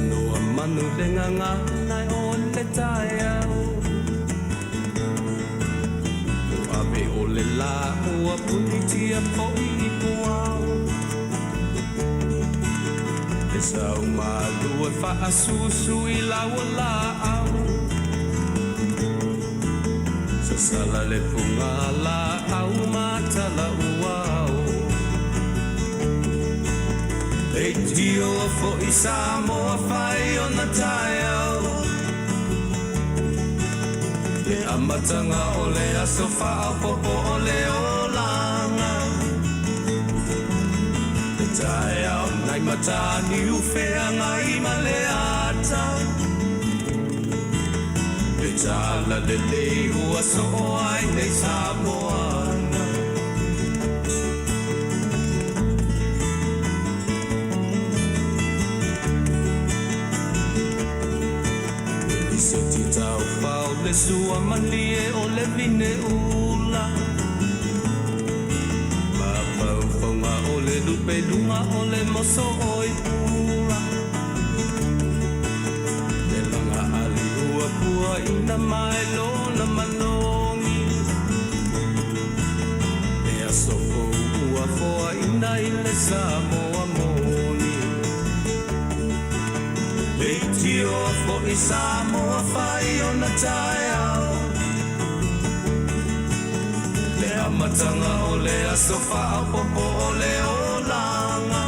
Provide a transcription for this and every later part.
Tanoa manu le gagana o le taeao Ua ave o le lā ua punitia foi i puao Le sau malu e faasusu i lau laau Sasala le puga laau matala uao Leitio foi Samoa fai ona taeao Le amataga o le aso faaopoopo o le olaga Le taeao nai Mataniu Feagai ma le ata Le talalelei ua soo ai nei Samoana Le lisiti taufao le sua malie o le vine ula Mafaufauga o le lupe luga o le moso oi pula Le laga ali ua puaina mai lona manogi Le aso fou ua foaina i le Samoa moni Leitioa foi Samoa fai ona taeao Le amataga o le aso faaopoopo o le olaga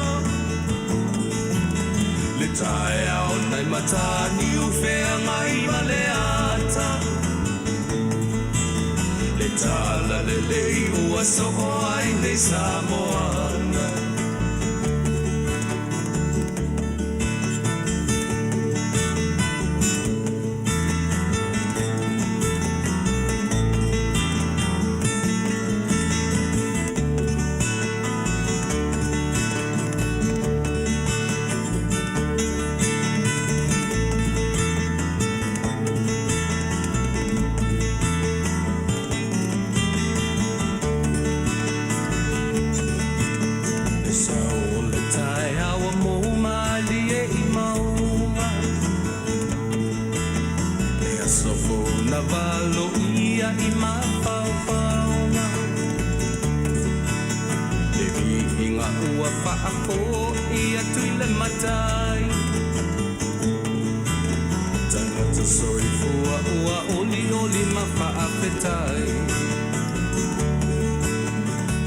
Le taeao nai Mataniu Feagai ma le ata Le talalelei ua soo ai nei Samoana Le sao o le taeao ua mou malie i mauga Le aso fou na valoia i mafaufauga Le viiga ua faafoi atu i le matai Tagata soifua ua olioli ma faafetai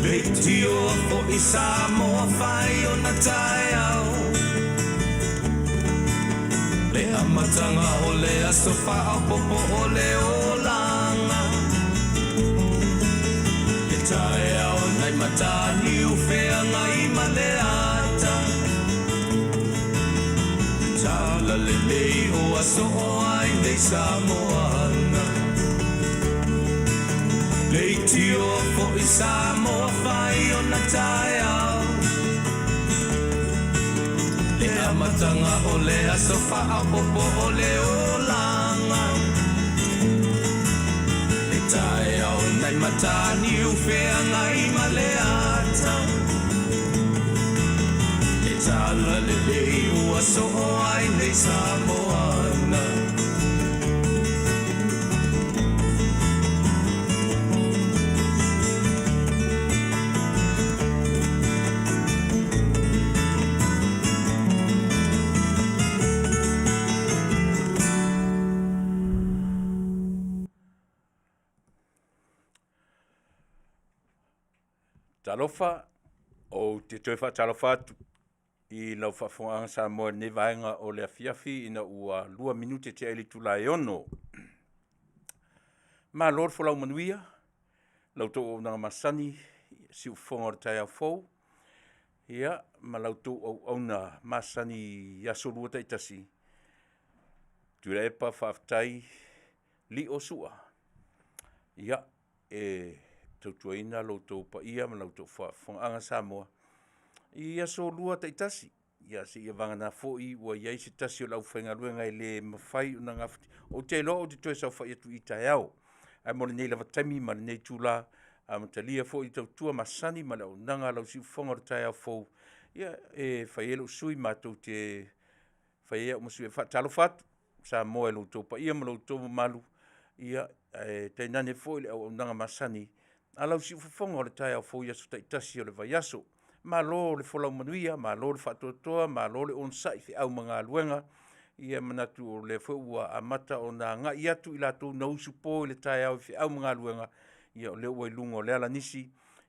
Leitioa foi Samoa fai ona taeao Le amataga o le aso faaopoopo o le olaga Le taeao nai Mataniu Feagai ma le ata Le talalelei ua soo ai nei Samoana Leitioa foi Samoa fai ona taeao Le amataga o le aso faaopoopo o le olaga Le taeao nai Mataniu Feagai ma le ata Le talalelei ua soo ai nei Samoana Talofa, ou te toe faatalofa atu i lau faafofogaaga Samoa i lenei vaega o le afiafi ina ua 2 minute tea i le itula e 6. Malo le folau manuia, la outou auaunaga masani, siufofoga o le taeao fou, ia ma la outou auauna masani i aso Lua taitasi. Tuilaepa faafetai Lio Sua. Ia, e tautuaina lo outou paia ma la outou faafofogaaga Samoa i aso Lua taitasi. Ia seia vagana foi ua i ai se tasi o le aufaigaluega e le mafai ona gafatia. Ou te iloa ou te toe saofai atu i i taeao. Ae mo lenei lava taimi ma lenei itula, amatalia foi le tautua masani ma le auaunaga a lau siufofoga o le taeao fou, ia e fai ai lou sui usufono matou te Fai ai au ma sui e faatalofa atu Samoa i lo outou paia ma lo outou mamalu, ia, ae tainane foi le auaunaga masani a lau siufofoga o le taeao fou i aso taitasi o le vaiaso. Malo le folau manuia, malo le faatoatoa, malo le onosai i feau ma galuega. Ia e manatu o lea foi ua amata ona agai atu i latou na usupo i le taeao i feau ma galuega, ia o lea ua i luga o le ala nisi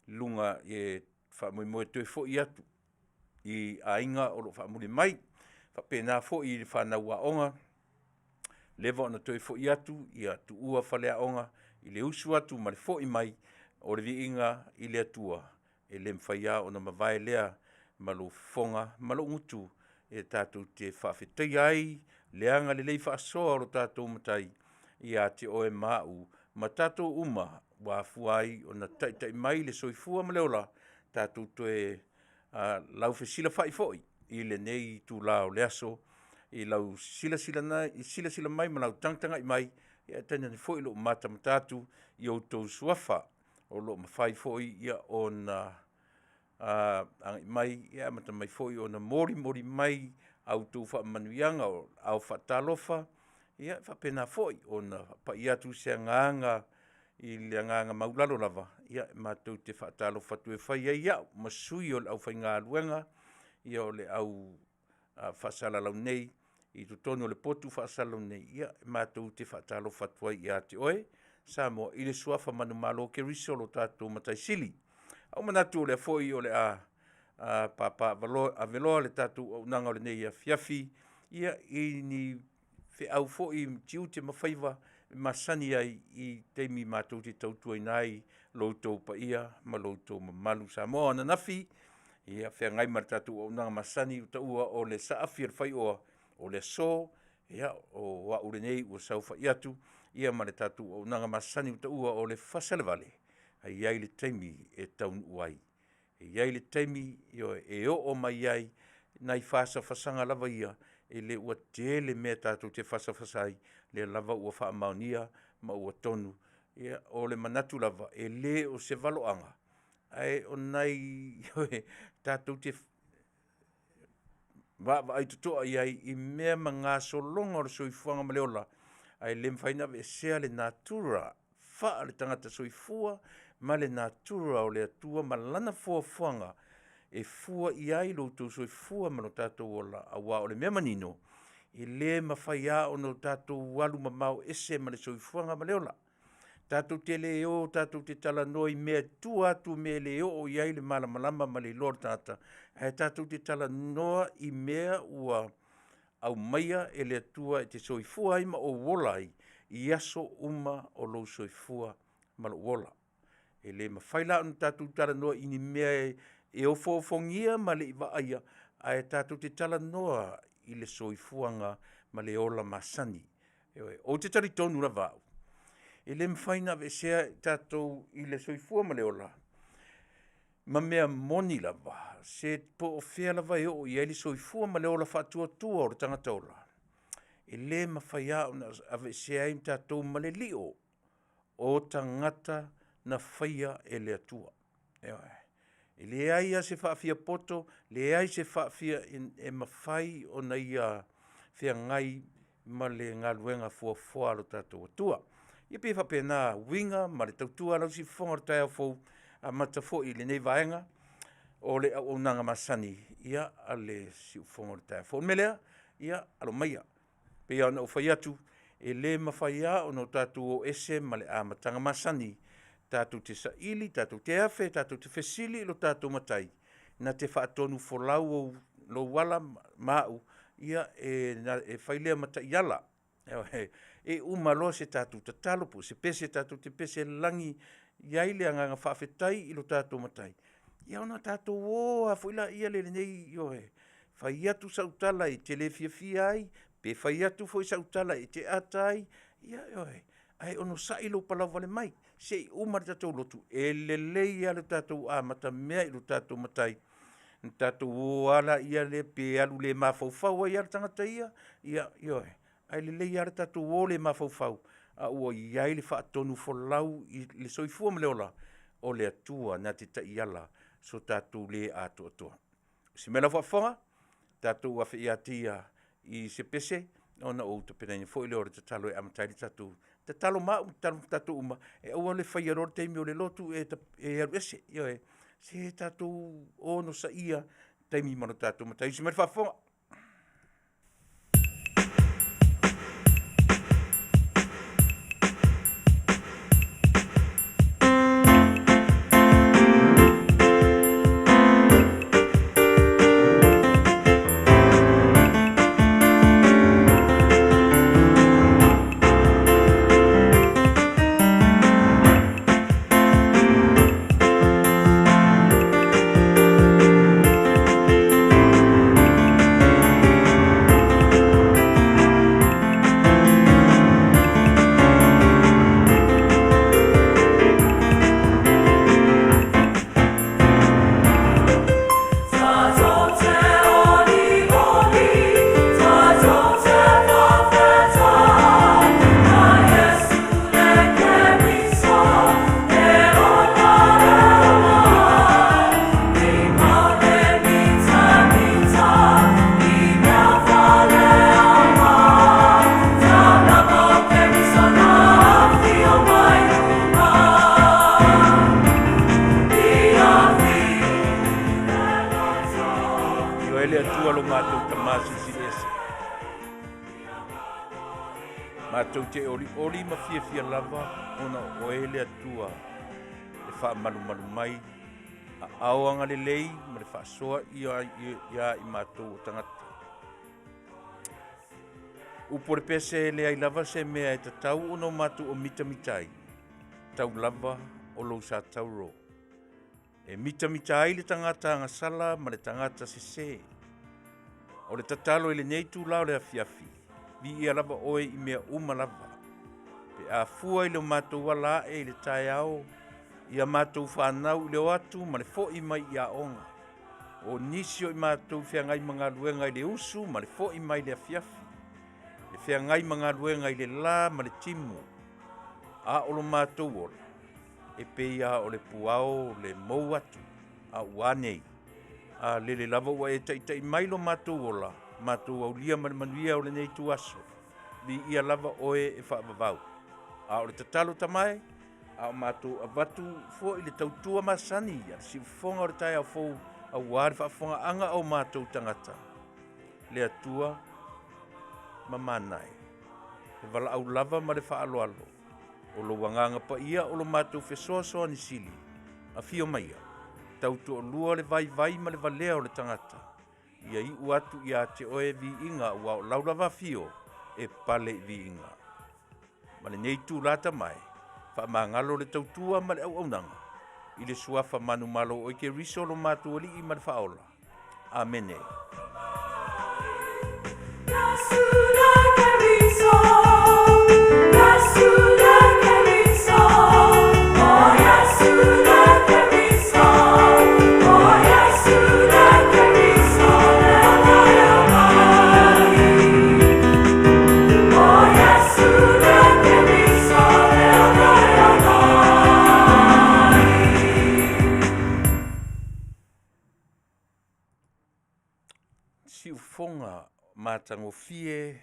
i luga e faamoemoe e toe foi atu i aiga o lo o faamuli mai. E faapena foi i le fanau aoga, leva ona toe foi atu, tuua faleaoga i le usu atu ma le foi mai, o le viiga i le Atua, e le mafai lava ona mavae lea ma lou fofoga ma lou gutu e tatou te faafetaia ai le agalelei faasoa o lo tatou Matai ia te oe ma au ma tatou uma ua afua ai ona taitai mai le soifua ma le ola tatou toe laufesilafai foi i lenei itula o le aso i lau silasila mai ma lau tagatagai mai, ae tainane foi lou matamata atu i outou suafa o lo o mafai foi ona agai mai e amata mai foi ona molimoli mai a outou faamanuiaga o aao faatalofa, e faapena foi ona pai atu se agaga i le agaga maualalo lava matou te faatalofa atu e fai ai au ma sui o le aufaigaluega o le au faasalalau nei i totonu o le potu faasalalau nei, matou te faatalofa atu ai ia te oe Samoa i le suafa manumalo o Keriso lo tatou Matai Sili. Ua ou manatu o lea foi o le a papaaveloa le tatou auaunaga o lenei afiafi i ni feau foi, tiute ma faiva e masani ai i taimi matou te tautuaina ai lo outou paia ma lo outou mamalu. Samoa o ananafi, feagai ma le tatou auaunaga masani ua taua o le Saafi a le Faioa, o le aso, o au lenei ua saofai atu ma le tatou auaunaga masani ua taua o le Fasa i le Vale, ae i ai le taimi e taunuu ai. E i ai le taimi, ioe, e oo mai ai nai fasafasaga lava ia, e le ua tele mea tatou te fasafasa ai, o lea lava ua faamaonia ma ua tonu. O le manatu lava, e le o se valoaga, ae o nai tatou te vaavaai totoa i ai i mea ma gasologa o le soifuaga ma le ola, ae le mafai ona aveesea le natura faaletagata soifua ma le natura o le Atua ma Lana foafoaga e fua i ai lo outou soifua ma lo tatou ola, aua o le mea manino, e le mafai lava ona tatou alu mamao ese ma le soifuaga ma le ola. Tatou te le o tatou te talanoa i mea e tua atu i mea e le oo i ai le malamalama ma le iloa o le tagata, ae tatou te talanoa i mea ua aumaia e le Atua e te soifua ai ma ou ola ai i aso uma o lou soifua ma lou ola. E le mafai la ona tatou talanoa i ni mea e ofoofogia ma le i vaaia, ae tatou te talanoa i le soifuaga ma le ola masani. Ioe. Ou te talitonu lava au, e le mafai ona aveesea i tatou i le soifua ma le ola ma mea moni lava, se po o fea lava e oo i ai le soifua ma le ola faatuatua o le tagata ola, e le mafai lava ona aveesea ai tatou ma le lio o tagata na faia e le Atua. Ioe. E leai lava se faafiapoto, leai se faafia e mafai ona ia feagai ma le galuega fuafua a lo tatou Atua. Ia pei e faapena uiga ma le tautua a lau siufofoga o le taeao fou, e amata foi i lenei vaega o le auaunaga masani a le siufofoga o le taeao fou. O le mea lea, ia alo maia, e pei lava ona ou fai atu, e le mafai lava ona tatou o ese ma le amataga masani tatou te saili, tatou te afe, tatou te fesili i lo tatou Matai na te faatonufolau lou ala ma au e fai lea ma taiala. Ioe. E uma loa se tatou tatalo po o se pese tatou te pese i le lagi, e i ai le agaga faafetai i lo tatou Matai, ia ona tatou o lava foi lea i lenei, ioe, fai atu sau tala e te le fiafia ai, pe fai atu foi sau tala e te ata ai, ia ioe, ae onosai lou palauvale mai se i uma le tatou lotu, e lelei lava le tatou amatamea i lo tatou Matai, ona tatou o lava lea pe alu le mafaufau ai lava le tagata ia, ioe, ae lelei lava le tatou o le mafaufau a ua i ai le faatonufolau i le soifua ma le ola o le Atua na te taiala so tatou le atoatoa. O si mea i lau faafofoga, tatou afe ia te Ia. i se pese, ona ou tapenaina foi lea o le tatalo e amata ai le tatou tatalo ma au, tatalo ma tatou uma, e aua le faia loa le taimi o le lotu e e alu ese. Ioe, se tatou onosaia taimi ma lo tatou Matai. Usi mai le faafofoga. Ioe le Atua lo matou Tama Silisili Ese. Matou te olioli ma fiafia lava ona o Oe le Atua e faamalumalu mai aao agalelei ma le faasoa ia i matou o tagata. Upu o le pese e leai lava se mea e tatau ona o matou omitamita ai, tau lava o lou sa tauro. E mitamita ai le tagata agasala ma le tagata sesē. O le tatalo i lenei itula o le afiafi, viia lava oe i mea uma lava. Pe a fua i lo matou ala ae i le taeao, i a matou fanau i le o atu ma le fo'i mai i aoga. O nisi o i matou feagai ma galuega i le usu ma le fo'i mai i le afiafi, le feagai ma galuega i le la ma le timu, a o lo matou ola, e pei lava o le puao le mou atu, a ua a nei? A lele lava ua e taita'i mai lo matou ola, matou aulia ma le manuia o lenei ituaso, viia lava oe e faavavau. A o le tatalo Tama e, a o matou avatu foi le tautua masani a le siufofoga o le taeao fou auā le faafofogaaga a o matou tagata, le Atua mamana e, le valaau lava ma le faaaloalo, o lou Agaga Paia o lo matou fesoasoani sili, afio maia, tautoalua le vaivai ma le valea o le tagata, ia iu atu ia te oe viiga aua o lau lava afio e pale i viiga. Ma lenei itula Tama e, faamagalo le tautua ma le auaunaga i le suafa manumalo o oe Keriso lo matou Alii ma le Faaola. Amene. Siufofoga matagofie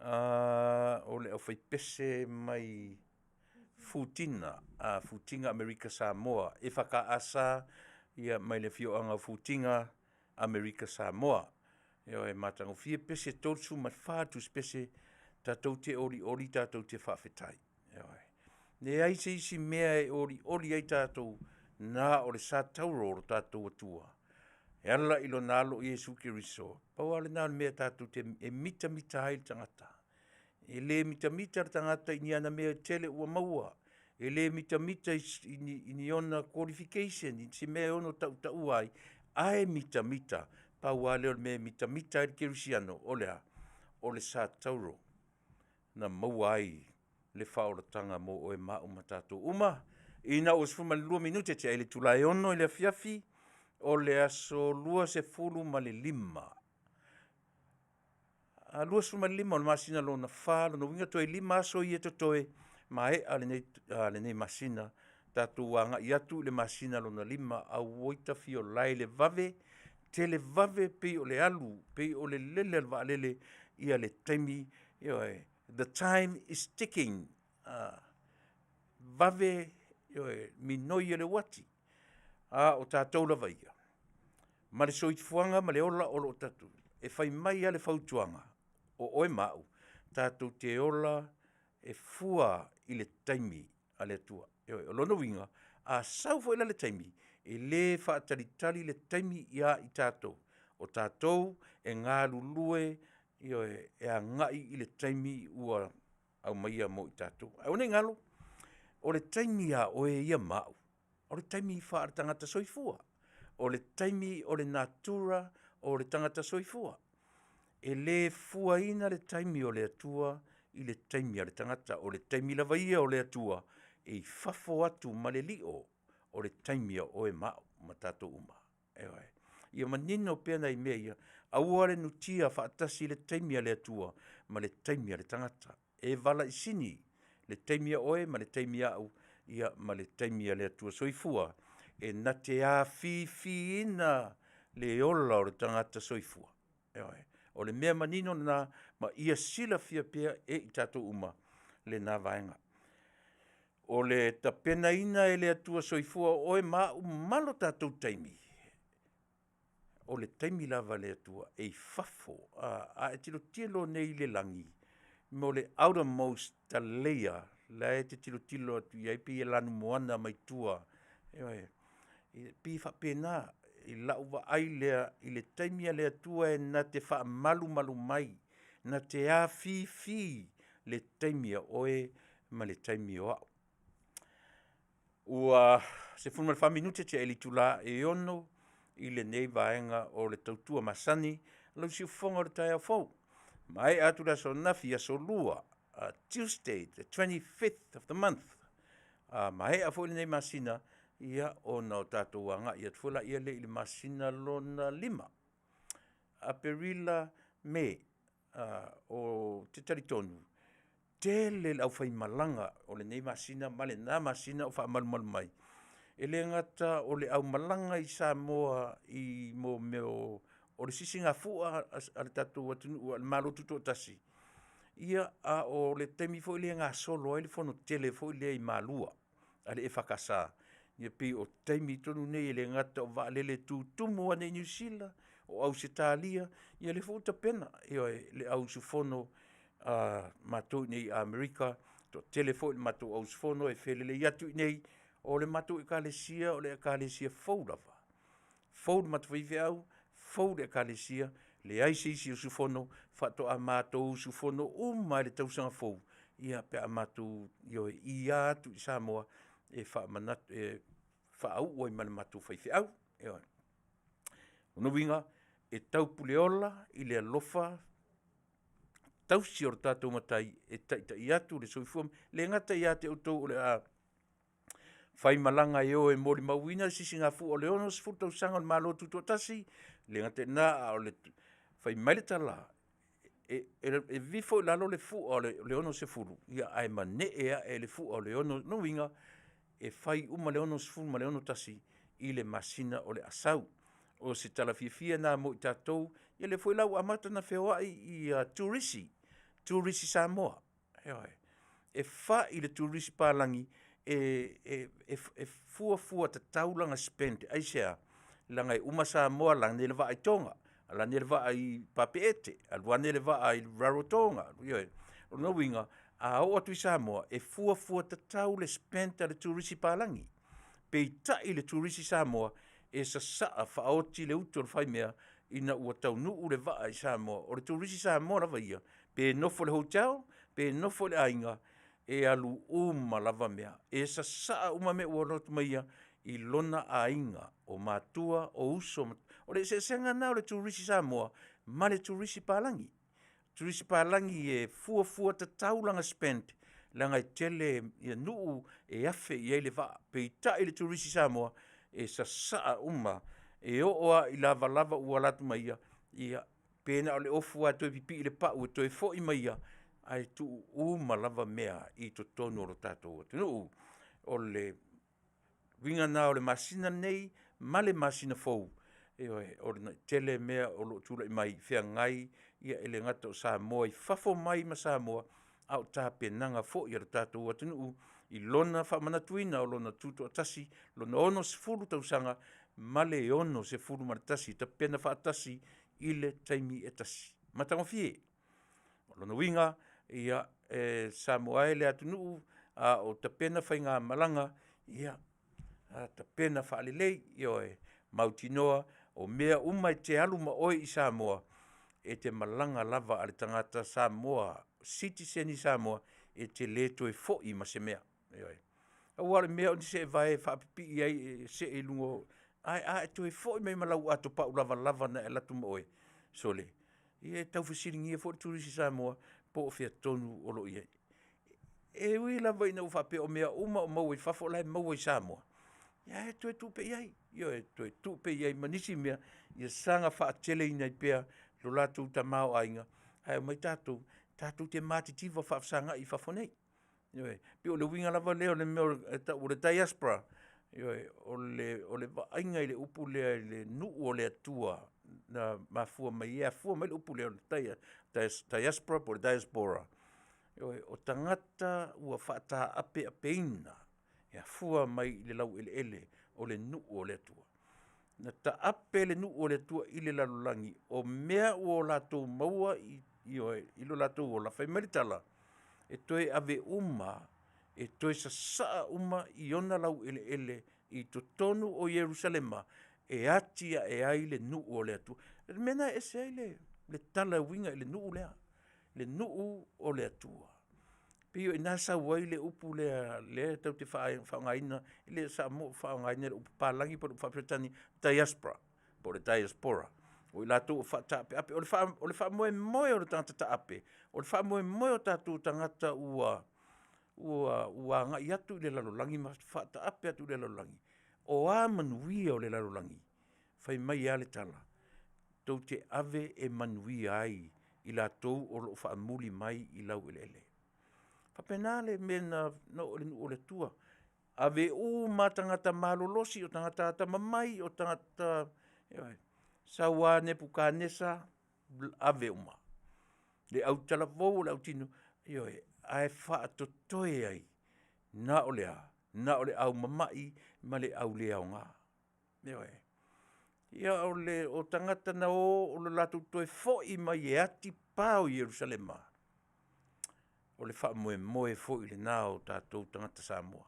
o le aufaipese mai Futina, Futiga Amerika Samoa, EFKS ia mai le afioaga o Futiga Amerika Samoa. Ioe, matagofie pese 34 tusipese tatou te olioli tatou te faafetai. Ioe. Leai se isi mea e olioli ai tatou na o le sa tauro o lo tatou Atua. E ala i lona alo Iesu Keriso. Pau lava lena o le mea tatou te e mitamita ai le tagata. E le mitamita le tagata i ni ana mea e tele ua maua. E le mitamita i ni, i ni ona qualification, i se mea e ono tautaua ai, ae mitamita, pau lava lea o le mea e mitamita ai le kerisiano, o le a? O le sa tauro na maua ai le faaolataga mo oe ma au ma tatou uma. Ina ua 12 minute tea i le itula e 6 i le afiafi o le aso 25. 25 o le masina lona fa, lona uiga toe lima aso ia totoe, maea lenei, lenei masina, tatou agai atu i le masina lona lima, auoi tafiolae le vave. Televave pei o le alu, pei o le lele a le vaalele ia le taimi, ioe, the time is ticking. Vave, ioe, minoi o le uati, a o tatou lava ia, ma le soifuaga ma le ola o lo o tatou, e fai mai lava le fautuaga, o oe ma au, tatou te ola e fua i le taimi a le Atua. Ioe, o lona uiga, a sau foi la le taimi, e le faatalitali le taimi ia i tatou, o tatou e galulue, ioe, e agai i le taimi ua aumaia mo i tatou. Aua ne i galo, o le taimi a oe ia ma au, o le taimi faaletagata soifua. O le taimi o le natura o le tagata soifua. E le fuaina le taimi o le Atua i le taimi a le tagata. O le taimi lava ia o le Atua, e i fafo atu ma le lio o le taimi a oe ma au ma tatou uma. Ioe. Ia manino pea nai mea ia, aua le nutia faatasi le taimi a le Atua ma le taimi a le tagata. E valaisini le taimi a oe ma le taimi a au, ia ma le taimi a le Atua soifua, e na te afifiina le ola o le tagata soifua. Ioe. O le mea manino lena, ma ia silafia pea e i tatou uma lena vaega. O le tapenaina e le Atua soifua o oe ma au ma lo tatou taimi, o le taimi lava a le Atua e i fafo. A e tilotilo nei i le lagi, mo le outer most layer la e te tilotilo atu i ai pei e lanumoana mai tua, ioe, e pei e faapena i lau vaai lea i le taimi a le Atua e na te faamalumalu mai, na te afifi le taimi a oe ma le taimi o au. Ua 14 minute tea i le itula e 6 i lenei vaega o le tautua masani lau siufofoga o le taeao fou. Maea atu le aso ananafi, aso Lua, Tuesday the 25th of the month. A maea foi lenei masina, ia ona o tatou agai atu foi lea i le masina lona 5, Aperila, Me. Ou te talitonu, tele le aufaimalaga o lenei masina ma lena masina o faamalumalu mai. E le gata o le aumalaga i Samoa i mea o le sisigafua a le tatou atunuu a le Malo Tutoatasi, ia a o le taimi foi lea e gasolo ai le fonotele foi lea i Malua a le EFKS, ia pei o taimi tonu nei e le gata o vaalele e tutumu ane i Niu Sila, o Ausetalia, ia lea foi ua tapena, ioe, le au usufono a matou i inei i Amerika, toatele foi le matou au usufono e felelei atu i inei. O le matou Ekalesia o le Ekalesia fou lava, fou le matou faifeau, fou le Ekalesia, leai se isi o usufono, faatoa matou usufono uma lava i le tausaga fou pe a matou ioeia atu i Samoa e faauu ai ma le matou faifeau. Ioe. O lona uiga, e taupuleola i le alofa tausi o le tatou Matai e taitai atu le soifua, e le gata ia te outou o le a faimalaga e o e molimauina le sisigafua o le 60 tausaga o le Malo Tutoatasi, e le gata i lena a o le… Fai mai le tala, e vivifo i lalo le fua o le 60 ae manee ae le fua o le 61. O lona uiga, e fai uma le 60 ma le 61 i le masina o le a sau. O se tala fiafia lena mo i tatou, ia lea foi la ua amata ona feoai turisi, turisi Samoa. Ioe. E fai le turisi palagi e fuafua tatau lana spend. Aisea? Leaga e uma Samoa lani le vaa i Toga, lani le vaa i Papeete, alu ane le vaa i Rarotoga. Ioe. O lona uiga, a oo atu i Samoa, e fuafua tatau le spend a le turisi palagi. Peitai le turisi Samoa, e sasaa faaoti le utu a le faimea ina ua taunuu le vaa i Samoa. O le turisi Samoa lava ia, pe nofo i le hotel, pe nofo i le aiga, e alu uma lava mea. E sasaa uma mea ua alu atu ma ia i lona aiga, o matua, o uso. O le eseesega lena o le turisi Samoa ma le turisi palagi. O le turisi palagi e fuafua tatau lana spend leaga e tele nuu e afe i ai le vaa. Peitai le turisi Samoa, e sasaa uma, e oo lava i lavalava ua alu atu ma ia, ia pe na o le ofu lava e toe pipii i le pau e toe foi ma ia, ae tuu uma lava mea i totonu o le tatou atunuu. O le uiga lena o le masina lenei ma le masina fou. Ioe, o le tele mea o lo o tulai mai feagai ia e le gata o Samoa i fafo mai ma Samoa, a o tapenaga foi a le tatou atunuu i lona faamanatuina o lona Tutoatasi, lona 60 tausaga ma le 61, tapena faatasi i le taimi e tasi. Matagofie. O lona uiga, ia e Samoa e le atunuu, a o tapena faigamalaga, ia tapena faalelei, ioe, mautinoa o mea uma e te alu ma oe i Samoa, e te malaga lava a le tagata Samoa, sitiseni Samoa, e te le toe foi ma se mea. Ioe. Pau lava o le mea o ni seevae e faapipii ai e see i luga o… ae a e toe foi mai ma lau atopau lavalava na e alu atu ma oe, sole, ia e tau fesiligia foi le turisi Samoa po o fea tonu o lo o i ai. E ui lava ina ou faapea o mea uma o maua i fafo o la e maua i Samoa, ae toe tuu pea i ai, ioe, toe tuu pea i ai ma nisi mea ia saga faateleina ai pea lo latou tamaoaiga, ae omai tatou tatou te matitiva faafesagai i fafo nei. Ioe. E pei o le uiga lava lea o le mea e tau o le diaspora, ioe, o le vaaiga i le upu lea i le nuu o le Atua na mafua mai ai e afua mai le upu lea o le diaspora po o le diaspora, ioe, o tagata ua faataapeapeina e afua mai i le laueleele o le nuu o le Atua. Na taape le nuu o le Atua i le lalolagi, o mea ua latou maua i lo latou ola, fai mai le tala, e toe ave uma e toe sasaa uma i ona laueleele i totonu o Ierusalema e atiae ai le nuu o le Atua. O le mea lena e ese ai le tala e uiga i le nuu lea, le nuu o le Atua. E pei o i ina e sau ai le upu lea tatou te faaaogaina, le faaaogaina i le upu papalagi po o le upu faa-Peretania, diaspora po o le diaspora. O i latou ua faataapeape. O le faamoemoe o le tagata taape, o le faamoemoe o tatou tagata ua agai atu i le lalolagi ma faataape atu i le lalolagi, o a manuia o le lalolagi, fai mai lava le tala, tou te ave e manuia ai i latou o lo o faamuli mai i laueleele. E faapena le mea na oo i le nuu o le Atua, ave uma lava tagata malolosi, o tagata atamamai, o tagata, ioe, sau lava Nepukatanesa, ave uma. Le autalavou, o le autino, ioe, ae faatotoe ai, na o le a? Na o le aumamai ma le auleaoga. Ioe. Ia o tagata na o, o le latou toe foi mai e atipao i Ierusalema, o le faamoemoe foi lena o tatou tagata Samoa.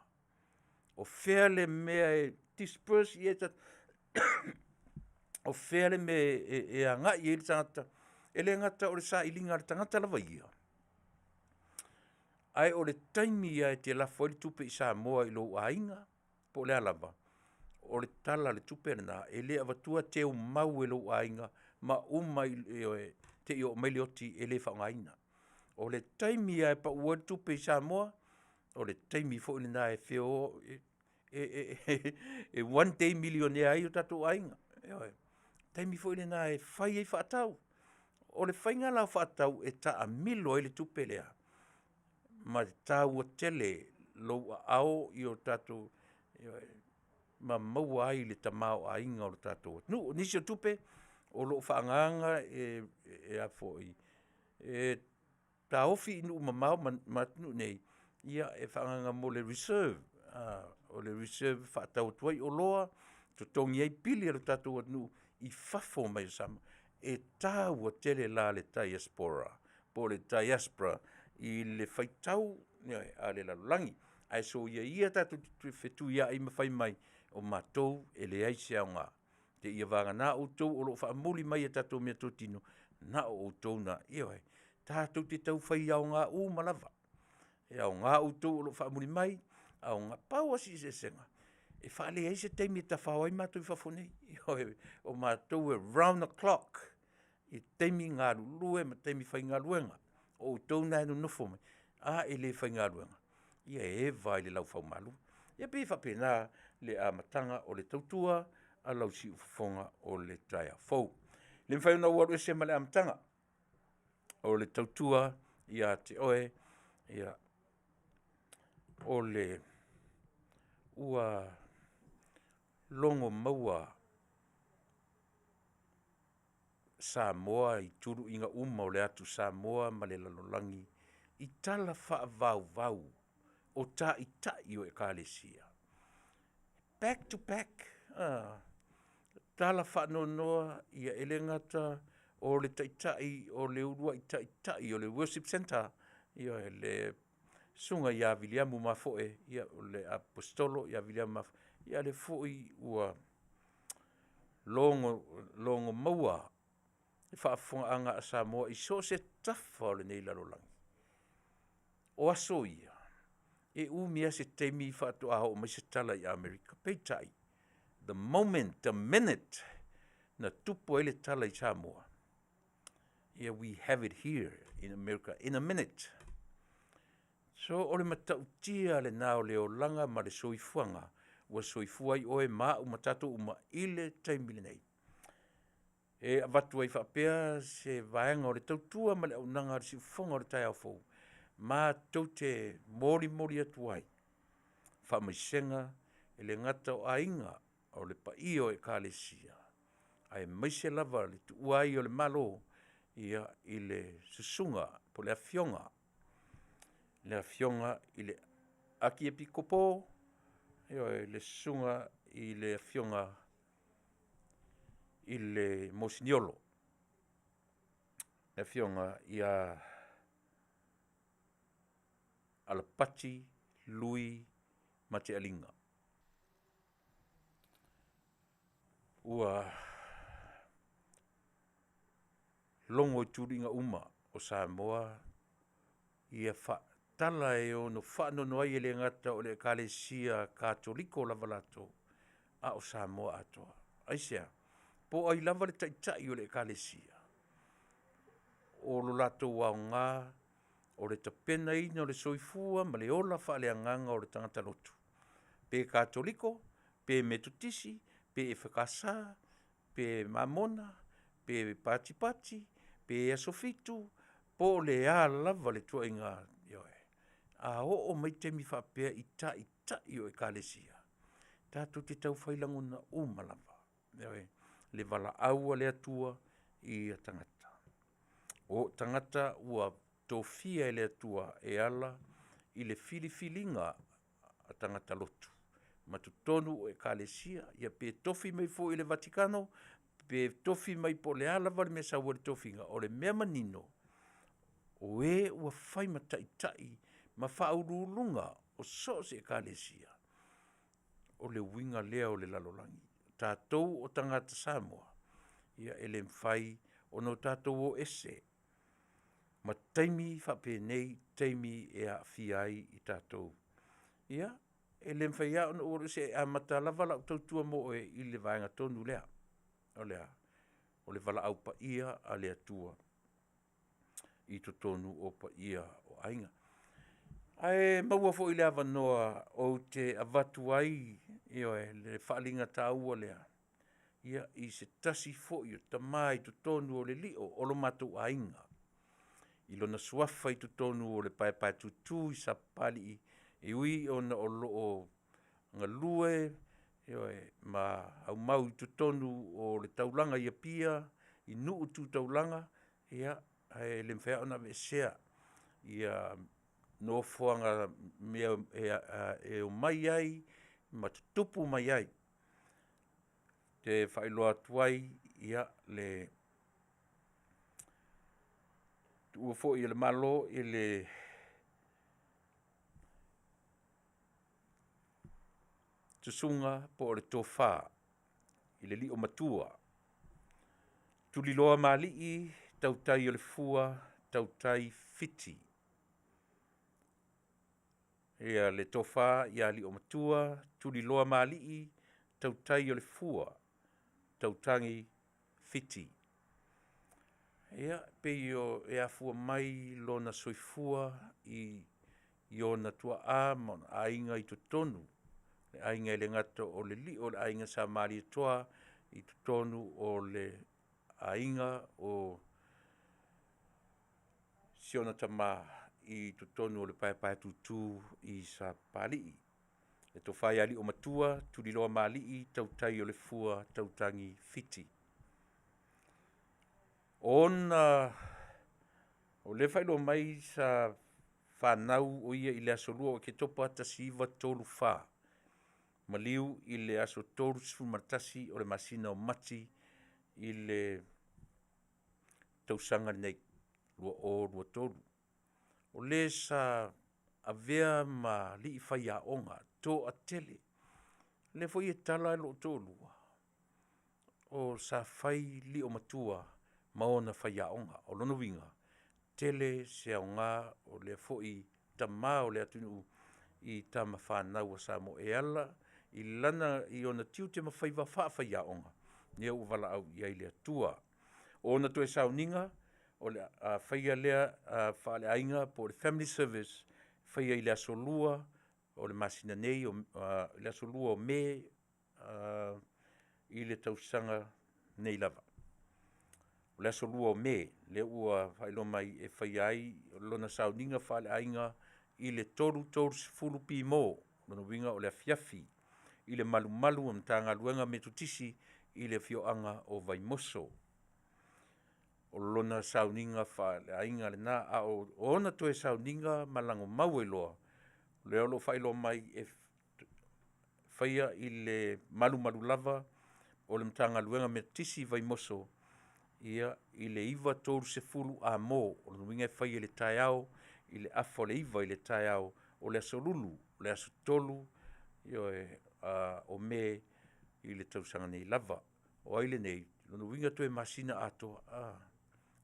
O fea le mea e disperse i ai o fea le mea e agai i ai le tagata, e le gata o le sailiga a le tagata lava ia, ae o le taimi lava e te lafo ai le tupe i Samoa i lou aiga po o le a lava, o le tala o le tupe lena, e le avatua teumau e lou aiga ma uma seia oo mai le oti e le faaaogaina. O le taimi lava e pau ai le tupe i Samoa, o le taimi foi lena e one day millionaire ai o tatou aiga. Ioe. O le taimi foi lena e fai ai faatau. O le faiga la o faatau e taamilo ai le tupe lea, ma e taua tele lou aao i o tatou… ma maua ai le tamaoaiga o le tatou atunuu. O nisi o tupe o lo o faaagaaga e taofi i nuu mamao ma atunuu i inei e faaagaaga mo le reserve, o le reserve e faatau atu ai oloa, totogi ai pili a le tatou atunuu i fafo mai o Samoa. E taua tele la le diaspora po o le diaspora i le faitau a le lalolagi. Ae soia ia tatou te fetuiai ma fai mai o matou e leai se aoga, seiavagana outou o lo o faamuli mai i a tatou meatotino, na o outou na… Ioe, tatou te tau fai aoga uma lava, e aoga outou o lo o faamuli mai, aoga… Pau lava si eseesega, e faaleai se taimi e tafao ai matou i fafo nei. Ioe, o matou e round the clock i taimi galulue ma taimi faigaluega. O outou na e nonofo mai, a e le faigaluega, ia e eva i le laufaumalu. Ia pei e faapena le amataga o le tautua a lau siufofoga o le taeao fou. E le mafai ona ou alu ese ma le amataga o le tautua ia te oe, ua logo maua Samoa i tuluiga uma o le atu Samoa ma le lalolagi i tala faavauvau o taitai o Ekalesia, back to back, tala faanoanoa ia e le gata o le Taitai o le uluai Taitai o le Worship Centre, ioe, le Susuga ia Viliamu Mafoe, ia o le Aposetolo ia Viliamu Mafoe, ia o lea foi ua logomaua i le faafofogaaga a Samoa i so o se tafa o lenei lalolagi. O aso ia, e umi lava se taimi faatoa oo mai se tala i Amerika, peitai, the moment, the minute na tupu ai le tala i Samoa, ia we have it here in America in a minute. So o le matautia lena o le olaga ma le soifuaga ua soifua ai oe ma au ma tatou uma i le taimi lenei. E avatu ai faapea se vaega o le tautua ma le auaunaga a le siufofoga o le taeao fou, matou te molimoli atu ai faamaisega e le gata o aiga, o le paia o Ekalesia, aemaise lava le tuua ai o le Malo i le Susuga po o le Afioga i le Akiepikopo, ioe, le Susuga i le Afioga i le Moseniolo, le Afioga ia Alapati Lui Matealiga. Ua logo i tuluiga uma o Samoa tala e ono faanoanoa ai e le gata o le Ekalesia Katoliko lava latou, a o Samoa atoa. Aisea? Po o ai lava le Taitai o le Ekalesia, o lo latou aoga o le tapenaina o le soifua ma le ola faaleagaga o le tagata lotu, pe Katoliko, pe Metotisi, pe EFKS, pe Mamona, pe Patipati, pe Asofitu, po o le a lava le ituaiga, ioe. A oo mai taimi faapea i taitai o Ekalesia, tatou te taufai lagona uma lava, ioe, le valaau a le Atua i ia tagata. O tagata ua tofia e le Atua e ala i le filifiliga a tagata lotu ma totonu o Ekalesia, ia pe tofi mai foi e le Vatikano, pe tofi mai po o le a lava le mea e sau ai le tofiga, o le mea manino, o e ua fai ma taitai ma faauluuluga o so o se Ekalesia, o le uiga lea o le lalolagi. O tatou o tagata Samoa, ia e le mafai ona tatou o ese ma taimi faapenei, taimi e aafia ai i tatou. Ia, e le mafai lava ona ou alu ese, e amata lava lau tautua mo oe i le vaega tonu lea. O le a? O le valaau paia a le Atua i totonu o paia o aiga. Ae maua foi le avanoa ou te avatu ai, ioe, le faaaliga taua lea i se tasi foi o tama i totonu o le lio o lo matou aiga, i lona suafa i totonu o le Paepaetutu i Sapapalii, e ui ona o lo o galue, ioe, ma aumau i totonu o le taulaga i Apia i nuu tu taulaga, ae le mafai lava ona aveesea nofoaga mea e omai ai ma tutupu mai ai. Ou te faailoa atu ai le tuua foi o le Malo i le Susuga po o le Tofa i le Liomatua Tuliloamalii Tautaiolefua Tautai Fiti. Ia, le Tofa ia Liomatua Tuliloamalii Tautaiolefua Tautagi Fiti. Ia, pei e afua mai lona soifua i ona tuaa ma ona aiga i totonu, le aiga e le gata o le lio o le Aiga Sa Malietoa i totonu o le aiga o si ona tama i totonu o le Paepaetutu i Sapapalii. Le Tofa ia Liomatua Tuliloamalii Tautaiolefua Tautagi Fiti. Ona o lea e faailoa mai sa fanau o ia i le aso 2 o Oketopa 1934, maliu i le aso 31 o le masina o Mati i le tausaga lenei 2023. O le sa avea ma alii faiaoga toatele. O lea foi e tala lou toalua, o sa fai lio matua ma ona faiaoga. O lona uiga, tele se aoga o lea foi tama o le atunuu i tama fanau a Samoa e ala i ona tiute ma faiva faafaiaoga, lea ua valaau i ai le Atua. O ona toe sauniga o le a faia lea faaleaiga po o le family service, faia i le aso 2 o le masina nei le aso 2 o Me i le tausaga nei lava. O le aso 2 o Me lea ua faailoa mai e faia ai lona sauniga faaleaiga i le 3:30 pimo, o lona uiga o le afiafi i le malumalu o le Matagaluega Metotisi i le afioaga o Vaimoso. O lona sauniga faaleaiga lena, a o ona toe sauniga ma lagomau ai loa, lea o lo o faailoa mai e faia i le malumalu lava o le Matagaluega Metotisi i Vaimoso i le 9:30 amo. O lona uiga e faia i le taeao i le 8:30 i le taeao o le aso Lulu, o le aso 3, ioe, o Me i le tausaga nei lava. O ai lenei? O lona uiga toe masina atoa,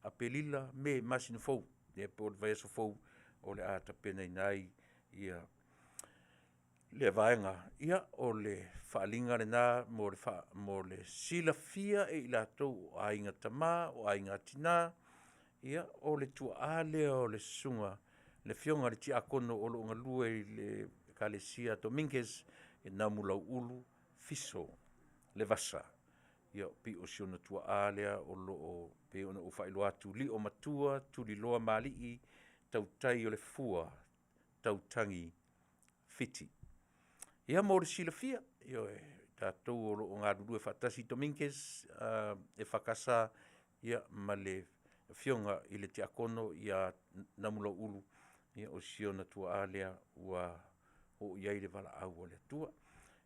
Aperila, Me, masina fou, ia po o le vaiaso fou o le a tapenaina ai lea vaega. Ia, o le faaaliga lena mo le silafia e i latou o aiga tama, o aiga tina, ia o le tuaa lea o le Susuga le Afioga i le Tiakono o lo o galue i le Ekalesia Domingus ia Namulauulu Fiso Levasa. Ia pei o si ona tuaa lea o lo o pei ona ou faailoa atu, liomatua Tuliloamalii Tautaiolefua Tautagi Fiti. Ia mo le silafia, ioe, tatou o lo o galulue faatasi i Domingus EFKS ma le Afioga i le Tiakono ia Namulauulu, ia o si ona tuaa lea ua oo i ai le valaau a le Atua.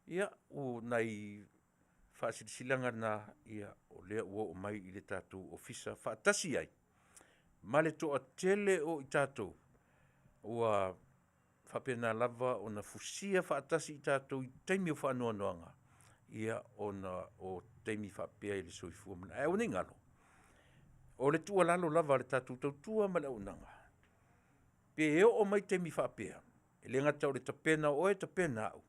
Ia, o nai faasilasilaga na o lea ua oo mai i le tatou Ofisa faatasi ai ma le toatele o i tatou ua faapena lava ona fusia faatasi i tatou i taimi o faanoanoaga ona o taimi faapea i le soifua. Ae aua ne i galo, o le tuualalo lava a le tatou tautua ma le auaunaga, pe oo mai taimi faapea, e le gata o le tapena o oe tapena au,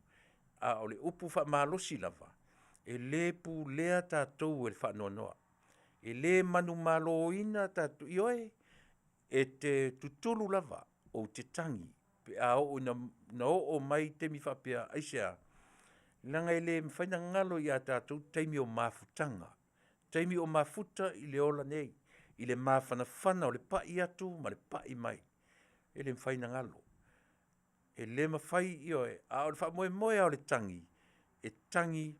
a o le upu faamalosi lava, e le pulea tatou e le faanoanoa, e le manumaloina tatou, ioe, e te tutulu lava, ou te tagi pe a oo ina oo mai taimi faapea. Aisea? Leaga e le mafai ona galo ia i tatou taimi o mafutaga, taimi o mafuta i le ola nei, i le mafanafana o le pai atu ma le pai mai, e le mafai ona galo. E le mafai, ioe, a o le faamoemoe lava o le tagi, e tagi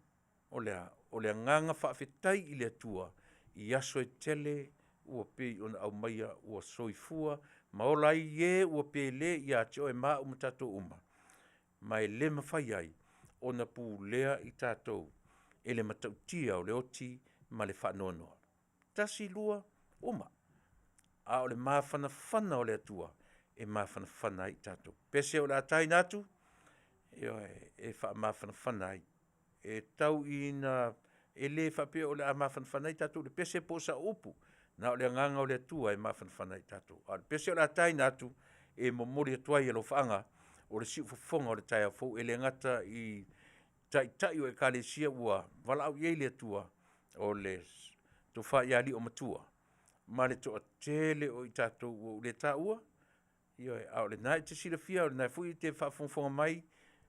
o le a? O le agaga faafetai i le Atua i aso e tele ua pei ona aumaia ua soifua ma ola ai e ua pelē ia te oe ma au ma tatou uma, ma e le mafai ai ona pulea i tatou e le matautia o le oti ma le faanoanoa. Tasi, lua, uma, a o le mafanafana o le Atua e mafanafana ai i tatou. O le pese o le a taina atu, ioe, e faamafanafana ai. E tau ina e le faapea o le a mafanafana ai tatou i le pese po o sau upu, na o le agaga o le Atua e mafanafana ai i tatou. A o le pese o le a taina atu, e momoli atu ai alofaaga o le siufofoga o le taeao fou, e le gata i Taitai o Ekalesia ua valaau i ai le Atua, o le Tofa ia Liomatua ma le toatele o i tatou ua ou le taua, ioe, a o lena e te silafia, o lena foi e te faafogafoga mai,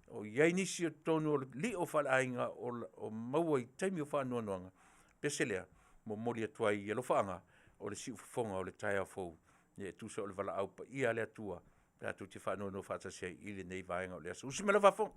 o i ai nisi o totonu o lio faaleaiga o maua i taimi o faanoanoaga. O le pese lea, e momoli atu ai i alofaaga o le siufofoga o le taeao fou e tusa o le valaau paia a le Atua tatou te faanoanoa faatasi ai i lenei vaega o le aso. Usi mai lau faafofoga.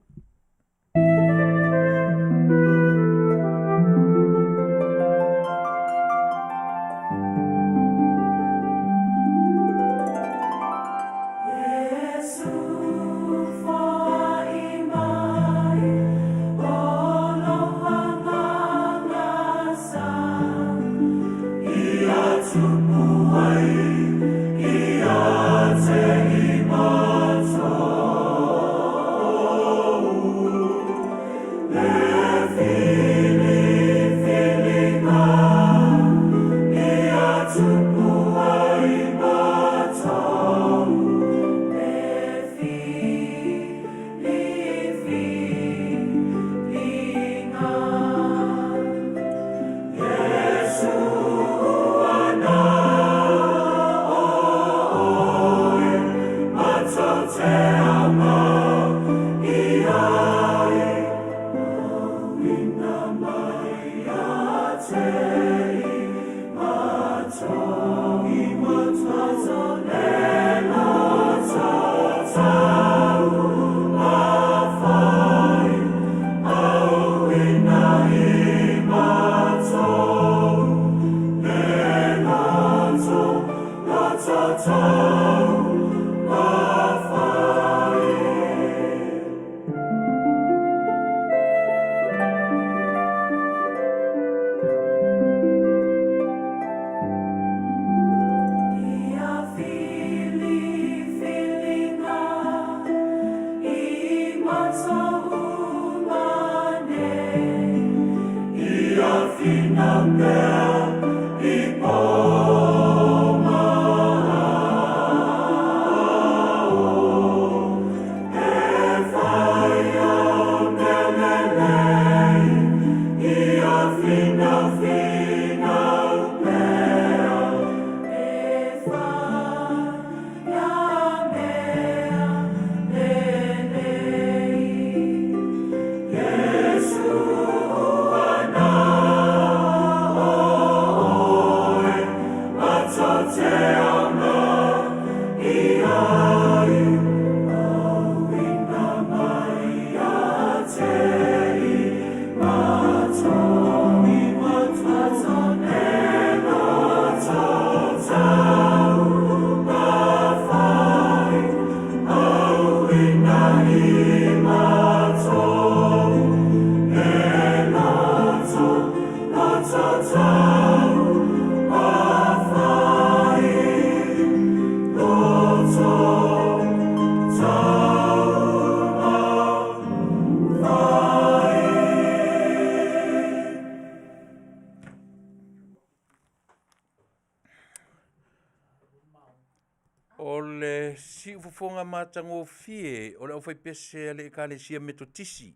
O le siufofoga matagofie o le aufaipese a le Ekalesia Metotisi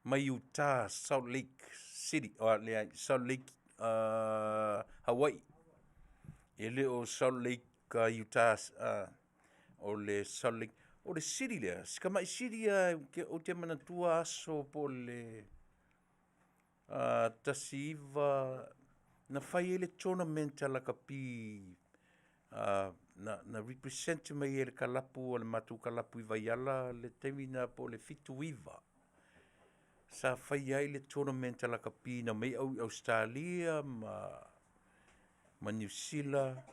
mai Utah, Salt Lake City, o, leai, Salt Lake, Hawaii. E le o Salt Lake, Utah, o le Salt Lake. O le city lea, si tamai city lava ou te manatua aso po o le 19 na fai ai le tournament a lakapi na represent mai ai le kalapu a le matou kalapu i Vaiala le taimi lena po o le 79 sa faia ai le tournament a lakapi na omai ai au i Ausetalia ma Niu Sila.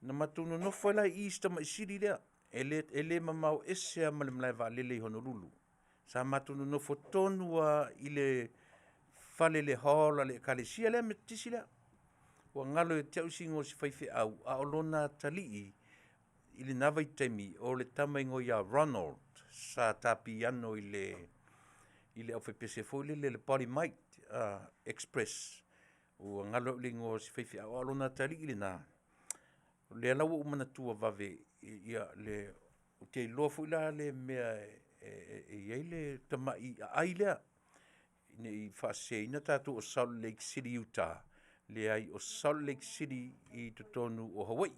Na matou nonofo ai la i i i si tamai city lea, e le mamao ese lava ma le malae vaalele i Honolulu. Sa matou nonofo tonu lava i le fale le hall a le Ekalesia lea Metotisi lea. Ua galo ia te au si igoa o si faifeau, a o lona atalii i lena vaitaimi o le tama igoa ia Ronald sa tapiano i le aufaipese foi lele le Body Might Express. Ua galo le igoa o si faifeau, a o lona atalii lena. O lea la ua ou manatua vave, ia le, ou te iloa foi la le mea e i ai le tamai aai lea, ne i faaseseina tatou o Salt Lake City, Utah, leai o Salt Lake City i totonu o Hawaii.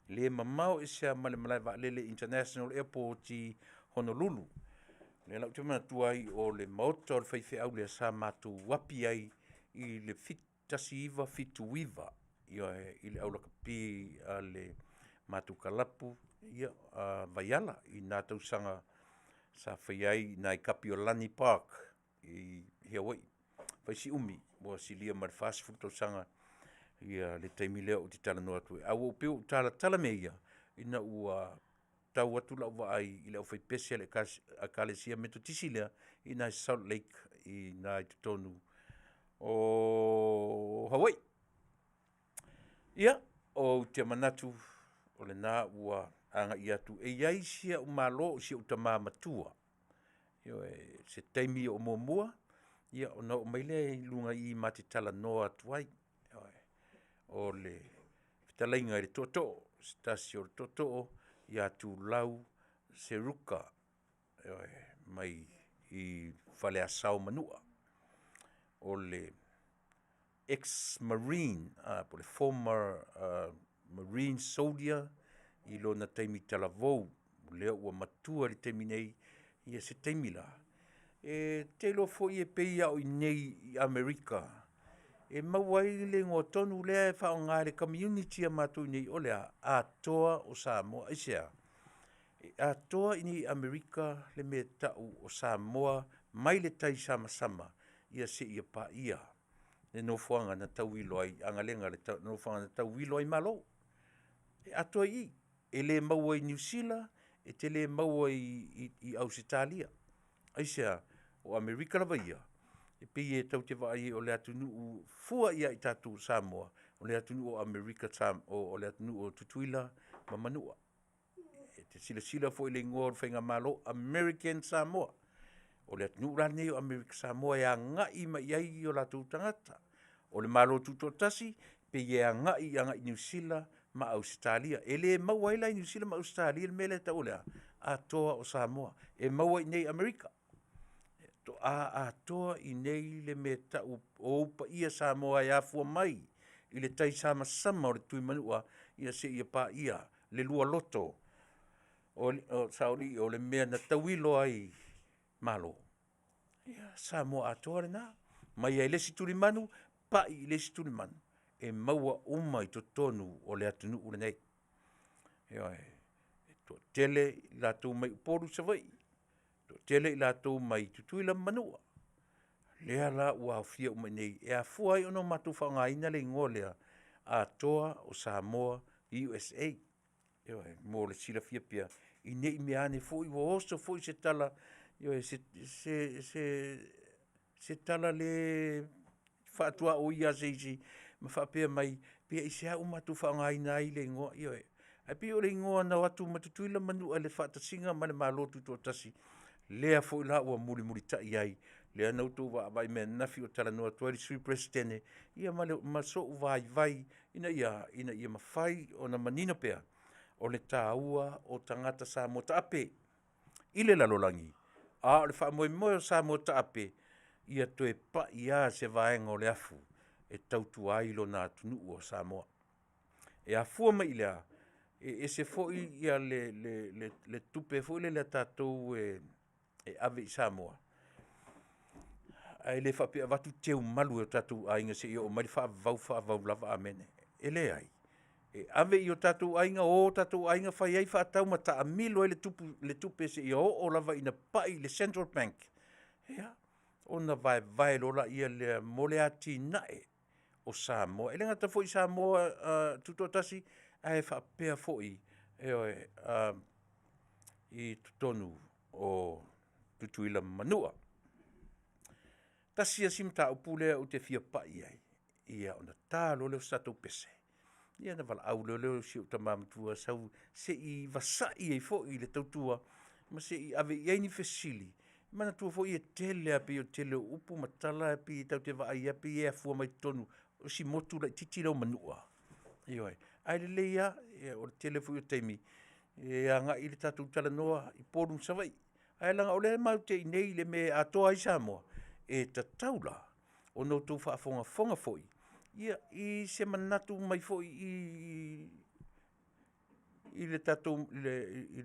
Le mamao ese lava ma le malae vaalele International Airport i Honolulu. O lea la ou te manatua ai o le maota o le faifeau lea sa matou api ai i le 1979, ioe, i le aulakapi a le matou kalapu a Vaiala i na tausaga sa faia ai i ina i Kapiolani Park i Hawaii. Fai si umi, ua silia ma le 40 tausaga le taimi lea ou te talanoa atu ai. Ae ua pei ua ou talatala mea ia, ina ua tau atu lau vaai i le aufaipese a le Ekalesia Metotisi lea i ina i Salt Lake i ina i totonu o Hawaii. Ia, ou te manatu o lena ua agai atu. E i ai si au malo, o si ou tama matua, ioe, se taimi o muamua, ia ona oo mai lea i luga i i ma te talanoa atu ai. Ioe. O le fetalaiga i le Tootoo, se tasi o le Tootoo ia Tulau Seruka, ioe, mai i Faleasa o Manua. O le ex-marine, po o le former marine soldier i lona taimi talavou, o lea ua matua i le taimi nei, ia se taimi la, e te iloa foi e pei lava o i inei i Amerika, e maua ai le igoa tonu lea e faaaoga e le community a matou i inei, o le a? Atoa o Samoa. Aisea? E atoa i inei i Amerika le mea e tau o Samoa mai le taisamasama ia seia paia le nofoaga na tauilo ai Agalega, le nofoaga na tauilo ai Malo. E atoa i i. E le maua i Niu Sila, e te le maua i, i, i Ausetalia. Aisea? O Amerika lava ia, e pei e tatou te vaai ai o le atunuu fua ia i tatou o Samoa, o le atunuu o Amerika o, o le atunuu o Tutuila ma Manua. E te silasila foi i le igoa o le faigamalo, American Samoa. O le atunuu la lenei o Amerika Samoa e agai mai i ai o latou tagata. O le Malo Tutoatasi, pei e agai agai i Niu Sila ma Ausetalia. E le maua ai la i Niu Sila ma Ausetalia le mea lea e tau o le a? Atoa o Samoa. E maua i inei i Amerika. Faatoa atoa i inei le mea e tau o ou paia Samoa e afua mai i le taisamasama o le Tuimanua ia seia paia le lua loto o saolii o le mea na tauilo ai Malo. Ia, Samoa atoa lena, mai lava i le isi tulimanu, pai i le isi tulimanu, e maua uma i totonu o le atunuu lenei. Ioe, e toatele i latou mai Upolu i Savaii, toatele i latou mai Tutuila ma Manua, lea la ua aofia uma i inei e afua ai ona matou faaaogaina le igoa lea, Atoa o Samoa USA. Ioe, mo le silafia pea, ina ne i meaane foi ua oso foi se tala, ioe, se tala le faatuaoia a se isi ma faapea mai, pe aisea ua matou faaaogaina ai le igoa, ioe. Ae pei o le igoa na o atu ma Tutuila ma Manua i le faatasiga ma le Malo Tutoatasi, lea foi la ua mulimulitai ai, lea na outou vaavaai mai ananafi o talanoa atu ai le Sui Peresetene, ia ma sou vaivai ina ia a? Ina ia mafai ona manino pea o le taua o tagata Samoa taape i le lalolagi, a o le faamoemoe o Samoa taape, ia toe pai lava se vaega o le afu e tautua ai lona atunuu o Samoa. E afua mai i le a? E ese foi le tupe foi lele a tatou e ave i Samoa, ae le faapea e avatu teumalu e o tatou aiga seia oo mai le faavavau, faavavau lava, amene. E leai, e ave i o tatou aiga, o tatou aiga fai ai faatau ma taamilo ai le tupe seia oo lava ina pai i le Central Bank, ia, ona vaevae loa lea mo le atinae o Samoa. E le gata foi i Samoa Tutoatasi, ae faapea foi, ioe, i totonu o Tutuila ma Manua. Tasi lava si mataupu lea ou te fia pai i ai, ia ona ta loa lea o se tatou pese, ia ona valaau loa lea o si ou tama matua sau se i vasai ai foi i le tautua ma se i ave i ai ni fesili. Manatua foi e tele lava, pei o le tele o upu ma tala e pei tatou te vaai lava pei e afua mai totonu o si motu laitiiti lea o Manua. Ioe, ae lelei lava, o le tele foi o taimi e agai le tatou talanoa i Upolu ma Savaii, ae leaga o lea matou te i inei i le mea e atoa ai Samoa, e tatau la ona outou faafogafoga foi i se manatu mai foi i i le tatou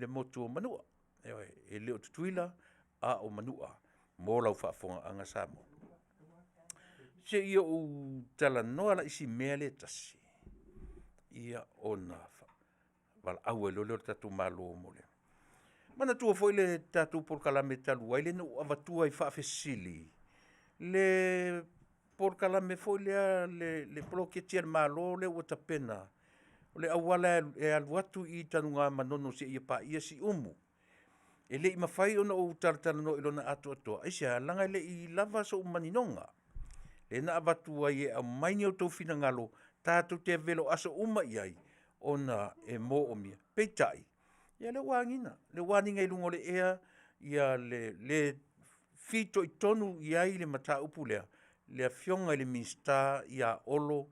motu o Manua. Ioe, e le o Tutuila, a o Manua mo lau faafofogaaga Samoa. Se i ou talanoa la i si mea lea e tasi, ia ona valaau ai loa lea o le tatou Malo mo le… Manatua foi le tatou polokalame talu ai lea na ou avatua ai faafesili le polokalame foi lea le poloketi a le Malo lea ua tapena, o le auala e alu atu i Tanugamanono seia paia Siumu. E le i mafai ona ou talatalanoa i lona atoatoa. Aisea? Leaga e le i lava sou maninoga, lea na avatu ai e aumai ni outou finagalo tatou te veloaso uma i ai ona e moomia. Peitai, ia o lea ua agiga, lea ua agiga i luga o le ea le le fitoitonu i ai le mataupu lea le Afioga i le Minisita ia Olo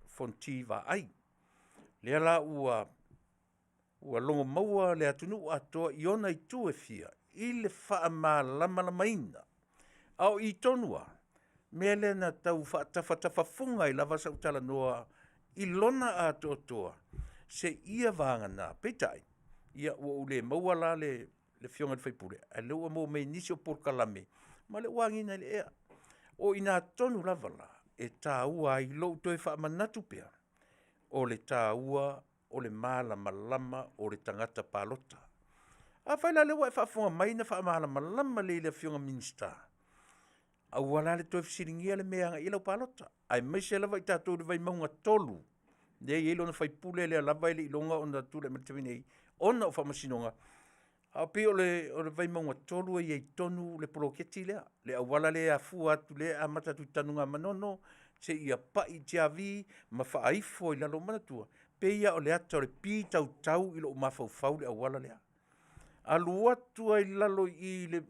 Fonoti Vaai. Lea la ua logomaua le atunuu atoa i ona itu e fia i le faamalamalamaina. A o i tonu lava, mea lea na tau faatafatafafuga ai lava sau talanoa i lona atoatoa, seia vagana, peitai, ia ua ou le maua la le Afioga i le sui usufono, a o lea ua maua mai i nisi o polokalame, ma o lea ua agiga i le ea. O i ina tonu lava la e taua ai lou toe faamanatu pea, o le taua o le malamalama o le tagata palota. Afai la o lea ua e faafofoga mai na faamalamalama lelei e le Afioga i le Minisita, aua la le toe fesiligia le mea e agai i ai lau palota, aemaise lava i tatou i le Vaimauga 3. Lea e i ai lona faipule lea lava e le i iloga ona tulai mai i le taimi nei ona o faamasinoga, ae pei o le Vaimauga 3 e i ai tonu le poloketi lea, le auala lea e afua atu lea e amata atu i Tanugamanono seia pai i Tiavi ma faaifo i lalo. Manatua, pei lava o le ata o le pi tautau i lou mafaufau le auala lea. Alu atu ai i lalo i i i le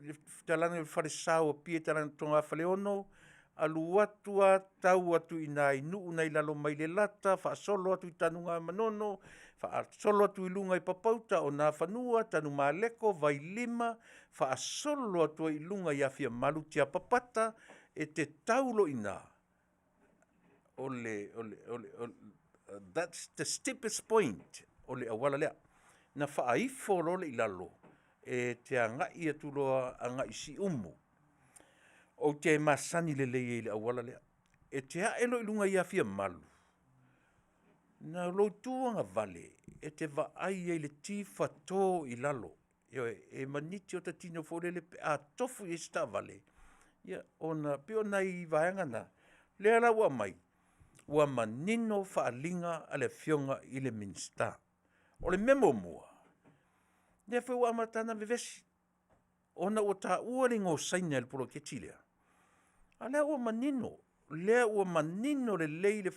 talaane o le falesa o Apia talaane o Togafaleono, alu atu lava tau atu i ina i Nuu nai lalo mai Lelata faasolo atu i Tanugamanono, faasolo atu i luga i Papauta o Nafanua, Tanumaleko, Vailima, faasolo atu ai i luga i Afiamalu, Tiapapata, e te tau loa i ina, that's the steepest point o le auala lea. Na faaifo loa lea i lalo, e te agai atu loa i Siumu. Ou te masani lelei ai i le auala lea. E te ae loa i luga i Afiamalu, na o lou tu agavale e te vaai ai i le tifato i lalo. Ioe, e maniti ota tino foi lele pe a tofu i ai se taavale, ia ona pei o nai vaega na, lea la ua aumai, ua manino faaaliga a le Afioga i le Minisita. O le mea muamua, lea foi ua amata ona vevesi ona ua taua le igoa o Saina i le poloketi lea, a o lea ua manino, lea ua manino lelei le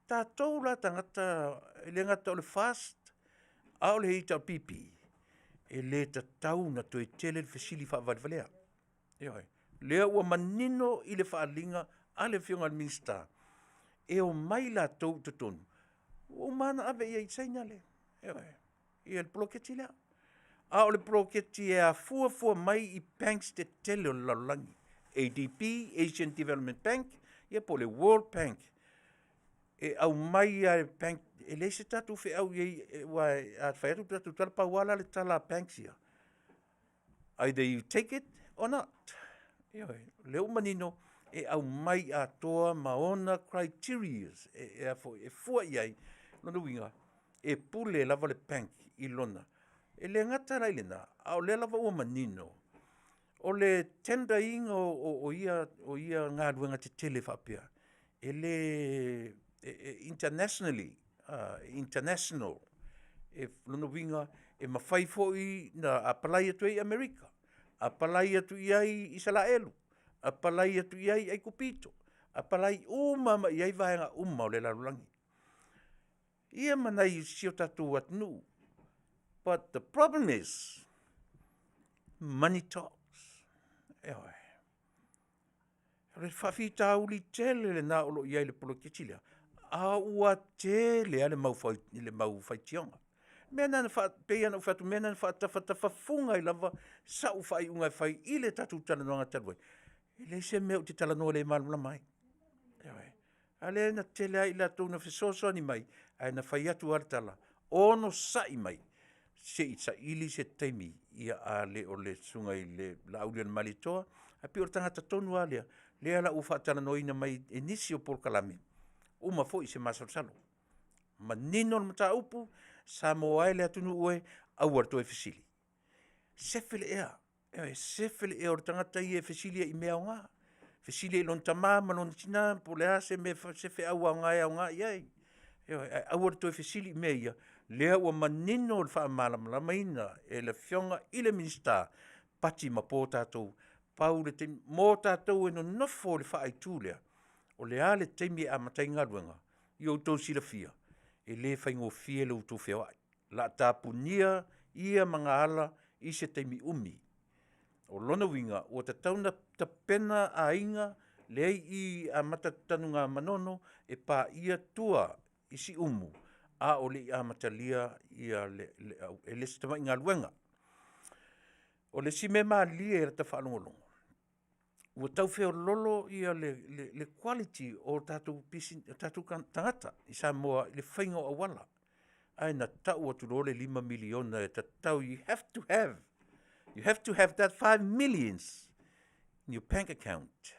tatou la tagata e le gata o le FAST a o le HRPP, e le tatau ona toe tele le fesili faavalevalea. Ioe. O lea ua manino i le faaaliga a le Afioga i le Minisita, e omai latou i totonu, ua uma lava ona ave i ai i Saina le poloketi lea. A o le poloketi e afuafua mai i banks tetele o le lalolagi, ADB, Asian Development Bank, ia po o le World Bank. E aumai lava e bank, e leai se tatou feau i ai aua a fai atu le tatou tala, pau lava la le tala a banks ia, either you take it or not. Ioe, o lea ua manino e aumai atoa ma ona criterias e fua i ai. O lona uiga, e pule lava le bank i lona. E le gata la i lena, a o lea lava ua manino, o le tender ina o ia galuega tetele faapea, e le internationally, international. O lona uiga, e mafai foi ona apalai atu ai Amerika, apalai atu i ai Isalaelu, apalai atu i ai Aikupito, apalai uma mai ai vaega uma o le lalolagi, ia ma nai si o tatou atunuu. But the problem is, money talks. Ioe. O le faafitauli tele lena o lo o i ai i le poloketi lea, a ua tele lava le mau faitioga. O mea na e pei lava ona ou fai atu, o mea na na faatafatafafuga ai lava sau faaiuga e fai i le tatou talanoaga talu ai, e leai se mea ou te talanoa le malamalama ai. Ioe. A lea na tele lava i latou na fesoasoani mai, ae na fai atu lava le tala, onosai mai se i saili se taimi, a le o le susuga i le Laaulialemalietoa, ae pei o le tagata tonu lava lea, lea la ua faatalanoaina mai e nisi o polokalame, uma foi se masalosalo. Manino le mataupu, Samoa e le atunuu e, aua le toe fesili. Sefe le ea, ioe, sefe le ea o le tagata ia e fesili ai i mea aoga, fesili ai i lona tama ma lona tina po o le a se mea, se feau aoga e aoga i ai. Ioe, ae aua le toe fesili i mea ia, lea ua manino le faamalamalamaina e le Afioga i le Minisita, pati ma po tatou, pau le taimi, mo tatou e nonofo i le faaitu lea, o le a le taimi e amata ai galuega, ia outou silafia, e le faigofie lo outou feoai. O le a tapunia ia magaala i se taimi umi. O lona uiga, ua tatau ona tapena aiga lea e i i amata atu i Tanugamanono e paia tua i Siumu, a o le i amatalia e le o se tamai galuega. O le isi mea malie i lata faalogologo, ua tau feololo le quality o tatou tagata i Samoa i le faiga o auala, ae na tau atu loa le $5 miliona e tatau, you have to have, you have to have that 5 millions in your bank account.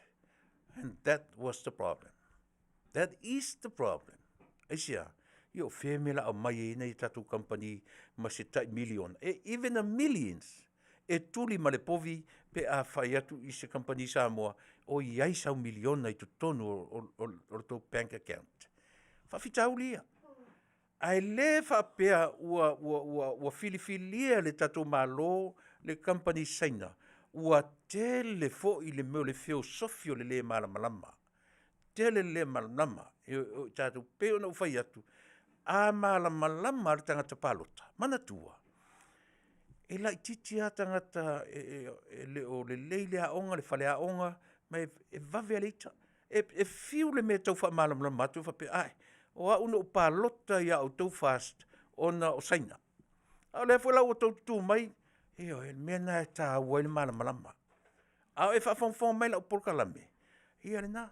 And that was the problem. That is the problem. Aisea? Ia o fea mea o le a aumai ai nai a tatou kamupani ma se tai miliona, e even a millions, e tuli ma le povi pe a fai atu i se kamupani Samoa o i ai sau miliona i totonu o le tou bank account. Faafitauli ia. Ae le faapea ua, ua, ua, ua filifilia e le tatou Malo le kamupani Saina, ua tele foi le mea o le feosofi o le le malamalama. Tele le le malamalama o i tatou. E pei ona ou fai atu, a malamalama lava le tagata palota, manatua, e laitiiti lava tagata e le o lelei le aoga, le faleaoga, ma e vave lava le ita. E fiu le mea e tau faamalamalama atu faapea, ae, o au na ou palota ia outou FAST ona o Saina. A o lea foi la ua outou tutu mai, ioe, o le mea lena e taua ai le malamalama. A o e faafogafoga mai i lau polokalame, ia lena.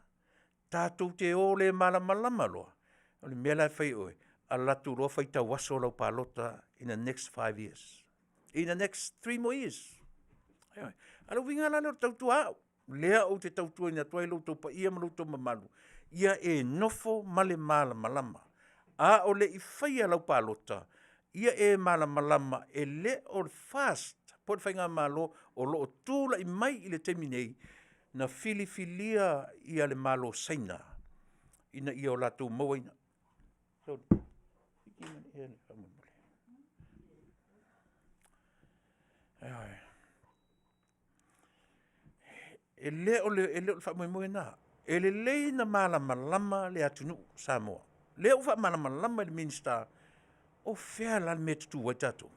Tatou te o le malamalama loa, o le mea la e fai e oe, alu atu loa faitau aso lau palota in the next 5 years, in the next 3 more years. Ioe. A o le uiga la lea o le tautua a au, lea ou te tautuaina atu ai lo outou paia ma lo outou mamalu, ia e nofo ma le malamalama. A o le i faia lau palota, ia e malamalama e le o le FAST po o le faigamalo o lo o tulai mai i le taimi nei, na filifilia le Malo o Saina ina ia latou mauaina. E le o le faamoemoe lena. E lelei ona malamalama le atunuu o Samoa. O lea ua faamalamalama e le Minisita, o fea la le mea e tutu ai tatou?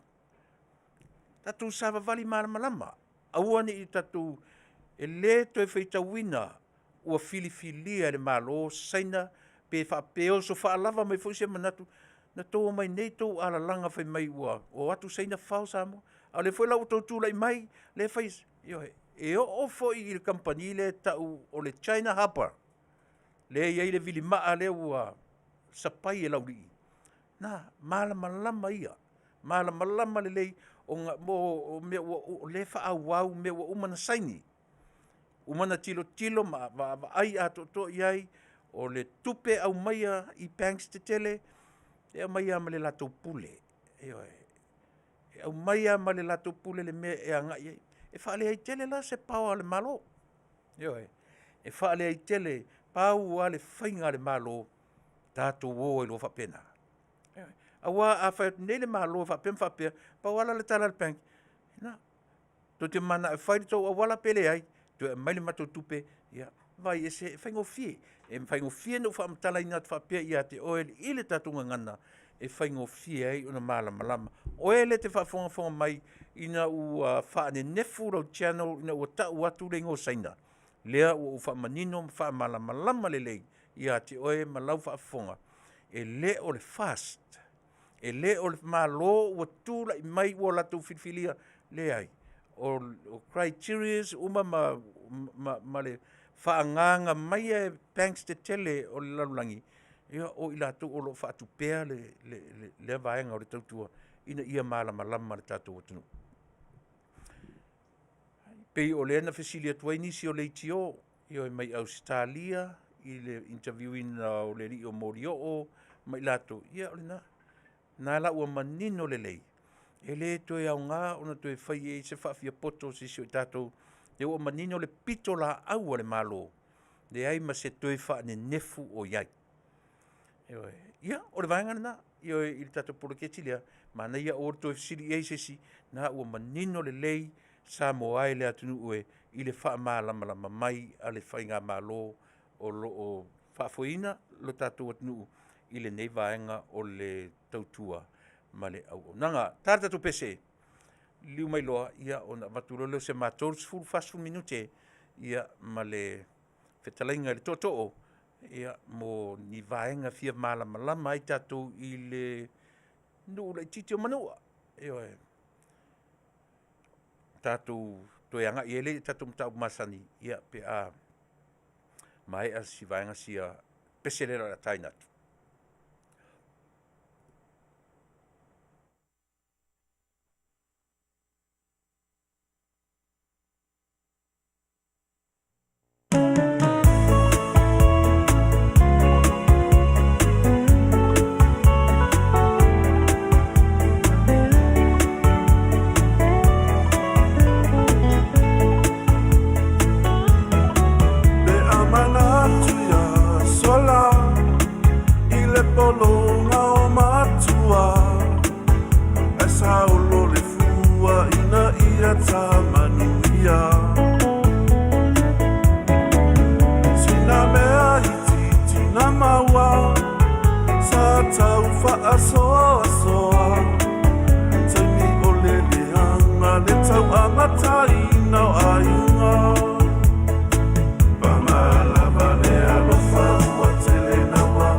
Tatou savavali malamalama, aua ne i tatou… E le toe faitauina ua filifilia e le Malo Saina pe oso faalava mai foi se manatu, na outou omai nei tou alalaga fai mai ua o atu Saina fafao Samoa. A o lea foi la ua outou tulai mai lea e fai… Ioe, e oo foi i le kamupani lea e tau o le China Harbour lea e i ai le vilimaa lea ua sapai e Laulii, na, malamalama ia, malamalama lelei o mea o lea e faaauau mea ua uma ona saini, uma ona tilotilo ma vaavaai atoatoa i ai, o le tupe e aumaia i banks tetele, e aumai lava ma le latou pule. Ioe. E aumai lava ma le latou pule i le mea e agai i ai. E faaleai tele la se power a le Malo, ioe. E faaleai tele, pau lava le faiga a le Malo, tatou o ai loa faapena. Ioe. Aua a fai atu nei le Malo e faapea ma faapea, pau lava la le tala a le bank, na, tou te mananao e fai le tou auala pe leai, toe aumai le matou tupe, ia vaai ese, e faigofie. E faigofie ona ou faamatalaina atu faapea ia te oe i le tatou gagana e faigofie ai ona malamalama. O oe lea e te faafogafoga mai ina ua faanenefu lau channel ina ua tau atu le igoa o Saina, lea ua ou faamanino ma faamalamalama lelei ia te oe ma lau faafofoga, e le o le FAST, e le o le Malo ua tulai mai ua latou filifilia, leai. O criterias uma ma le faaagaaga mai e banks tetele o le lalolagi, ia o i latou o lo o faatupea lea vaega o le tautua ina ia malamalama le tatou atunuu. E pei o lea na fesili atu ai nisi o leitio mai Ausetalia i le interview ina o le alii o Molioo ma i latou, ia o lena. O lena la ua manino lelei, e le toe aoga ona toe fai i ai se faafiapoto a se isi o tatou, lea ua manino le pitolaau a le Malo, leai ma se toe faanenefu o i ai. Ioe. Ia, o le vaega lena, ioe, i le tatou poloketi lea, manaia aua le toe fesili i ai se isi, o lena ua manino lelei Samoa e le atunuu e i le faamalamalama mai a le faigamalo o lo o faafoeina lo tatou atunuu i lenei vaega o le tautua ma le auaunaga. Ta le tatou pese, liliu mai loa ona avatu loa lea o se matou 30, 40 minute ma le fetalaiga i le Tootoo mo ni vaega e fia malamalama ai tatou i le nuu laitiiti o Manua. Ioe. Tatou toe agai ai lea i tatou mataupu masani pe a maea si vaega sia pese lea o le a taina atu. Pe a manatu ia sola. Atua ina ia ta manuia. Sina mea itiiti na maua, sa tau faasoasoa. Taimi o le leaga le tau amataina o aiga. Paga lava le alofa ua tele naua,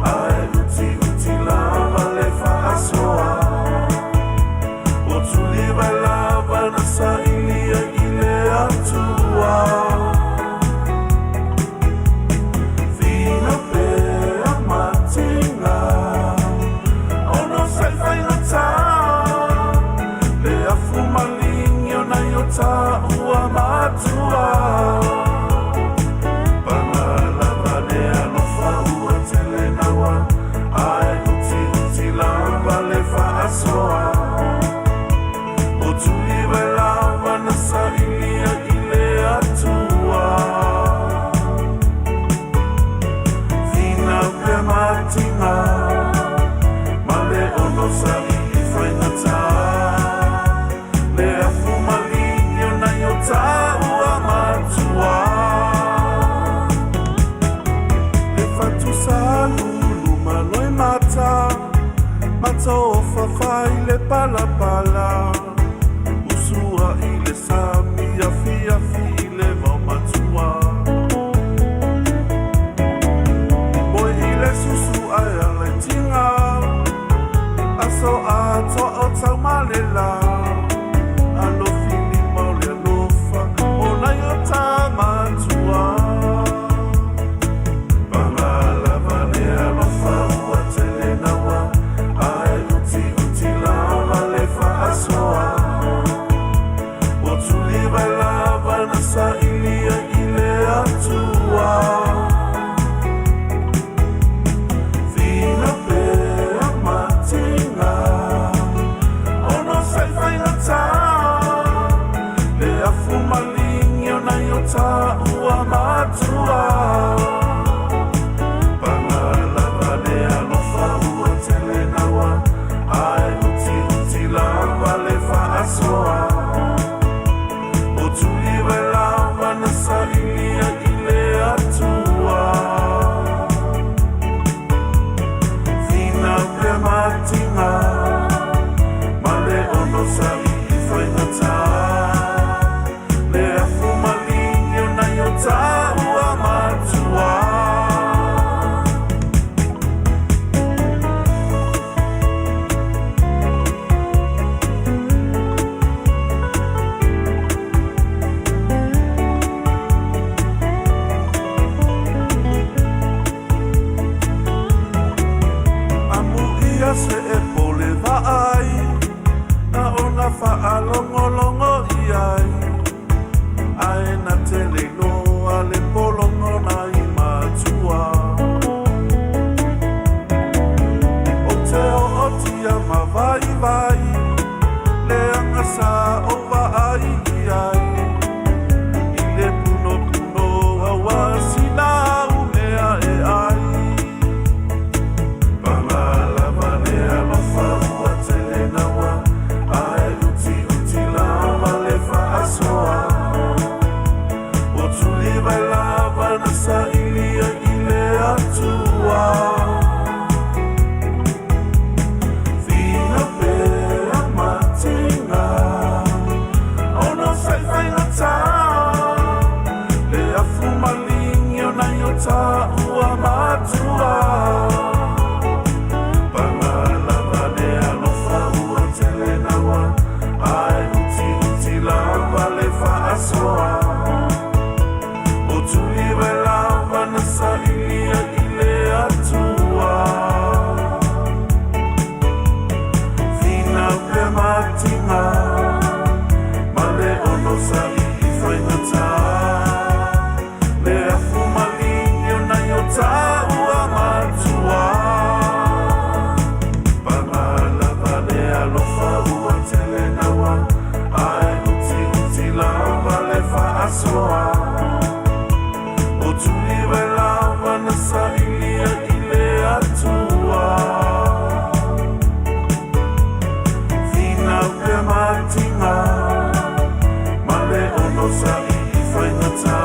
ae utiuti lava le faasoa. O tulivae lava na saili ai i le Atua. Finau pea matiga, ono sai faigata, le afu maligi o nai o taua matua. Paga lava le alofa ua tele naua, ae utiuti lava le faasoa. O tulivae lava na saili ai i le Atua. Finau pea matiga, ma le onosai i faigata, le afu maligi o nai o taua matua. Le fatusa lulu maloi mata, mata o fafai le palapala. Usua i le sami afiafi i le vaumatua. Moe i le susu ae ala i tiga, aso atoa o taumalela. Alofi lima o le alofa o nai o tamatua. Paga lava le alofa ua tele naua, ae utiuti lava le faasoa. O tulivae lava na saili ai i le Atua. Finau pea matiga, ono sai faigata, le afu maligi o nai o taua matua. Paga lava le alofa ua tele naua, ae utiuti lava le faasoa. O tulivae lava na saili ai i le Atua. Finau pea matiga, ma le onosai i faigata, le afu maligi o nai o taua matua. Amuia se e pole vaai, na ona faalogologo i ai, ae na tele iloa le pologo nai matua. O te ootia ma vaivai, leaga sa ou vaai i ai, i le punopuno aua sina umea e ai. Paga lava le alofa ua tele naua, ae utiuti lava le faasoa. O tulivae lava na saili ai i le Atua. Finau pea matiga, ono tiga ma le onosai i faigata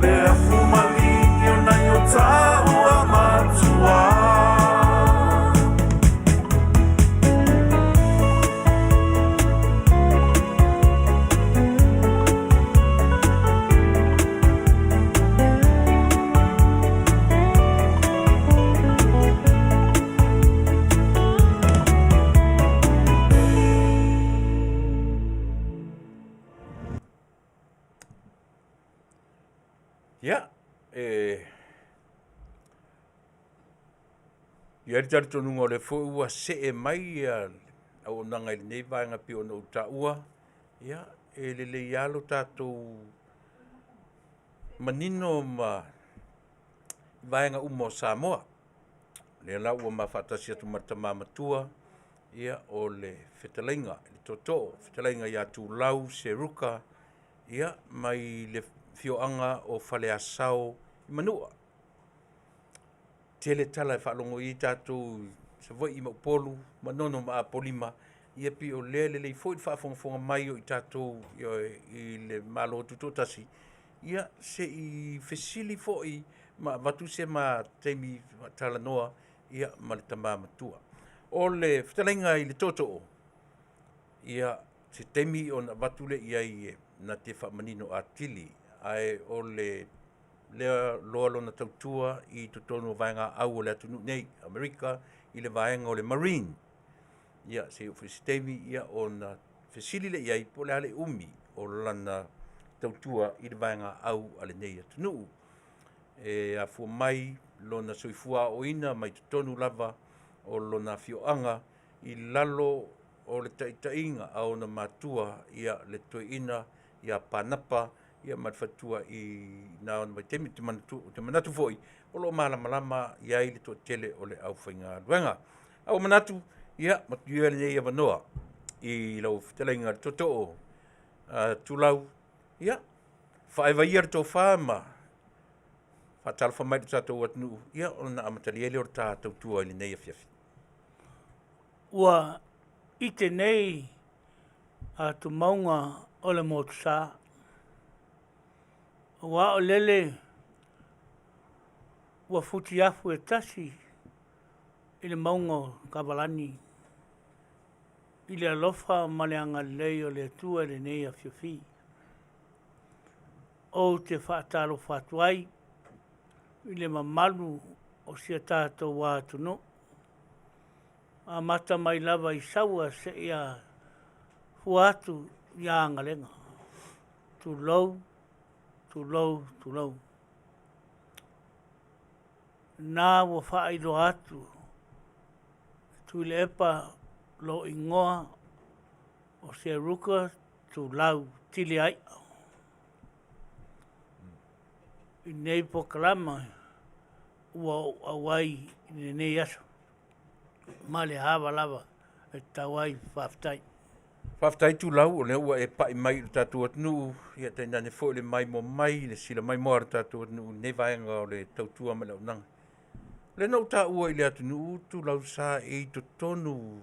le afu maligi o nai o taua matua. Ia, e i ai le talitonuga o lea foi ua see mai ia auaunaga i lenei vaega pei ona ou taua, ia, e lelei lava lo tatou manino ma vaega uma o Samoa. O lea la ua ma faatasi atu ma le tama matua, ia, o le fetalaiga i le Tootoo, fetalaiga ia Tulau Seruka, ia, mai le afioaga o Faleasao i Manua. Tele tala e faalogo i ai tatou i Savaii ma Upolu, Manono ma Apolima, ia pei o lea e lelei foi le faafogafoga mai o i tatou i le Malo Tutoatasi, ia se i fesili foi ma avatu se ma taimi faatalanoa ia ma le tama matua. O le fetalaiga i le Tootoo, ia se taimi ona avatu lea i ai e na te faamanino atili, ae o le lea loa lona tautua i totonu o vaega au o le atunuu nei, Amerika, i le vaega o le Marine. Ia, se i oo foi se taimi ia ona fesili lea i ai po o le a le umi o lana tautua i le vaega au a lenei atunuu. E afua mai lona soifua aoaoina mai totonu lava o lona afioaga i lalo o le taitaiga a ona matua ia le toeaina ia Panapa ia ma le faletua i na ona vaitaimi. Ou te manatu foi o lo o malamalama i ai le toatele o le aufaigaluega. Ae ua manatu, ia, manuia lenei avanoa i lau fetalaiga i le Tootoo Tulau, ia, faaeva ia le tofa ma faatalofa mai i le tatou atunuu, ia ona amatalia ai lea o le ta tautua i lenei afiafi. Ua ite nei atumauga o le motusa, aua o lele ua futiafu e tasi i le mauga o Kavalani i le alofa ma le agalelei o le Atua i lenei afiafi. Ou te faatalofa atu ai i le mamalu o si a tatou atunuu, amata mai lava i Saua seia fua atu i Agalega. Tulou, tulou, tulou. Na ua faailoa atu e Tuilaepa lou igoa o Seruka Tulau Tiliai'a i lenei polokalama ua ou auai i lenei aso ma le ava lava e tatau ai. Faafetai. Faafetai Tulau, o lea ua e pai mai i le tatou atunuu, ia tainane foi le maimoa mai, le sila maimoa a le tatou atunuu i lenei vaega o le tautua ma le auaunaga. O lea na ou taua i le atunuu Tulau sa e i totonu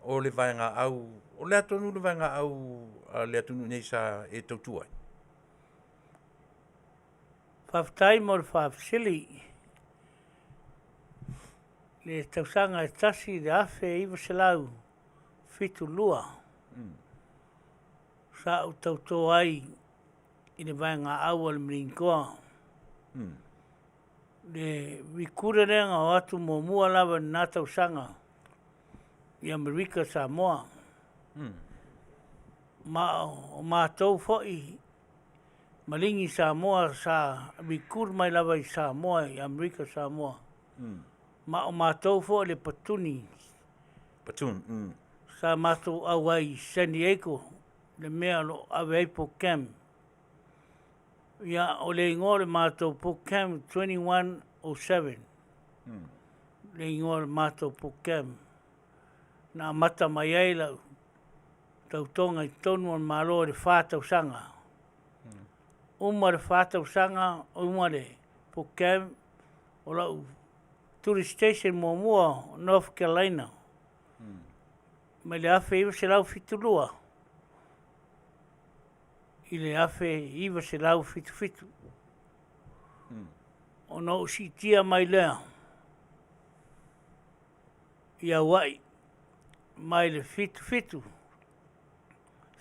o le vaega au, o le a tonu le vaega au a le atunuu nei sa e tautua ai? Faafetai mo le faafesili. I le tausaga e 1972, sa ou tauto ai i le vaega au a le Marine Corps. Le recruiter lea na o atu muamua lava i lena tausaga i Amerika Samoa. Ma o matou foi Maligi Samoa sa recruit mai lava i Samoa i Amerika Samoa. Ma o matou foi le patuni. Platoon. Sa matou auai i San Diego, le mea o lo o ave ai boot camp. Ia, o le igoa o le matou boot camp 2107. Le igoa o le matou boot camp. Na amata mai ai lau tautoga i totonu o le Malo i le 4 tausaga. Uma le 4 tausaga, uma le boot camp, o lau duty station muamua o North Carolina. Mai le 1972 i le 1977. Ona ou siitia mai lea i Aua'i mai le 77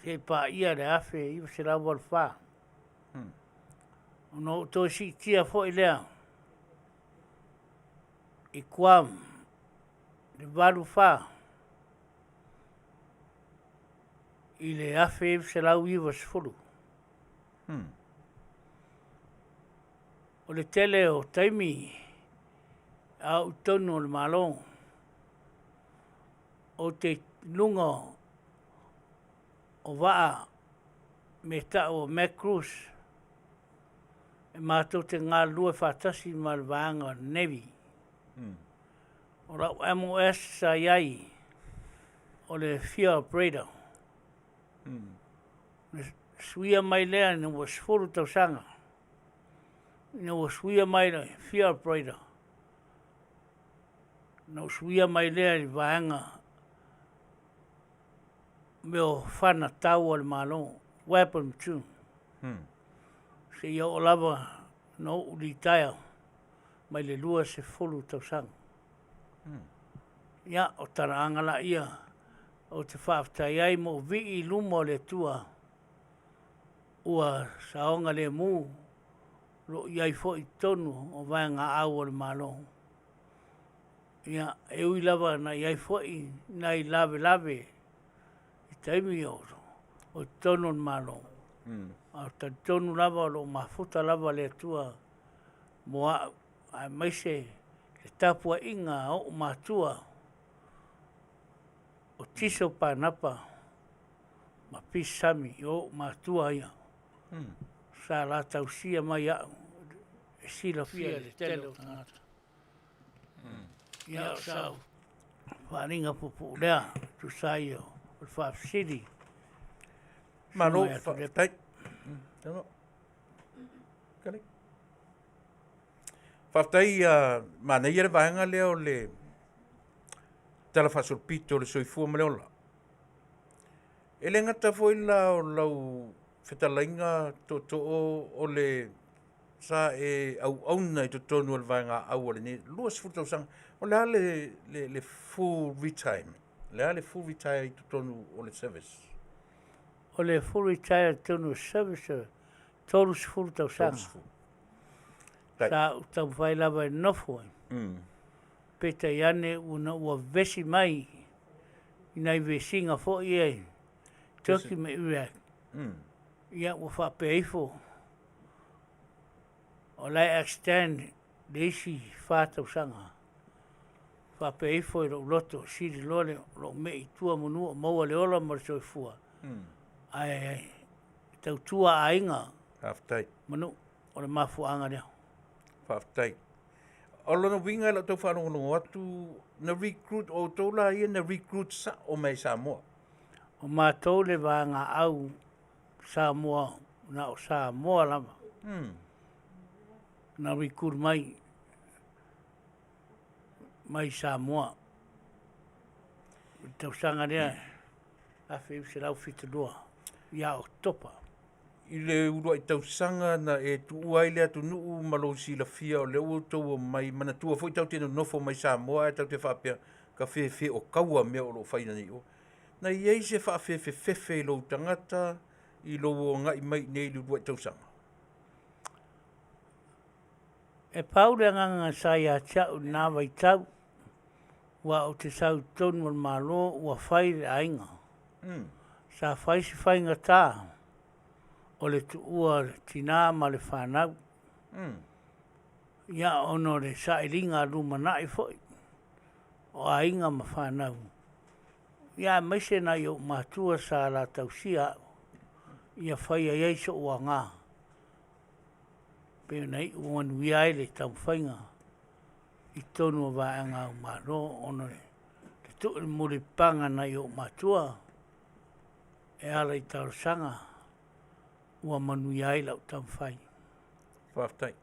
seia paia le 1984. Ona ou toe siitia foi lea i Guam le 84 i le 1990. O le tele o taimi a ou i totonu o le Malo, ou te i luga o vaa me tau o Mac Cruise e matou te galulue faatasi ma le vaega o le Navy. O lau MOS sa i ai o le Fuel Operator. Na suia mai lea ina ua 10 tausaga, ina ua suia mai le Fuel Operator, na ou suia mai lea i le vaega mea o fana tau a le Malo, weapon platoon. Seia oo lava na ou litaea mai le 20 tausaga. Ia, o talaaga laia ou te faafetai ai ma ou vii i luma o le Atua ua saogalemu o lo o i ai foi i totonu o vaegaau a le Malo. Ia, e ui lava na i ai foi nai lavelave i taimi o i totonu o le Malo, ae talitonu lava o lo o mafuta lava le Atua mo a'u, aemaise le tapuaiga a o'u matua o Tiso Panapa ma Pisi Sami, o o'u matua ia sa la tausia mai a'u e silafia e le tele o tagata. Ia o sau faaaliga puupuu lea e tusa ai o le faafesili. Malo faafetai. Faafetai, manaia le vaega lea o le Tala Faasolopito o le Soifua ma le Ola. E le gata foi la o lau fetalaiga tootoo o le sa e auauna i totonu o le vaega au a lenei 20 tausaga. O le a le full retirement? O le a le full retire i totonu o le service? O le full retire i totonu o le service, 30 tausaga. 30. Sa ou taumafai lava e nofo ai. Peitai ane ona ua vevesi mai i nai vesiga foi ia i Turkey ma Iraq. Ia ua faapea ifo o la e extend le isi 4 tausaga. Faapea ifo i lou loto, sili loa lou mei i tua manu o maua le ola ma le soifua. Ae tautua aiga. Faafetai. Manu, o le mafuaaga lea. Faafetai. O lona uiga i lau tau faalogologo atu, na recruit outou la ia na recruit sao mai Samoa. O matou le vaega au Samoa, na o Samoa lava. Na recruit mai mai Samoa. I le tausaga lea 1972 ia Oketopa. I le uluai tausaga na e tuua ai le atunuu ma lou silafia o lea ua outou omai, manatua foi tatou te nonofo mai Samoa ae tatou te faapea ka fefe o kaua mea o lo o faia nei o. Na i ai se faafefefefe i lou tagata i lou ogai mai i nei i le uluai tausaga? E pau le agaga sa ia te a'u i lena vaitau, ua ou te sau i totonu o le Malo ua fai le aiga. Sa fai se faigata o le tuua o le tinā ma le fanau. Ia ona o le sailiga lumanai foi o aiga ma fanau. Ia aemaise nai ou matua sa la tausia a'u ia faia i ai so'u aoga. Pei ona iu manuia ai le taumafaiga i totonu o vaega au Malo ona o le tuu i le mulipapaga nai ou matua e ala i talosaga ua manuia ai lau taumafai. Faafetai.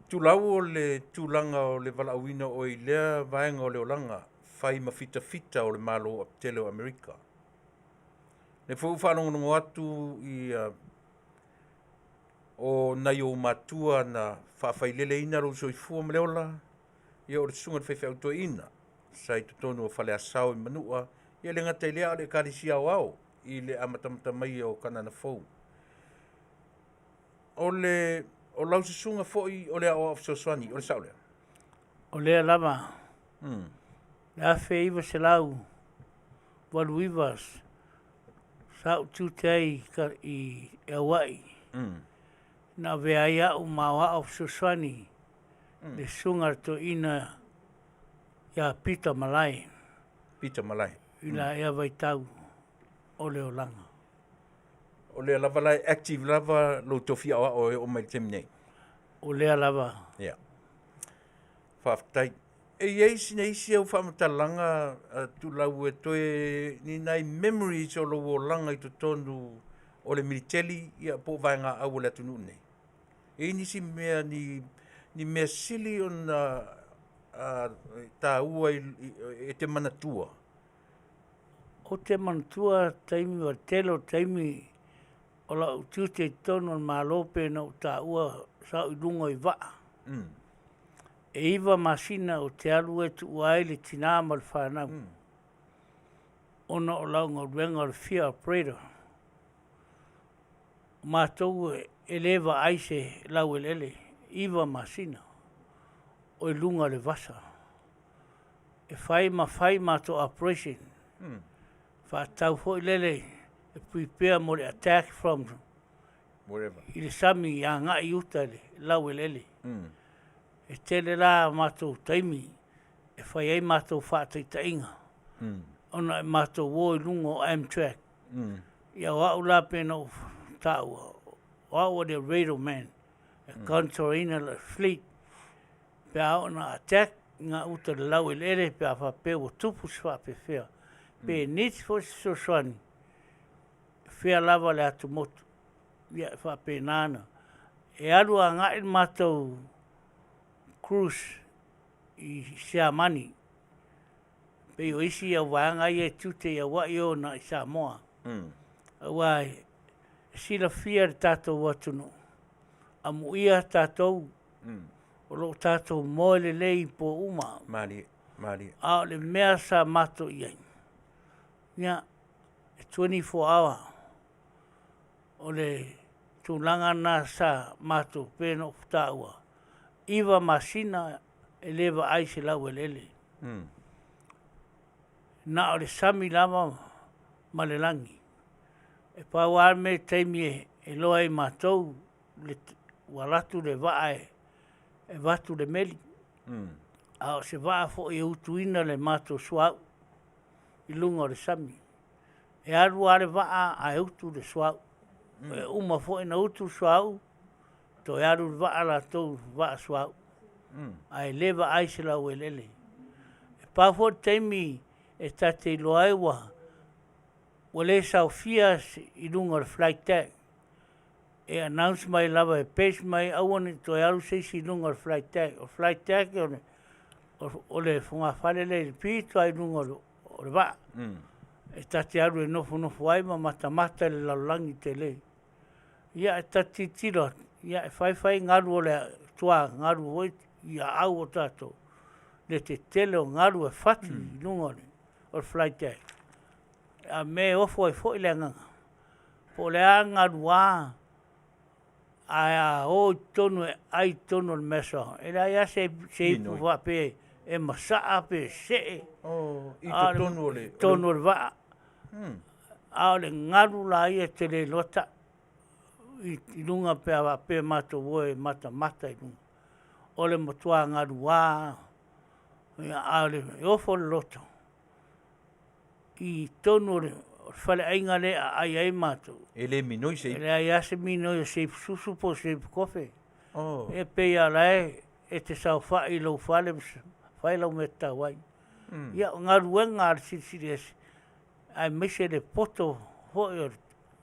Tulau o le tulaga o le valaauina o oe i lea vaega o le olaga. fai ma fitafita o le Malo tele o Amerika. Le foi ua faalogologo atu i o nai ou matua na faafaileleina lou soifua ma le ola, ia o le susuga i le faifeau toeaina sa i totonu o Faleasao i Manua, ia le gata i lea a o le Ekalesia Aoao i le amatamata mai o Kanana Fou. O le o lau susuga foi o le aoao fesoasoani, o le sao lea? O lea lava. Le 1989 sa ou tiute ai i Auai, na avea ai au ma aoao fesoasoani le susuga a le toeaina ia Peter Malae. Peter Malae. I la ea vaitau o le olaga. O lea lava la e active lava lou tofi aoao e oo mai i le taimi nei? O lea lava. Ia. Faafetai. E i ai sina isi au faamatalaga Tuulau e toe ni nai memories o lou olaga i totonu o le militeli ia po o vaegaau o le atunuu nei? E i ai nisi mea ni ni mea sili ona taua e te manatua? Ou te manatua taimi o le tele o taimi o lau tiute i totonu o le Malo pei ona ou taua sa ou i luga i vaa. E 9 masina ou te alu e tuua ai le tinā ma le fanau ona o lau galuega o le field operator. O matou e le vaai se laueleele, 9 masina o i luga o le vasa. E fai ma fai matou operation, faatatau foi lele e prepare mo le attack from wherever i le sami agai i uta i le laueleele. E tele la matou taimi e fai ai matou faataitaiga ona e matou o i luga o Amtrak. Ia o au la pei ona ou taua, o au o le radio man e control ina le fleet pe a oo ina attack i gauta i le laueleele pe a faapea ua tupu se faapefea pe need foi se fesoasoani, fea lava le atumotu. Ia e faapena ona e alu agai le matou cruise i Siamani, pei o isi au vaega ia e tiute i Auai e o agai i Samoa. Aua e silafia e le tatou atunuu, amuia tatou o lo o tatou moe lelei i po uma. Malie, malie. A o le mea sa matou i ai, ia, e 24 hour o le tulaga lena sa matou pei ona ou taua, 9 masina e le vaai i se laueleele. Na o le sami lava ma le lagi. E pau lava le mea i le taimi e iloa ai e matou ua alu atu le vaa e avatu le meli. A o se vaa foi e utuina le matou suauu i luga o le sami. E alu lava le vaa ae utu le suauu. E uma foi ona utu le suauu, toe alu le vaa latou, vaa suauu. Ae le vaai se laueleele. E pau foi le taimi e ta te iloa ai ua le saofia i luga o le flight deck. E announce mai lava e page mai aua ne i toe alu se isi i luga o le flight deck. O le flight deck o le fogafale lea i le pito lava i luga o le vaa. E ta te alu e nofonofo ai ma matamata i le lalolagi tele. Ia e ta te tilotilo atu, ia e fai fai galu o le tua galu foi i aau o tatou, le tetele o galu e fati i luga o le flight deck. A mea e ofo ai foi le agaga, po o le a galuā, ae a o i totonu e ai i totonu o le mess hall, e leai lava se ipu faapea e masaa pe see. I totonu o le... totonu o le vaa. A o le galu la ia e te le iloa tau i luga pe a faapea matou o e matamata i luga. O le matua galuā, a o le ofo o le loto, i totonu o le faleaiga lea e aai ai matou. E le minoi se ipu. E leai lava se minoi o se ipu susu po o se ipu kofe. E pei lava o la e te saofai i lou fale ma fai lau mea tatau ai. Ia, o galuega a le Silisili Ese, aemaise le poto foi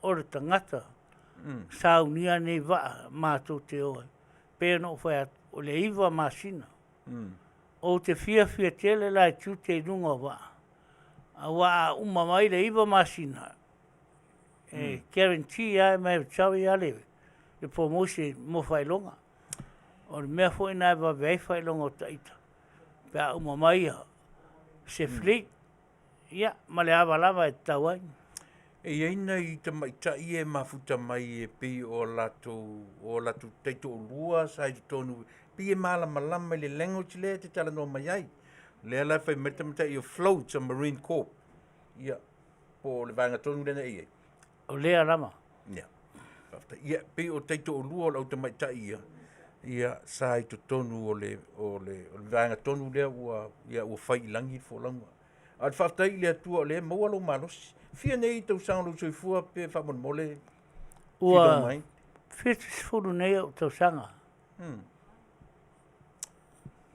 o le tagata saunia nei vaa matou te o ai. Pei ona ou fai atu, o le 9 masina. Ou te fiafia tele la e tiute i luga o vaa, aua a uma mai le 9 masina, e guarantee lava e mandatory lava le promotion mo faailoga. O le mea foi lena e vave ai faailoga o ita pe a uma mai se fleet, ia, ma le ava lava e tatau ai. E i ai nai tamaitai ia e mafuta mai e pei o latou o latou taitoalua sa i totonu, pei e malamalama i le language lea e te talanoa mai ai. O lea la e fai mai le tamaitai o floats a Marine Corps. Ia, po o le vaega tonu lea na e i ai. O lea lava. Ia, faafetai. Ia, pei o taitoalua o le au tamaitai ia, ia, sa i totonu o le, o le, o le vaega tonu lea ua, ia, ua fai i lagi le folauga. A o le faafetai i le Atua o lea e maua lou malosi. Fia nei tausaga o lou soifua pe faamolemole if you don't mind? Ua 70 nei ou tausaga.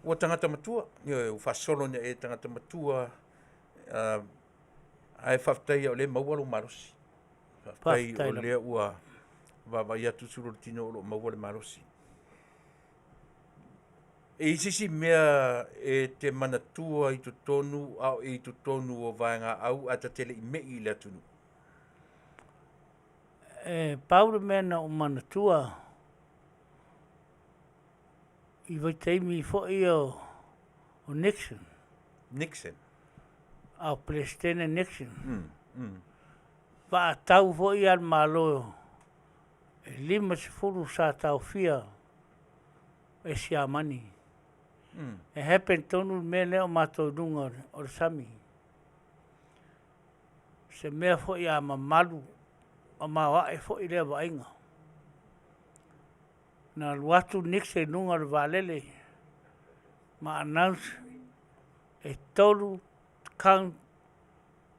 Ua tagata matua, ioe, ua faasolo ina e tagata matua, ae faafetai o lea e maua lou malosi. Faafetai o lea ua vaavaai atu sulu o le tino o lo o maua le malosi. E i ai se isi mea e te manatua i totonu a o e i totonu o vaegaau ae ta te le i me'i i le atunuu? E pau le mea na ou manatua i vaitaimi foi ia o Nixon. Nixon. A o Peresetene Nixon. Vaatau foi a le Malo e 50 sa taofia e Siamani. E happen tonu le mea lea o matou i luga o le sami. Se mea foi a mamalu ma maoae foi lea vaaiga. Na alu atu Nixon i luga o le vaalele ma announce e 3 count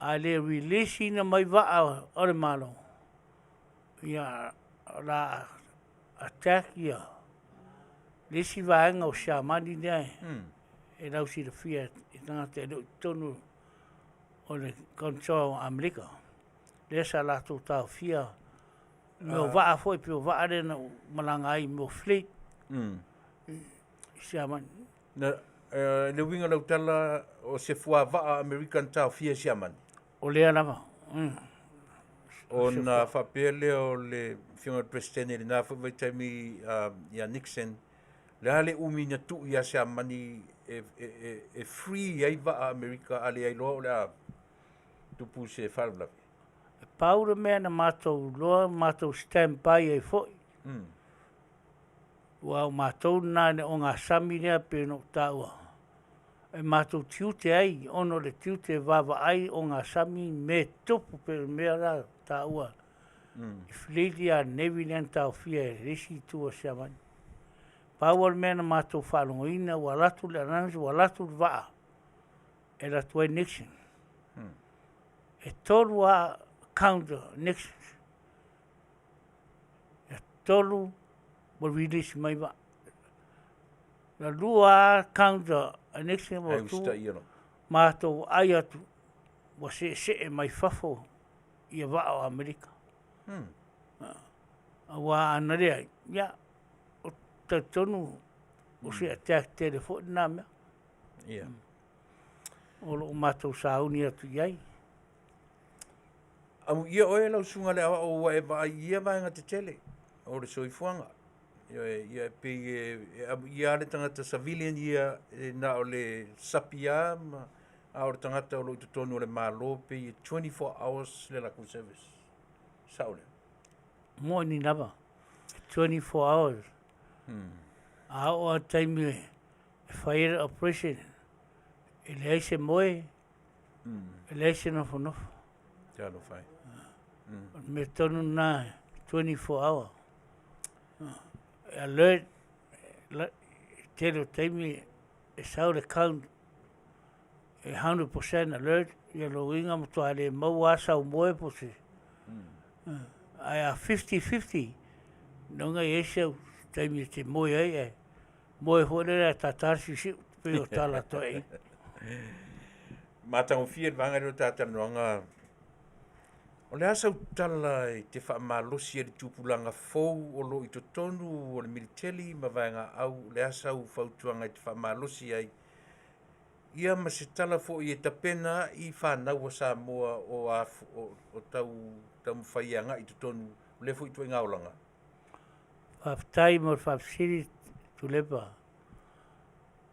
ae le release ina mai vaa o le Malo, ia o le a attack ia le isi vaega o Siamani lea e lausilafia e tagata e le o i totonu o le control a Amerika. Lea sa latou taofia mea o vaa foi, pei o vaa lea na ou malaga ai, mea o fleet i Siamani. Na, le uiga o lau tala, o se fuavaa Amerika na taofia e Siamani? O lea lava. Ona faapea lea o le Afioga i le Peresetene i lena foi vaitaimi ia Nixon, le a le umi na tuu ia Siamani e free ai vaa Amerika a leai loa o le a tupu se faalavelave? E pau le mea na matou iloa, matou stand by ai foi, Ua o matou lena i le ogasami lea pei ona ou taua, e matou tiute ai ona o le tiute e vaavaai ogasami me tupu pei o le mea la taua i fleet ia a le Navy lea na taofia e le isi itu o Siamani. Pau o le mea na matou faalogoina ua alu atu le announce ua alu atu le vaa e alu atu ai Nixon. E 3 lava counter Nixon. E 3 ua release mai vaa. Na 2 lava counter a Nixon ua tu, matou vaai atu ua seesee mai fafo ia vaa o Amerika. Aua ana leai, ia, ou te talitonu o se attack tele foi lena mea. O lo o matou sauni atu i ai. Amuia oe lau susuga i le aoao ua e vaai i ia vaega tetele o le soifuaga. Ioe, ia e pei e amuia lava le tagata civilian ia e na o le sapi lava ma a o le tagata o lo o i totonu o le Malo pei e 24 hours le latou service. Sao lea? Moni lava, e 24 hours. A oo lava i le taimi e fai ai le operation, e leai se moe, e leai se nofonofo. Talofa e. O le mea tonu lena, 24 hour. E alert, tele o taimi e sau le count e 100% alert, ia lona uiga matua le maua lava sau moe po o se... Ae a 50-50, lona uiga e i ai si au taimi e te moe ai ae moe foi lele ae tata le siusiu, pei o tala a toeaiina. Matagofie le vaega lea o le ta talanoaga. O le a sau tala e te faamalosi ai i le tupulaga fou o lo o i totonu o le militeli ma vaegaau, o le a sau fautuaga e te faamalosi ai? Ia ma se tala foi e tapena a'i fanau a Samoa o a o tau taumafai e aga'i i totonu o lea foi ituaiga olaga. Faafetai mo le faafesili Tuilaepa.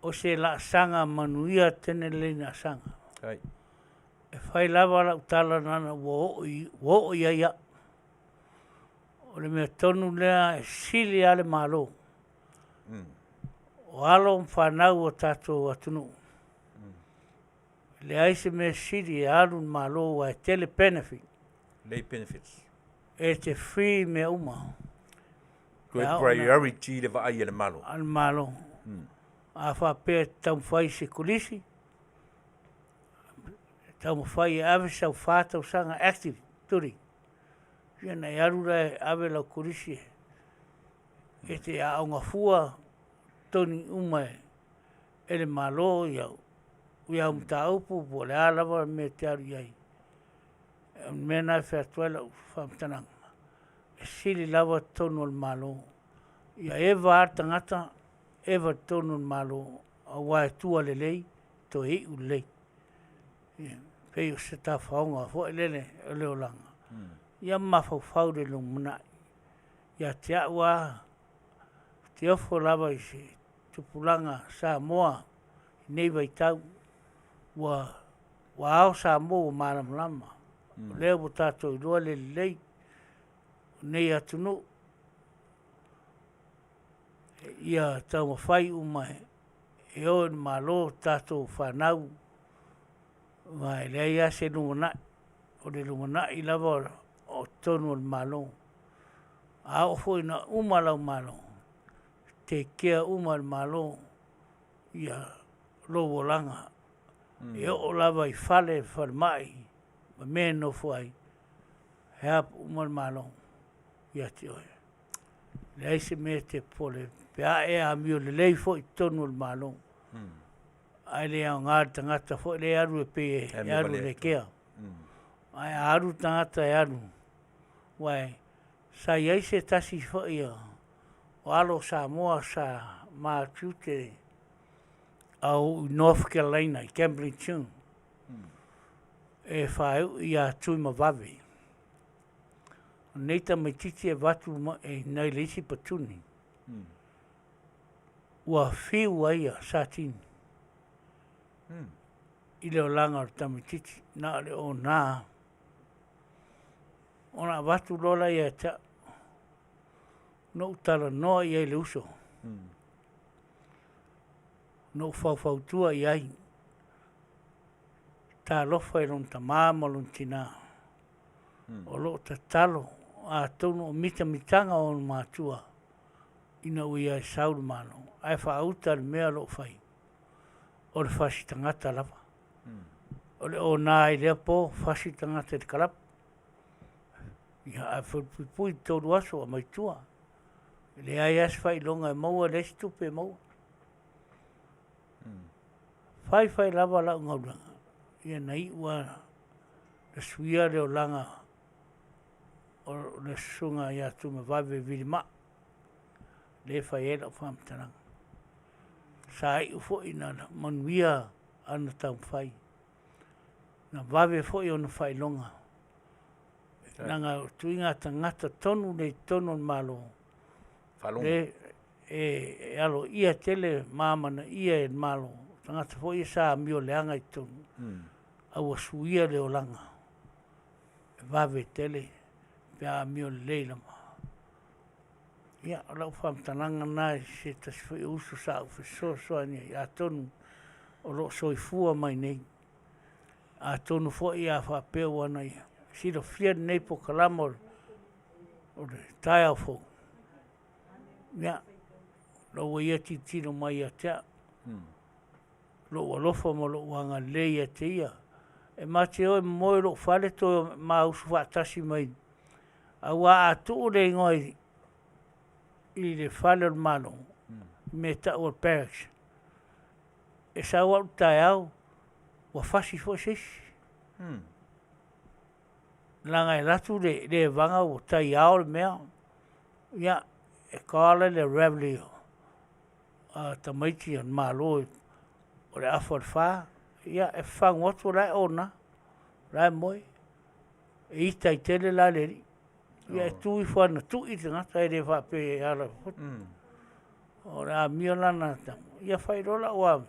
O se laasaga manuia tene lenei laasaga. Ai. E fai lava lau tala leaga ua oo i ua oo i ai au. O le mea tonu lea e sili lava le Malo. O alo ma fanau a o tatou atunuu, e leai se mea sili e alu i le Malo aua e tele benefit. Lelei benefits. E te free i mea uma. Toe priority le vaai a le Malo. A le Malo. A faapea e te taumafai i se kolisi, e taumafai e ave sau fa tausaga active duty, ia ona e alu lea e ave lau kolisi e te aoga fua, totogi uma e le Malo au mataupu po o le a lava le mea e te alu i ai. O le mea lena e fai atu ai lau faamatalaga, e sili lava totonu o le Malo. Ia eva lava le tagata, eva i totonu o le Malo aua e tua lelei toe iu lelei. E pei o se tafaoga foi lele o le olaga, ia ma mafaufau i le lumanai. Ia te au lava, ou te ofo lava i se tupulaga Samoa i lenei vaitau, ua ao Samoa ua malamalama. O lea ua tatou iloa le lelei o lenei atunuu, ia taumafai uma e o i le Malo tatou fanau, aua e leai lava se lumanai, o le lumanai lava o totonu o le Malo. A oo foi ina uma lau Malo, take care uma e le Malo lou olaga, e oo lava i fale, falemai ma mea e nofo ai, e help uma le Malo ia te oe. E leai se mea e te popole ai pe a e amio lelei foi i totonu o le Malo, ae le aoga i le tagata foi lea e alu e pei e alu lekea. Ae a alu le tagata e alu, aua sa i ai se tasi foi o alo o Samoa sa matiute a o i North Carolina i Gambling Tune e faaiu ia Tuimavave. O lenei tamaitiiti e avatu nai le isi patuni, ua fiu ai ia Satini i le olaga o le tamaitiiti, na o le ona Ona avatu loa lea ia te au, na ou talanoa i ai i le uso, na ou faufautua i ai, talofa i lona tama ma lona tina, o lo o tatalo atonu o mitamitaga o ona matua ina ua ia sau i le Malo, ae faauta le mea o lo o fai, o le fasi tagata lava. O le ona i lea po, fasi le tagata i le kalapu. Ia, ae falepuipui i le 3 aso aumai i tua. E leai lava se faailoga e maua, leai se tupe e maua. Fai fai lava lau galuega, ia na iu lava ina suia le olaga o le susuga ia Tuimavave Vilimaa, lea e fai ai lau faamatalaga. Sa iu foi ina manuia ana taumafai, na vave foi ona faailoga, leaga o le ituaiga tagata tonu lea i totonu o le Malo, lea e aloaia tele ma amanaia e le Malo, o tagata foi ia sa amioleaga i totonu, a ua suia le olaga, e vave tele pe a amio lelei lava. Ia, o lau faamatalaga lena i se tasi foi o uso sa ou fesoasoani ai, atonu o lo o soifua mai nei. Atonu foi a faapea ua na silafia lenei polokalama o le taeao fou, ia, o la ua ia tilotilo mai ia te au, lou alofa ma lou agalelei ia te ia. E ma te o e momoe i lou fale toe ma usu faatasi mai, aua a tuu le igoa i le fale o le Malo, le mea e tau o le barracks, e sau au i le taeao ua fasi foi se isi. Leaga e alu atu le evaga ua taiao le mea, ia, e call le revenue a tamaiti a le Malo o le afa o le fa. Ia, e fafagu atu o la e ona, o la e moe. E ita ai tele la le alii. Ia e tu ifo lava na tui le tagata e le faapea e ala i fafo. O le amio la lena tama, ia fai loa lau amio,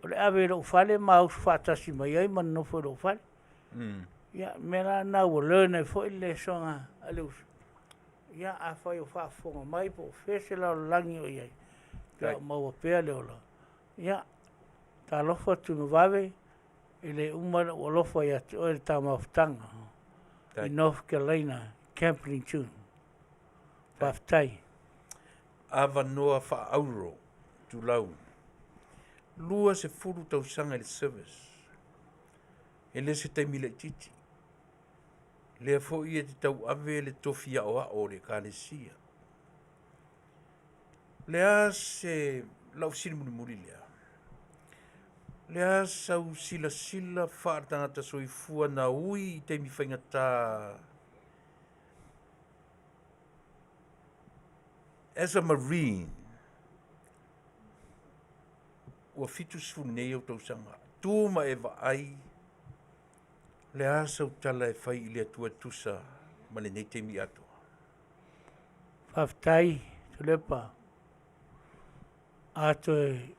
o le ave i lou fale ma usu faatasi mai ai ma nonofo i lou fale. Ia o le mea la lena ua learn ai foi le lesona a le uso, ia afai o faafofoga mai po o fea se lalolagi o i ai, ia maua pea le ola. Ia, talofa Tuimavave, e le uma lou alofa ia te oe le ta mafutaga i North Carolina, Camp Linchun. Faafetai. Avanoa faaauro, Tulau. 20 tausaga i le service. E le se taimi laitiiti. Lea foi e te tauave le tofi aoao o le Ekalesia. O le a se lau fesili mulimuli lea? O le a sau silasila faaletagata soifua na ui i taimi faigata as a Marine, ua 70 nei ou tausaga, tu ma e vaai, o le a sau tala e fai i le Atua e tusa ma lenei taimi atoa? Faafetai Tuilaepa. A toe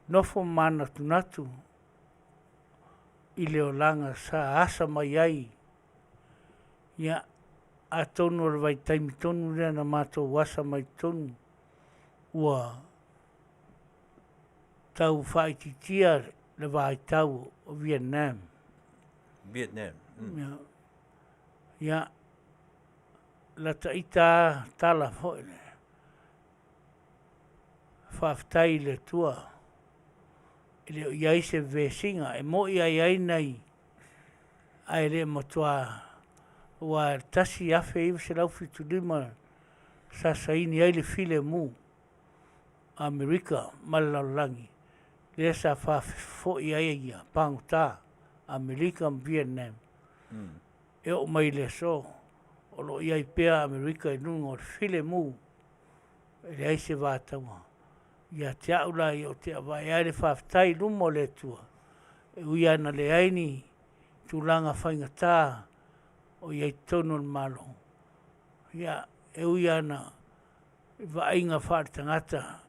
nofo manatunatu i le olaga sa asa mai ai, ia, atonu o le vaitaimi tonu lea na matou asa mai totonu, ua tau faaitiitia le vaitau o Vietnam. Vietnam. Ia, lata ita lava tala foi lea, faafetai i le Atua e le o i ai se vesiga. E moni lava e i ai nai, ae le matua, aua e 1975 sa saini ai le filemu a Amerika ma le lalolagi, lea sa faafoi ai ia pagota Amerika ma Vietnam. E oo mai i le aso, o lo o i ai pea Amerika i luga o le filemu, e leai se va taua. Ia te au la ia, ou te avae ai le faafetai i luma o le Atua, e ui lava ina leai ni tulaga faigata o i ai i totonu o le Malo, ia, e ui lava ina vaaiga faaletagata,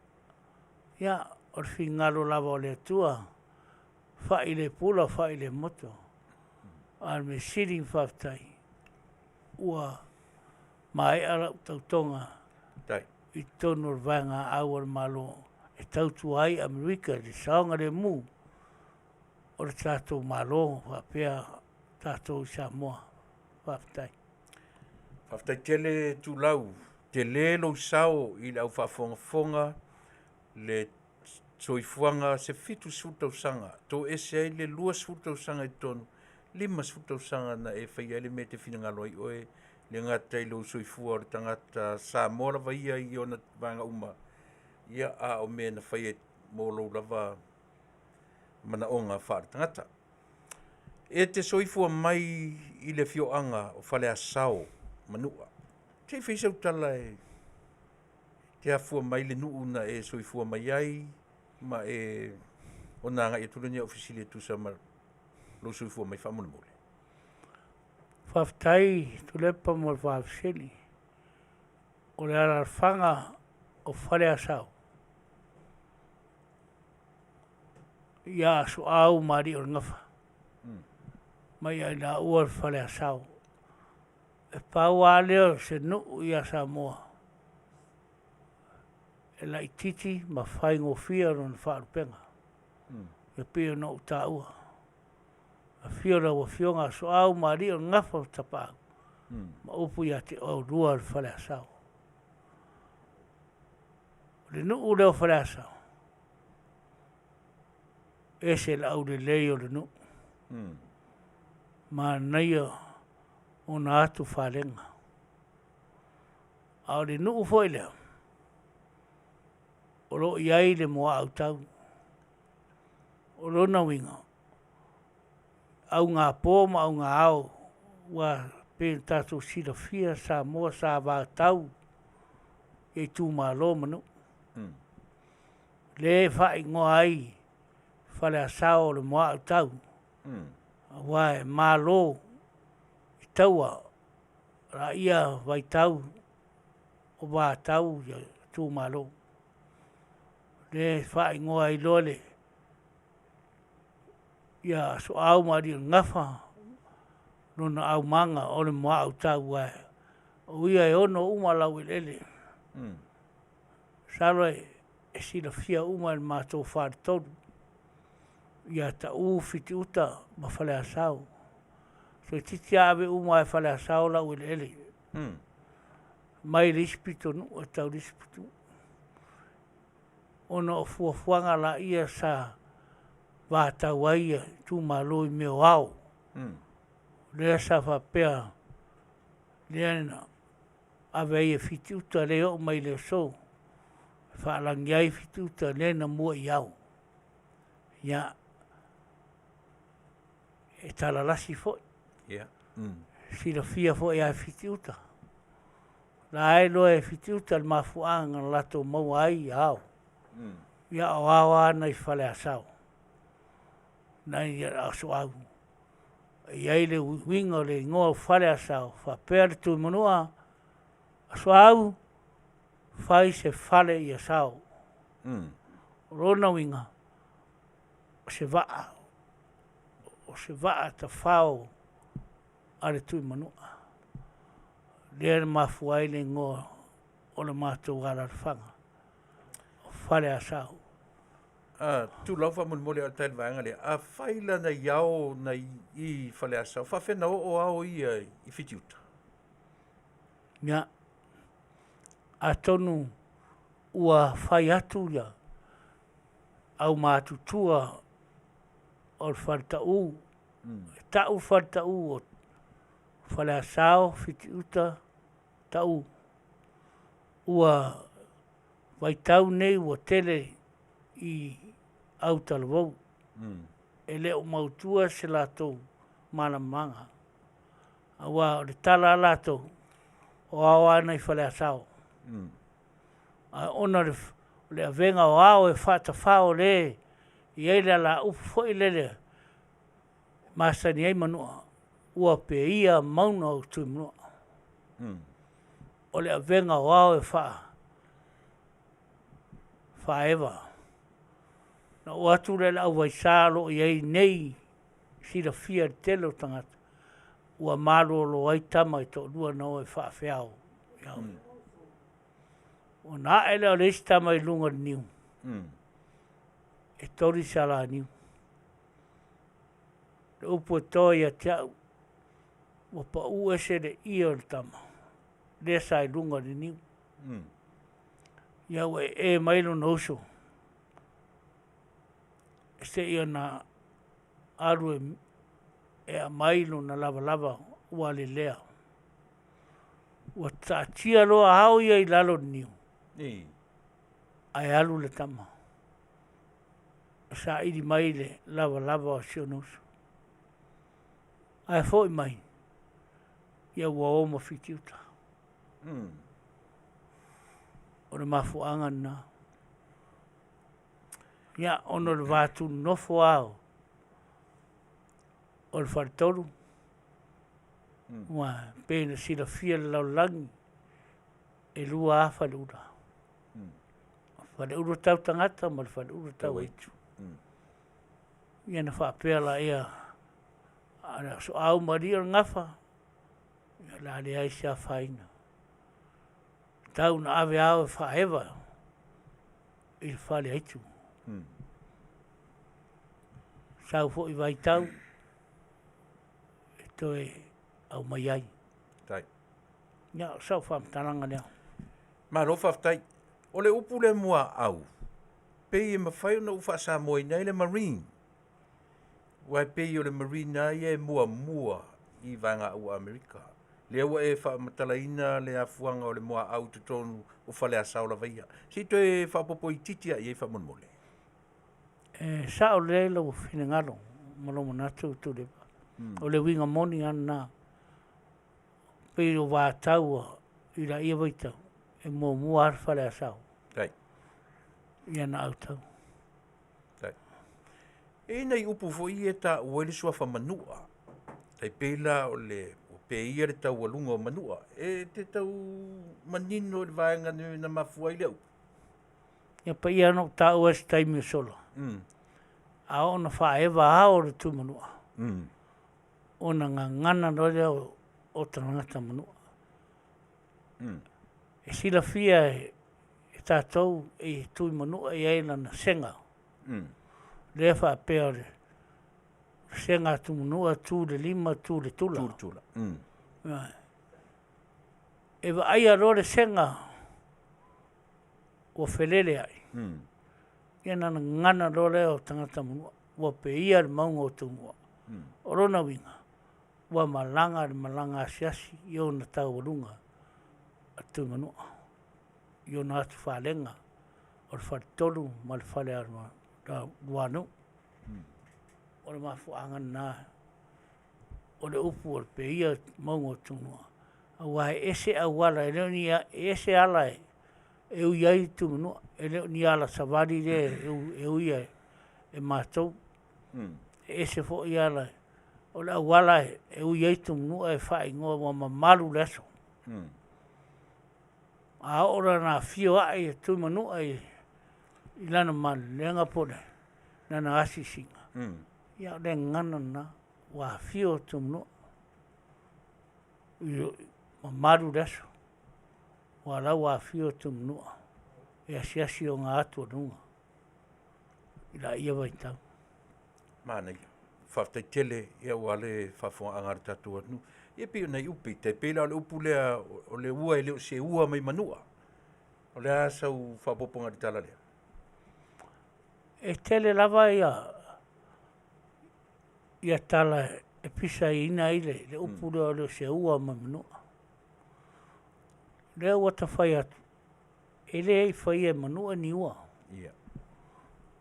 ia, o le finagalo lava o le Atua, fai i le pula fai i le moto. A o le mea sili ona faafetai, ua maea lau tautoga i totonu o le vaega au a le Malo e tautua ai Amerika i le saogalemu o le tatou Malo faapea tatou i Samoa. Faafetai. Faafetai tele Tulau, tele lou sao i le au faafogafoga, le soifuaga se 70 tausaga, toese ai le 20 tausaga i totonu, 50 tausaga na e faia ai le mea e te finagalo ai oe, le gata i lou soifua o le tagata Samoa lava ia i ona vaega uma, ia a o mea na faia mo lou lava manaoga faaletagata. E te soifua mai i le afioaga o Faleasao, Manua. Se i fai sau tala e te afua mai le nuu na e soifua mai ai ma e ona agai atu lea o fesili e tusa ma lou soifua mai faamolemole. Faafetai Tuilaepa mo le faafesili. O le alaalafaga o Faleasao, ia Asoau ma Alii o le Gafa, mai ia i laua le Faleasao. E pau lava lea o se nuu ia Samoa e laitiiti ma faigofie lona faalupega, e pei ona ou taua. Afio lau Afioga Asoau ma Alii o le Gafa o Tapaau ma upu ia te oulua le Faleasao. O le nuu lea o Faleasao, e ese le aulelei o le nuu, manaia ona atufalega. A o le nuu foi lea, o lo o i ai le muaautau. O lona uiga, augāpo ma augāao, ua pei ona tatou silafia Samoa sa vatau i itumalo ma nuu. Lea e faaigoa ai. Faleasao o le Muaau-tau, aua e malo i taua laia vaitau o vatau ia itumalo. Lea e faaigoa ai loa le ia Asoau ma Alii o le Gafa lona aumaga o le Muaau-tau aua o ia e ono uma laueleele. Masalo e silafia uma e le matou faletolu ia Tau, Fitiuta ma Faleasao. Toeitiiti lava ave uma e Faleasao laueleele mai le isi pitonuu e tau i le isi pitonuu ona o fuafuaga laia sa vatau ai itumalo i mea o ao. Lea sa faapea, lea na ave ai e Fitiuta lea e oo mai i le aso, e faalagi ai Fitiuta lea na muai ao. Ia, e talalasi foi, silafia foi lava e Fitiuta, o la e iloa e Fitiuta le mafuaaga na latou maua ai ao, ia o ao lava nai Faleasao, nai Asoau. E i ai le uiga o le igoa o Faleasao, faapea le Tuimanua, “Asoau, fai se fale ia sao.” O lona uiga, o se vaa, o se vaa tafao a le Tuimanua, lea na mafua ai le igoa o le matou alalafaga o Faleasao. Tulau faamolemole a o le tali vaega lea, afai la nai ao nai i Faleasao, faapefea ona oo ao ia i Fitiuta? Ia, atonu ua fai atu ia aumatutua o le Faletau, e tau le Faletau o Faleasao, Fitiuta, Tau. Ua vaitau nei ua tele i autalavou, e le o mautua se latou malamalamaaga, aua o le tala a latou, o ao lava nai Faleasao. Ae ona o le avega o ao e faatafao lea e i ai le alaupu foi lele e masani ai Manua, ua peia mauga o Tuimanua. O le avega o ao e faaeva. Ona oo atu lea i le auvaisa o lo o i ai nei silafia e le tele o tagata, ua malolo ai tama e toalua na o e faafeao. Ona ae lea o le isi tama i luga o le niu, e 3 salaniu. O le upu e toa ia te au, ua pau ese le ie o le tama lea sa i luga o le niu. Ia ua ee mai lona uso, seia na alu e aumai lona lavalava ua lelea. Ua taatia loa ao ia i lalo o le niu, ae alu le tama e saili mai le lavalava o si ona uso. Ae foi mai, ia ua o ma Fitiuta. O le mafuaaga lena. Ia, ona o le va tunonofo lava o le faletolu, ua pei ona silafia e le lalolagi, e 2 lava faleula, faleula tau tagata ma le faleula tau aitu. Ia ona faapea lea, Asoau ma Alii o le Gafa, ia o le a leai se afaina, tau ina ave ao e faaeva i le fale aitu. Sau foi vaitau e toe aumai ai. Ia, o sau faamatalaga lea. Malo faafetai. O le upu lea muaau, pei e mafai ona ou faasamoaina ai le marine, aua e pei o le marine lava ia e muamua i vaega ua Amerika. Lea ua e faamatalaina le afuaga o le muaau i totonu o Faleasao lava ia. Se i toe faaopoopo itiiti lava i ai faamolemole. E sao lelei lou finagalo ma lou manatu Tuilaepa. O le uiga moni lava lena. Pei o vatau i laia vaitau, e muamua lava le Faleasao ia ona autau. E i ai nai upu foi ia e taua ai le suafa Manua, tai pei la o le ua peia le taualuga o Manua. E te tau manino i le vaega na mafua ai lea upu? Ia paia na ou taua i se taimi ua sola, a oo ina faaeva ao o le Tuimanua, ona gagana loa lea o tagata Manua. E silafia e tatou e Tuimanua e i ai lana sega, lea e faapea o le sega a Tuimanua, tu i le lima, tu i le tula. E vaaia loa le sega ua feleleai, ia ona gagana loa lea o tagata Manua, ua peia le mauga o Tumua. O lona uiga, ua malaga le malaga asiasi i ona taualuga a Tuimanua i ona atufalega o le Faletolu ma le Falealuanuu. O le mafuaaga lena o le upu o le peia o mauga o Tumua, aua e ese auala, e le o ni… e ese ala e ui ai Tuimanua, e le o ni ala savali lea e uia e matou. E ese foi ala, o le auala e ui ai Tuimanua e faaigoa ua mamalu le aso. A oo la ina afio ae Tuimanua i lana malelega po o lana asiasiga, ia o le gagana lena, ua afio Tuimanua, mamalu le aso, aua o la ua afio Tuimanua e asiasi ona atugaluga i laia vaitau. Manaia. Faafetai tele aua le faafofogaaga a le tatou atunuu. Ia pei o nai upu, tai pei la o le upu lea o le ua e le o se ua mai Manua. O le a sau faaopoopoga i le tala lea? E tele lava ia tala e pisaina ai le upu lea e le o se ua mai Manua. O lea ua ta fai atu, e le i faia e Manua ni ua.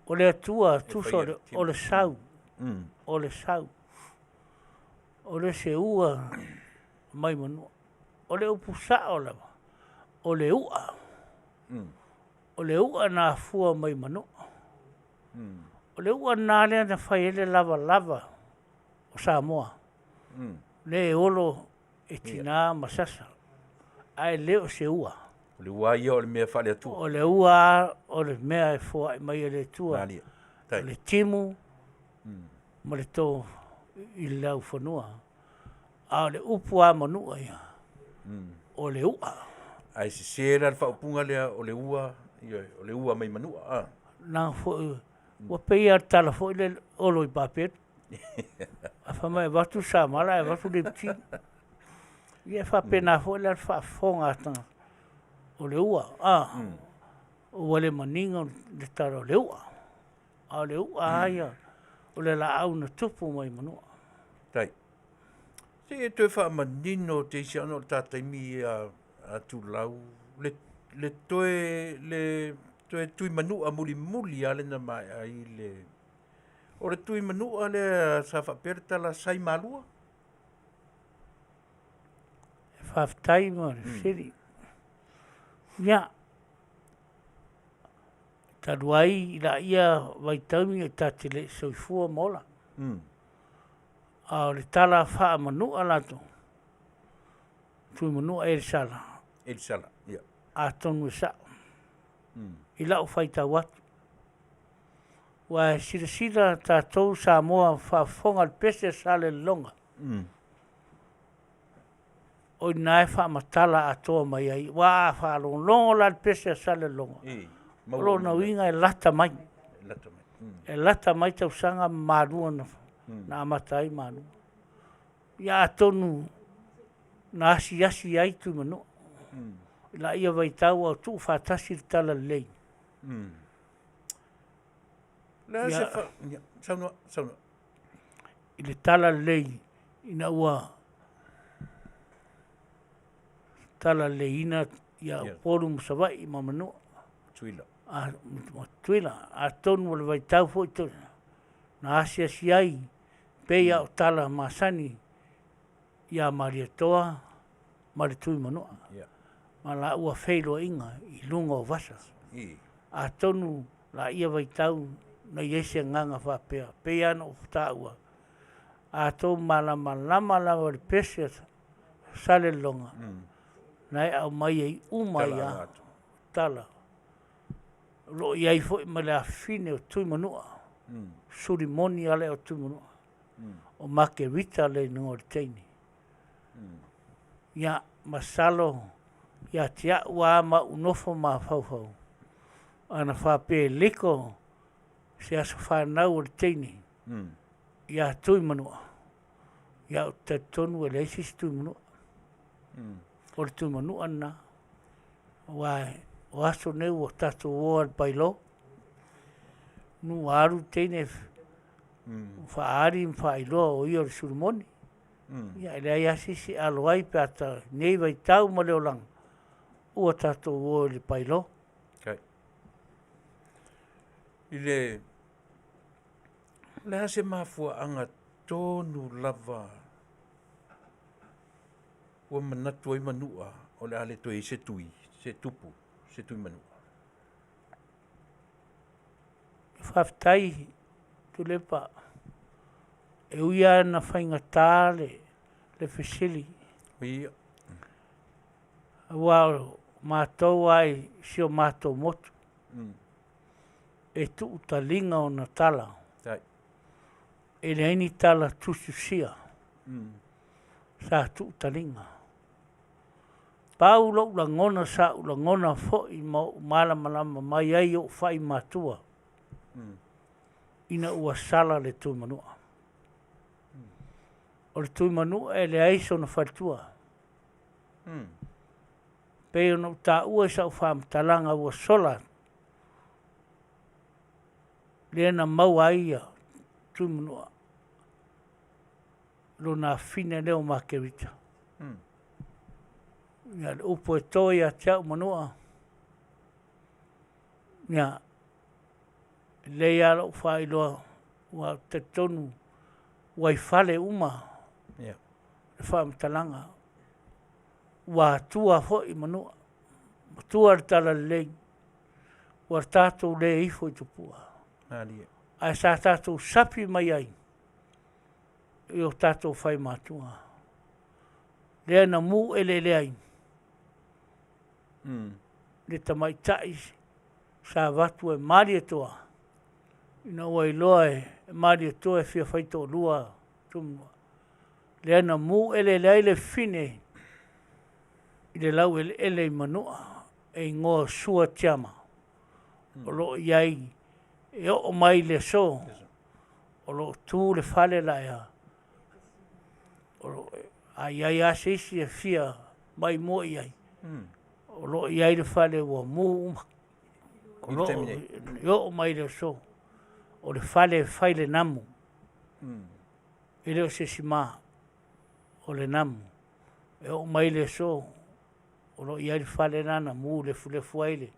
O le Atua, tusa o le sau, o le sau, o le se ua mai Manua. O le upu sao lava, o le u'a, o le u'a na afua mai Manua. O le u'a lena lea na fai ai le lavalava o Samoa, lea e olo e tina ma sasa, ae le o se ua. O le ua lava ia o le mea faale-Atua. O le ua lava o le mea e foai mai e le Atua. O le timu ma le to i le laufanua. A o le upu lava a Manua ia, o le u'a. Ae sese la le faaupuga lea o le ua, ioe, o le ua mai Manua, a. Leaga foi ua pei lava o le tala foi lea, olo i papelu. A fai mai e avatu le samala ae avatu le iputi. Ia e faapena foi la le faafofoga a tagata, o le ua, a, ua le manino le tala o le u'a. A o le u'a lava ia, o le laau na tupu mai Manua. Tai. Se i e toe faamanino teisi ona o le ta taimi a Tulau, le, le toe, le toe tui manua mulimuli lava lea na maea ai le... O le tui manua lea sa faapea le tala sa i Malua? Faafetai mo le fesili. Ia, talu ai i laia vaitaimi ta te le i soifua ma ola, a o le tala faa-Manua latou, Tuimanua Elisala, Elisala, ia. Atonu e sa'o i la'u faitau atu. Ua e silasila tatou Samoa faafofoga i le pese a Salelologa, o i ina e faamatala atoa mai ai. Aua a faalogologo la i le pese a Salelologa, o lona uiga e lata mai, e lata mai tausaga ma malua na amata ai Malua. Ia atonu na asiasi ai Tuimanua i laia vaitau a o tuufaatasi le talalelei. I le talalelei ina ua talaleleiina ia Upolu ma Savaii ma Manua. Ma Tutuila. Atonu o le vaitau foi na asiasi ai pei lava o tala masani ia Malietoa ma le Tuimanua ma laua feiloaiga i luga o vasa. Atonu laia vaitau na i ai se agaga faapea. E pei lava ona ou taua, a outou malamalama lava i le pese a Salelologa, na e aumai ai uma ai lava tala. O lo o i ai foi ma le afafine o Tuimanua, Sulimoni lava lea o Tuimanua, o Makerita le igoa o le teine. Ia, masalo ia te au lava ma ou nofo mafaufau, ana faapea e liko se aso fanau o le teine ia Tuimanua, ia ou te talitonu e leai se isi Tuimanua. O le Tuimanua lena. Aua o aso nei ua tatou o lava i le pailo, ua alu le teine faaali ma faailoa o ia o le Solomoni. Ia e leai lava se isi e alo ai pe a i lenei vaitau ma le olaga, ua tatou o i le pailo. I le, o le a se mafuaaga tonu lava ua manatu ai Manua o le a le toe i ai se tui, se tupu, se tui Manua? Faafetai Tuilaepa. E ui lava ina faigata le fesili, aua o matou lava i si o matou motu, e tuu taliga ona tala, e leai ni tala tusitusia sa tuu taliga. Pau lou lagona sa ou lagona foi ma ou malamalama mai ai i ou fai matua, ina ua sala le Tuimanua. O le Tuimanua e leai sona faletua. Pei ona ou taua i sau faamatalaga ua sola, lea na maua ai ia Tuimanua, lona afine lea o Makerita. Ia, le upu e to ia te au Manua, ia, e lelei lava lou faailoa, aua ou te talitonu ua i fale uma le faamatalaga, ua atua foi Manua, matua le talalelei, ua tatou le ifo i tupua, ae sa tatou sapi mai ai i o tatou faimatua, lea na mu eleele ai le tamaitai sa avatu e Malietoa, ina ua iloa e Malietoa e fia faitoalua Tumua, lea na mu eleele ai le fine i le laueleele i Manua, e igoa o Sua Tiama, o lo o i ai e oo mai i le aso, o lo o tu le fale la ea, a i ai lava se isi e fia maimoa i ai, o lo o i ai le fale ua mu uma. O lo o e oo mai i le aso, o le fale e fai le namu, e le o se isi ma, o le namu. E oo mai i le aso, o lo o i ai le fale lena na mu lefulefu ai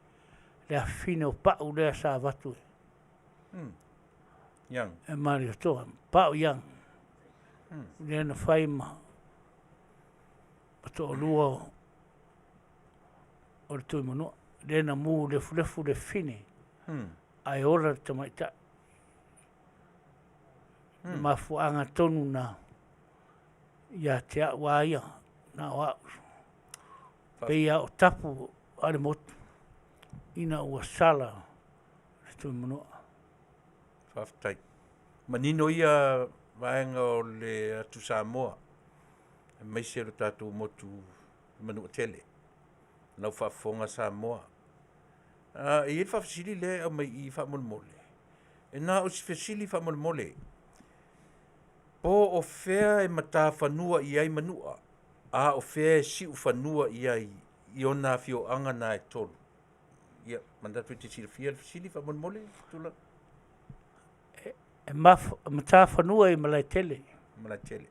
le afafine o Pau lea sa avatu e Malietoa, Pau Young, lea na fai ma toalua o le Tuimanua, lea na mu lefulefu le fine, ae ola le tamaitai. Le mafuaaga tonu na ia te au lava ia, na o au, pei lava o tapu a le motu ina ua sala le Tuimanua. Faafetai. Manino ia vaega o le atu Samoa, aemaise lo tatou motu Manuatele. Lau faafofoga Samoa. E i ai le faafesili lea e aumai i i faamolemole. E na o si fesili faamolemole. Po o fea e matafanua i ai Manua, a o fea e siufanua i ai i ona afioaga na e tolu? Ia, manatu e te silafia le fesili faamolemole, Tula? E matafanua i Malaetele. Malaetele.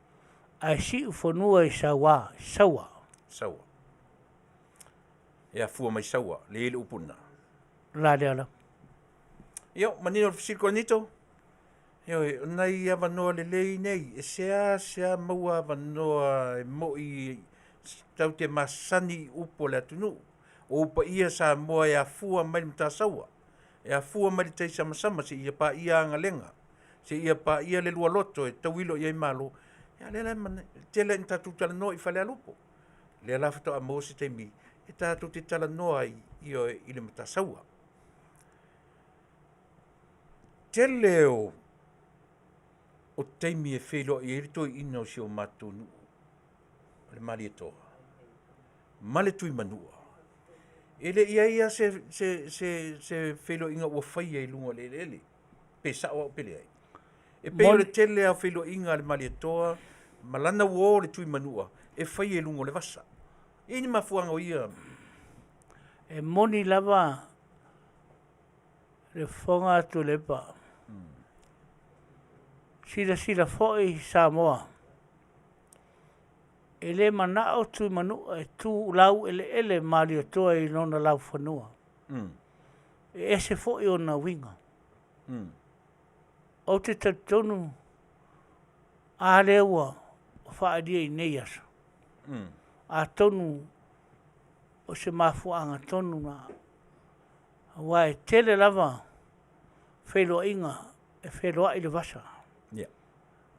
Ae siufanua i Saua, Saua. Saua. E afua mai Saua, le i le upu lena. La lea la. Ia, manino le fesili Korinito? Ioe, o nai avanoa lelei nei, e seasea maua avanoa e mo'i tatou te masani i upu a le atunuu. O upu paia Samoa e afua mai le Matasaua. E afua mai le tai samasama seia paia agalega, seia paia le lualoto e tauilo i ai malo. Ia lea la e tele ina tatou talanoa i Falealupo. Lea la faatoa maua se taimi e tatou te talanoa ai, ioe, i le Matasaua. Tele o taimi e feiloai ai le toeaina o si o matou nuu o le Malietoa ma le Tuimanua. E le i i ai lava se feiloaiga ua faia i luga o le eleele, pe sao au pe leai. E pei o le tele lava o feiloaiga a le Malietoa ma lana uo le Tuimanua e faia i luga o le vasa. E i ai ni mafuaaga o ia? E moni lava le fofoga a Tuilaepa. Silasila foi Samoa, e le manao Tuimanua e tu laueleele Malietoa i lona laufanua. E ese foi ona uiga. Ou te talitonu a lea ua faaalia i nei aso, atonu o se mafuaaga tonu lena, aua e tele lava feiloaiga e feiloai i le vasa. E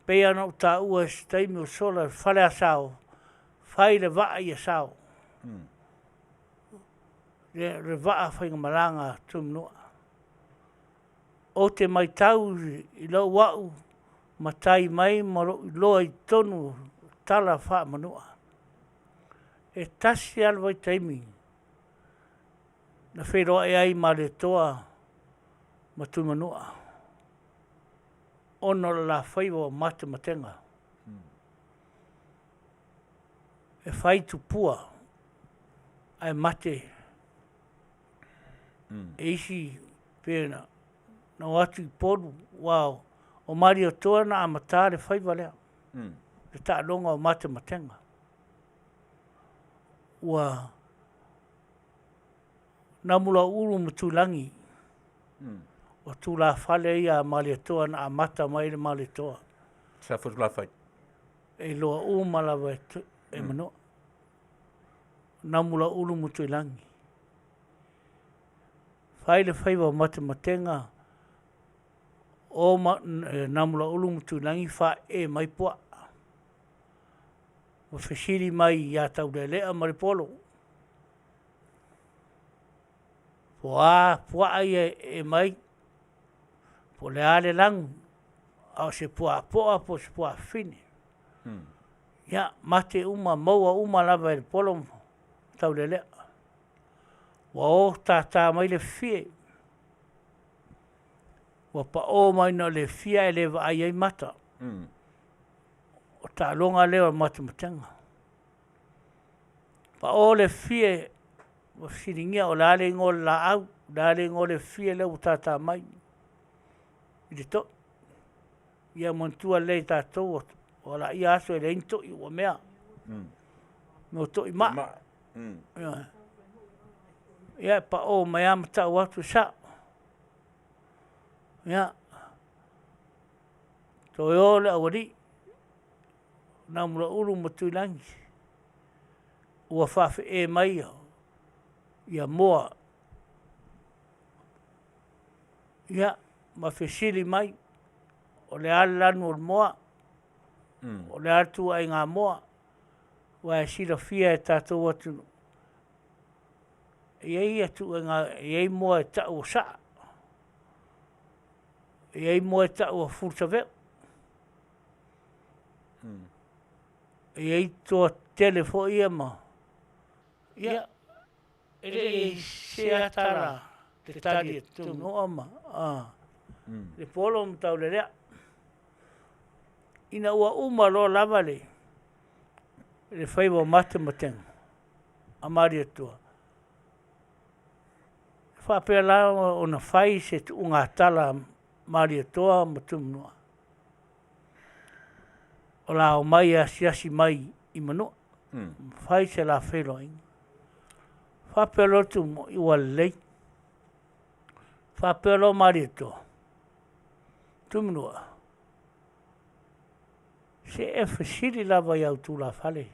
pei lava ona ou taua i se taimi ua sola i le fale Asao, fai le vaa i Asao, le vaa faigamalaga a Tuimanua. Ou te matau i lou au matai mai ma lou iloa i totonu o tala faale-Manua, e tasi lava le vaitaimi na feiloai ai Malietoa ma Tuimanua ona o le la faiva o matematega. E fai tupua ae mate e isi pei ona o atu i Upolu aua o Malietoa na amata le faiva lea, le taaloga o matematega. Ua Namulauulu ma Tuilagi, o tulafale ia a Malietoa na amata mai ai le Malietoa. Safotulafai. E iloa uma lava e Manua. Namulauulu ma Tuilagi. Fai le faiva o matematega o Namulauulu ma Tuilagi faaee mai puaa. Ua fesili mai ia Taulealea ma Lepolo, po o a puaa ia e ee mai, po o le a le lanu, a o se puaa poa po o se puaa fafine. Ia, mate uma, maua uma lava e Lepolo ma Taulealea. Ua o tata mai le fifie, ua pao mai na o le fia ae le vaai ai mata. O taaloga lea o matematega. Pao le fifie, ua fesiligia o le a le igoa o le laau, o le a le igoa o le fifie lea ua tata mai i le to'i. Ia manatua lelei e tatou, o laia aso e leai ni to'i ua mea, mea o to'i maa. Ia, pao mai lava ma tau atu, e sa'o. Ia, toe o le aualii, Namulauulu ma Tuilagi, ua faafee mai ia moa. Ia, ma fesili mai, o le a le lanu o le moa, o le a le ituaiga moa, aua e silafia e le tatou atunuu, e i ai ituaiga, e i ai moa e tau o saa, e i ai moa e tau o fulusaveo, e i ai toa tetele foi ia ma... Ia, e le i se ata te tali e Tuimanua ma Lepolo ma Taulealea. Ina ua uma loa lava le faiva o matematega a Malietoa, e faapea la ona fai se tuugatala a Malietoa ma Tuimanua, o le a omai e asiasi mai i Manua, fai se la feiloaiga. Faapea loa Tumua, ua lelei. Faapea loa Malietoa, Tuimanua, se i e fesili lava i au tulafale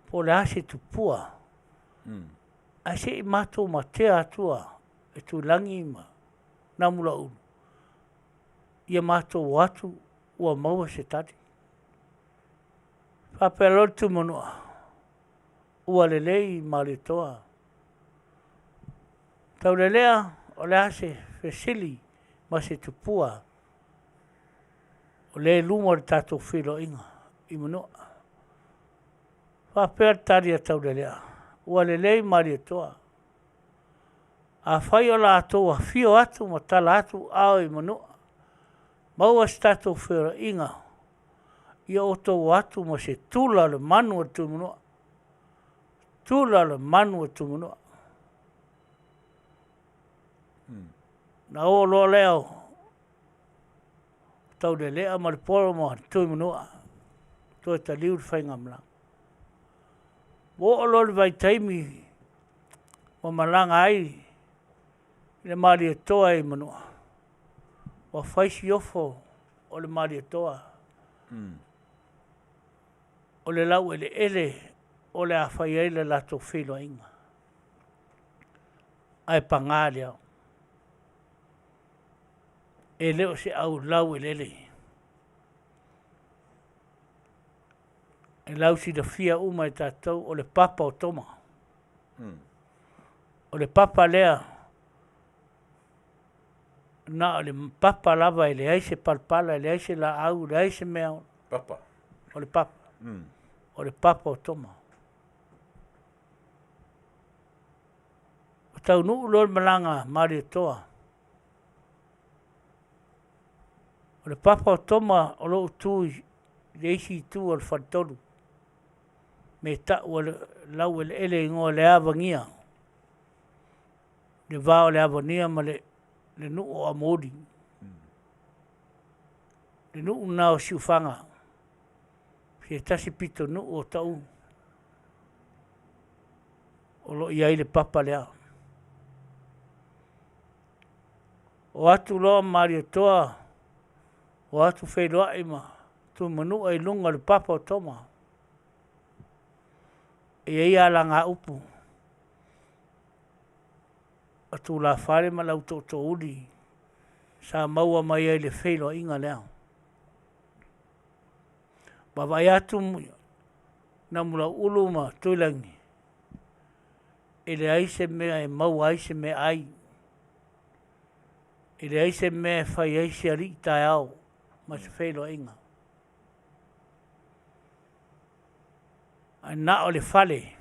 po o le a se tupua, ae se i matou matea atua e Tuilagi ma Namulauulu, ia matou o atu ua maua se tali. Faapea loa le Tuimanua, ua lelei Malietoa. Taulelea, o le a se fesili ma se tupua o lea e i luma o le tatou feiloaiga i Manua? Faapea le tali a Taulelea, ua lelei Malietoa, afai o le a outou afio atu ma tala atu ao i Manua, maua se tatou feoaiga, ia outou o atu ma se tula o le manu a le Tuimanua, tula o le manu a le Tuimanua. Ona o loa lea o Taulelea ma Lepolo ma Tuimanua toe taliu le faigamalaga. Ua oo loa i le vaitaimi ua malaga ai le Malietoa i Manua, ua fai si ofo o le Malietoa, o le laueleele o le a fai ai le latou feiloaiga. Ae paga lea, e le o se au laueleele, e lausilafia uma e tatou o le papa o Toma. O le papa lea, na o le papa lava e leai se palapala, e leai se laau, e leai se mea. Papa. O le papa. O le papa o Toma. Ua taunuu loa le malaga a Malietoa. O le papa o Toma o lo o tu i le isi itu o le faletolu, me tau o le laueleele igoa o le Avagia, le va o le Avania ma le nuu o Amouli. Le nuu lena o Siufaga, se tasi pitonuu o Tau o lo o i ai le papa lea. O atu loa Malietoa, o atu feiloai ma Tuimanua i luga o le papa o Toma. E i ai alagaupu a tulafale ma le au tootoouli sa maua mai ai le feiloaiga lea. Vaavaai atu Namulauulu ma Tuilagi, e leai se mea e maua ai se meaai, e leai se mea e fai ai se alii taeao ma se feiloaiga. Ae na o le fale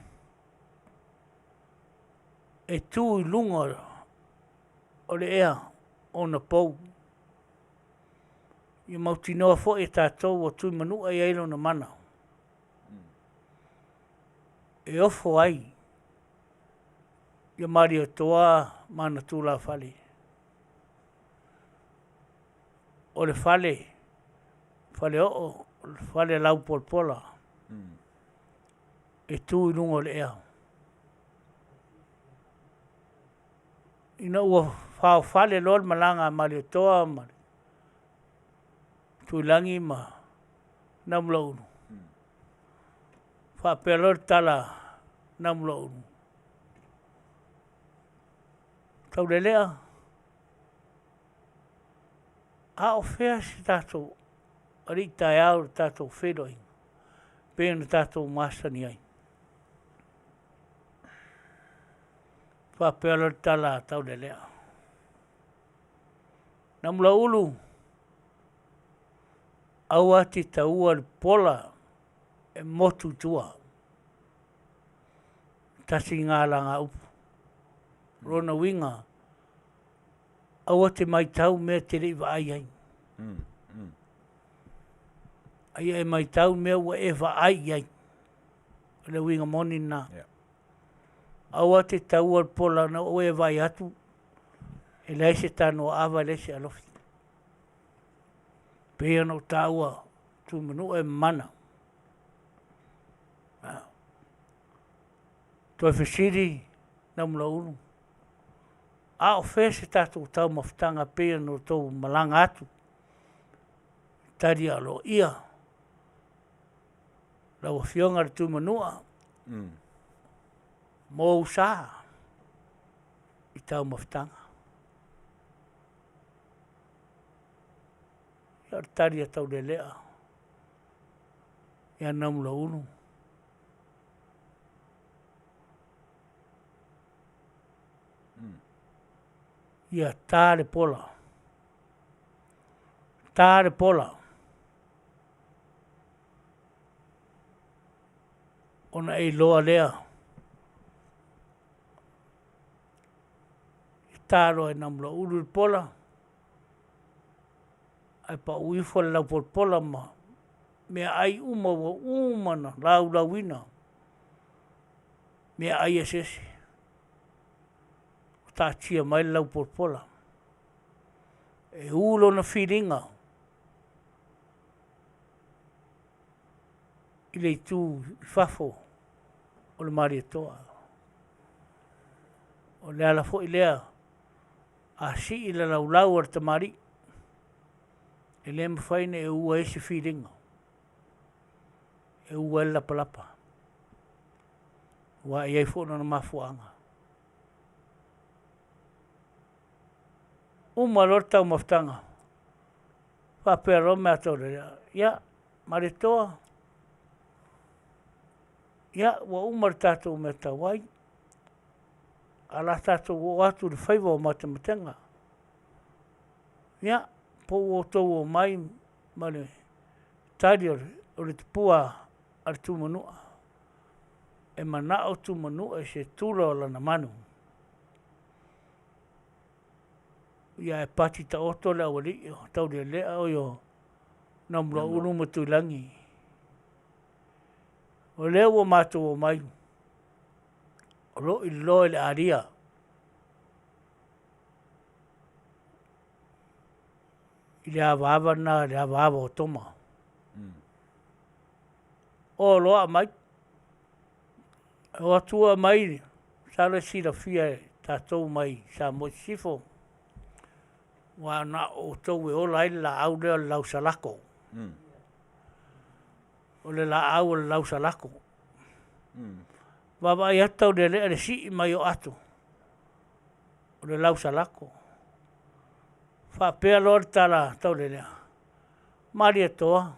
e tu i luga o le ea ona pou. Ia mautinoa foi e tatou o Tuimanua e i ai lona mana e ofo ai ia Malietoa ma ana tulafale. O le fale, faleoo, o le fale laupolapola e tu i luga o le ea. Ina ua faofale loa le malaga a Malietoa ma Tuilagi ma Namulauulu, faapea loa le tala a Namulauulu, Taulelea, a o fea se tatou alii taeao i le tatou feiloaiga pei ona tatou masani ai? Faapea loa le tala a Taulelea, Namulauulu, aua te taua le pola e motu i tua. Tasi lena alagaupu. O lona uiga, aua te matau mea e te le i vaai ai. A ia e matau mea ua e vaai i ai. O le uiga moni lena. Aua te taua le pola na ua e vaai atu, e leai se tanoa ava, e leai se alofi. Pei ona ou taua, Tuimanua e mana. Toe fesili Namulauulu, a o fea se tatou taumafataga pei ona outou malaga atu, tali aloaia lau Afioga i le Tuimanua mo ou sa i taumafataga. Ia o le tali a Taulelea ia Namulauulu. Ia ta le pola, ta le pola, ona e iloa lea, e ta loa e Namulauulu le pola, ae pau ifo le laupolapola ma meaai uma ua uma ona laulauina, meaai eseese, ua taatia mai le laupolapola. E u lona filiga i le itu i fafo o le Malietoa. O le ala foi lea, a sii le laulau a le tamalii, e le mafai ona e uua i ai se filiga, e ua ai le lapalapa, aua e i ai foi lona mafuaaga. Uma loa le taumafataga, faapea loa le mea, ia Malietoa, ia ua uma le tatou mea tau ai, ae o le a tatou oo atu i le faiva o matematega. Ia, po ua outou omai ma le tali o le tupua a le Tuimanua, e manao Tuimanua i se tula o lana manu, ia ae pati taoto le aualii o Taulealea, oi o Naumulauulu ma Tuilagi. O lea ua matou omai, o lo o i lalo i le alia i le avaava lena le avaava o Toma. O loa aumai, o atu aumai, masalo e silafia e tatou mai Samoa i Sisifo, aua na o outou e ola ai le laau lea o le lausalako. O le laau o le lausalako. Vaavaai atu Taulealea i le sii mai o ato, o le lausalako. Faapea loa le tala a Taulealea, Malietoa,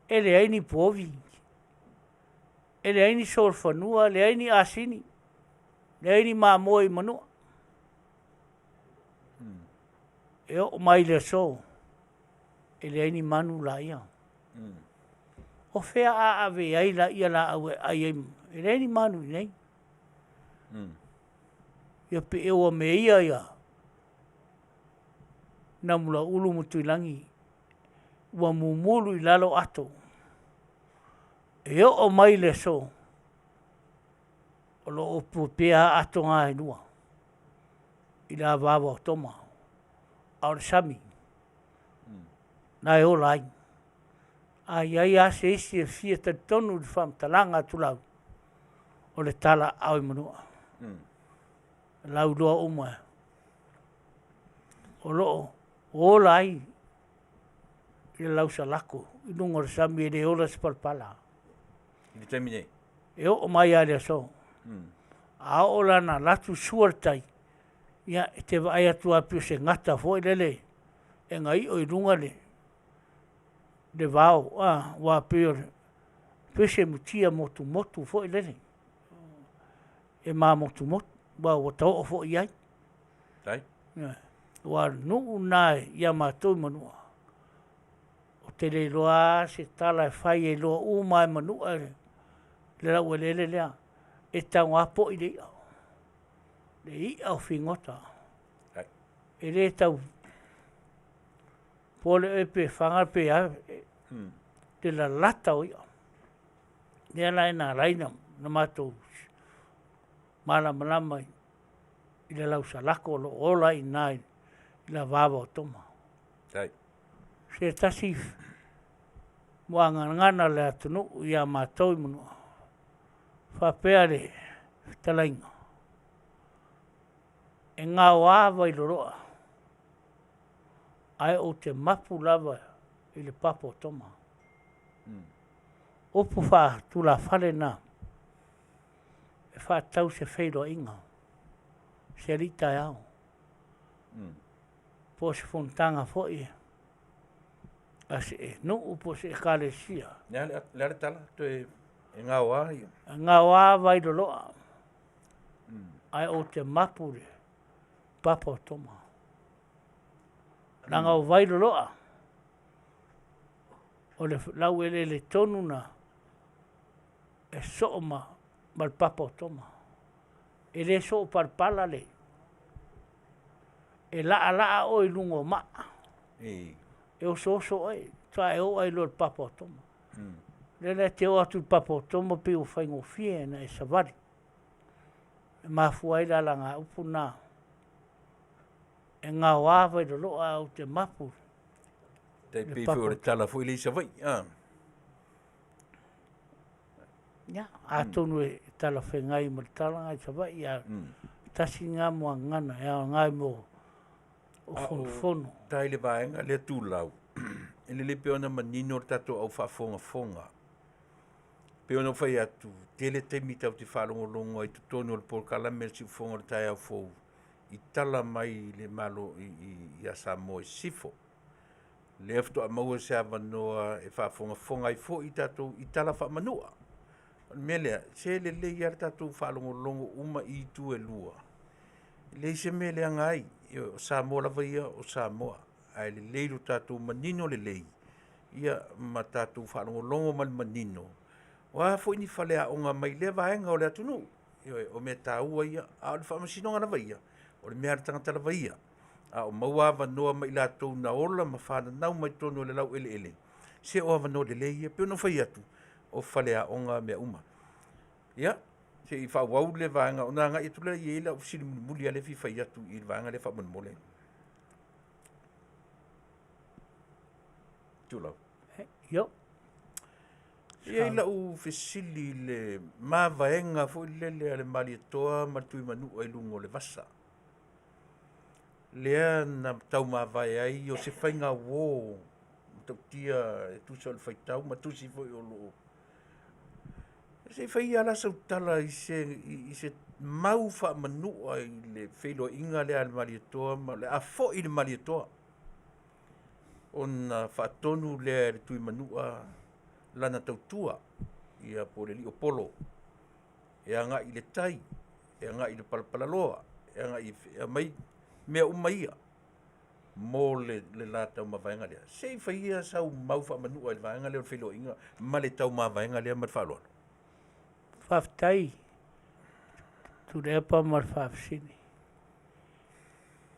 e leai ni povi, e leai ni solofanua, leai ni asini, leai ni mamoe i Manua. E oo mai i le aso, e leai ni manu laia. O fea a ave ai laia laau e ai ai? E leai ni manu i inei. Ia pe ua meia ia Namulauulu ma Tuilagi ua mumulu i lalo ato. E oo mai i le aso, o lo o opua pea ato na e lua i le avaava o Toma, a o le sami na e ola ai. A i ai lava se isi e fia talitonu i le faamatalaga a Tulau, o le tala aao i Manua. Lauiloa uma o lo o ola ai le lausalako i luga o le sami, e le ola se palapala. I le taimi nei? E oo mai lava i le aso. A oo la ina alu atu sua le tai, ia e te vaai atu lava pei o se gata foi lele e gaio i luga le vao, aua pei o se mutia motumotu foi lele, e mamotumotu, aua ua ta oo foi i ai. Aua o le nuu lena ia matou i Manua, ou te le iloa lava se tala e fai e iloa uma lava e Manua le laueleele lea, e tago lava po'i le i'a, le i'a o figota. E le tau popole oe pe fana pe a, le lalata o i'a. O lea la na ala ai ona matou malamalama i le lausalako o lo o ola ai i ina i le avaava o Toma. Se tasi muagagana a le atunuu ia matou i Manua, faapea le fetalaiga, e gaoa Vailoloa ae ou te mapu lava i le papa o Toma. Upu faatulafale na e faatatau se feiloaiga i se alii taeao, po o se fonotaga foi. A se nuu po o se ekalesia. Le a le tala toe e gaoa ia? E gaoa Vailoloa. Ae ou te mapu i le papa o Toma. Leaga o Vailoloa, o le laueleele tonu na e soo ma le papa o Toma. E le soo palapala le, e laalaa oe i luga o maa. E osooso oe, faatoa e oo ai loa i le papa o Toma. O lea la e te oo atu i le papa o Toma pei ua faigofie ona e savali. E mafua ai le alagaupu lena, e gaoa Vailoloa ae ou te mapu. Tai pei foi o le tala foi lea i Savaii. Ia, atonu e talafeagai ma le tala lena i Savaii, ae tasi lena muagagana e aoga mo fonofono. Tai le vaega lea Tulau, e lelei pea ona manino le tatou au faafogafoga. Pei ona ou fai atu, tele taimi tatou te faalogologo ai i totonu o le polokalame o le Siufofoga o le Taeao Fou i tala mai le Malo ia Samoa i Sisifo. Lea faatoa maua se avanoa e faafogafoga ai foi tatou i tala faamanua. O le mea lea, se lelei lava le tatou faalogologo uma i itu e lua. E leai se mea e leaga ai, o Samoa lava ia o Samoa. Ae lelei lo tatou manino lelei, ia ma tatou faalogologo ma le manino. O a foi ni faleaoga mai lea vaega o le atunuu, o mea taua ia, a o le faamasinoga lava ia, o le mea a le tagata lava ia. A o maua avanoa mai latou na ola ma fananau mai totonu o le laueleele, se o avanoa lelei ia. E pei ona ou fai atu, o faleaoga mea uma. Ia, se i faaauau le vaega ona agai atu lea i ai lau fesili mulimuli lea e fia fai atu i le vaega lea faamolemole. Tulau. Io. E i ai lau fesili i le mavaega foi lele a le Malietoa ma le Tuimanua i luga o le vasa. Lea na taumavae ai o se faiga uo matautia e tusa o le faitau ma tusi foi o loo. Se i fai lava sau tala i se mau faamanua i le feiloaiga lea a le Malietoa ma le a foi le Malietoa ona faatonu lea e le Tuimanua lana tautua ia po o le Liopolo e agai i le tai, e agai i le Palapalaloa, e agai e aumai mea uma ia mo le la taumavaega lea. Se i faia sau mau faamanua i le vaega lea o le feiloaiga ma le taumavaega lea ma le faaaloalo. Faafetai Tuilaepa ma le faafesili.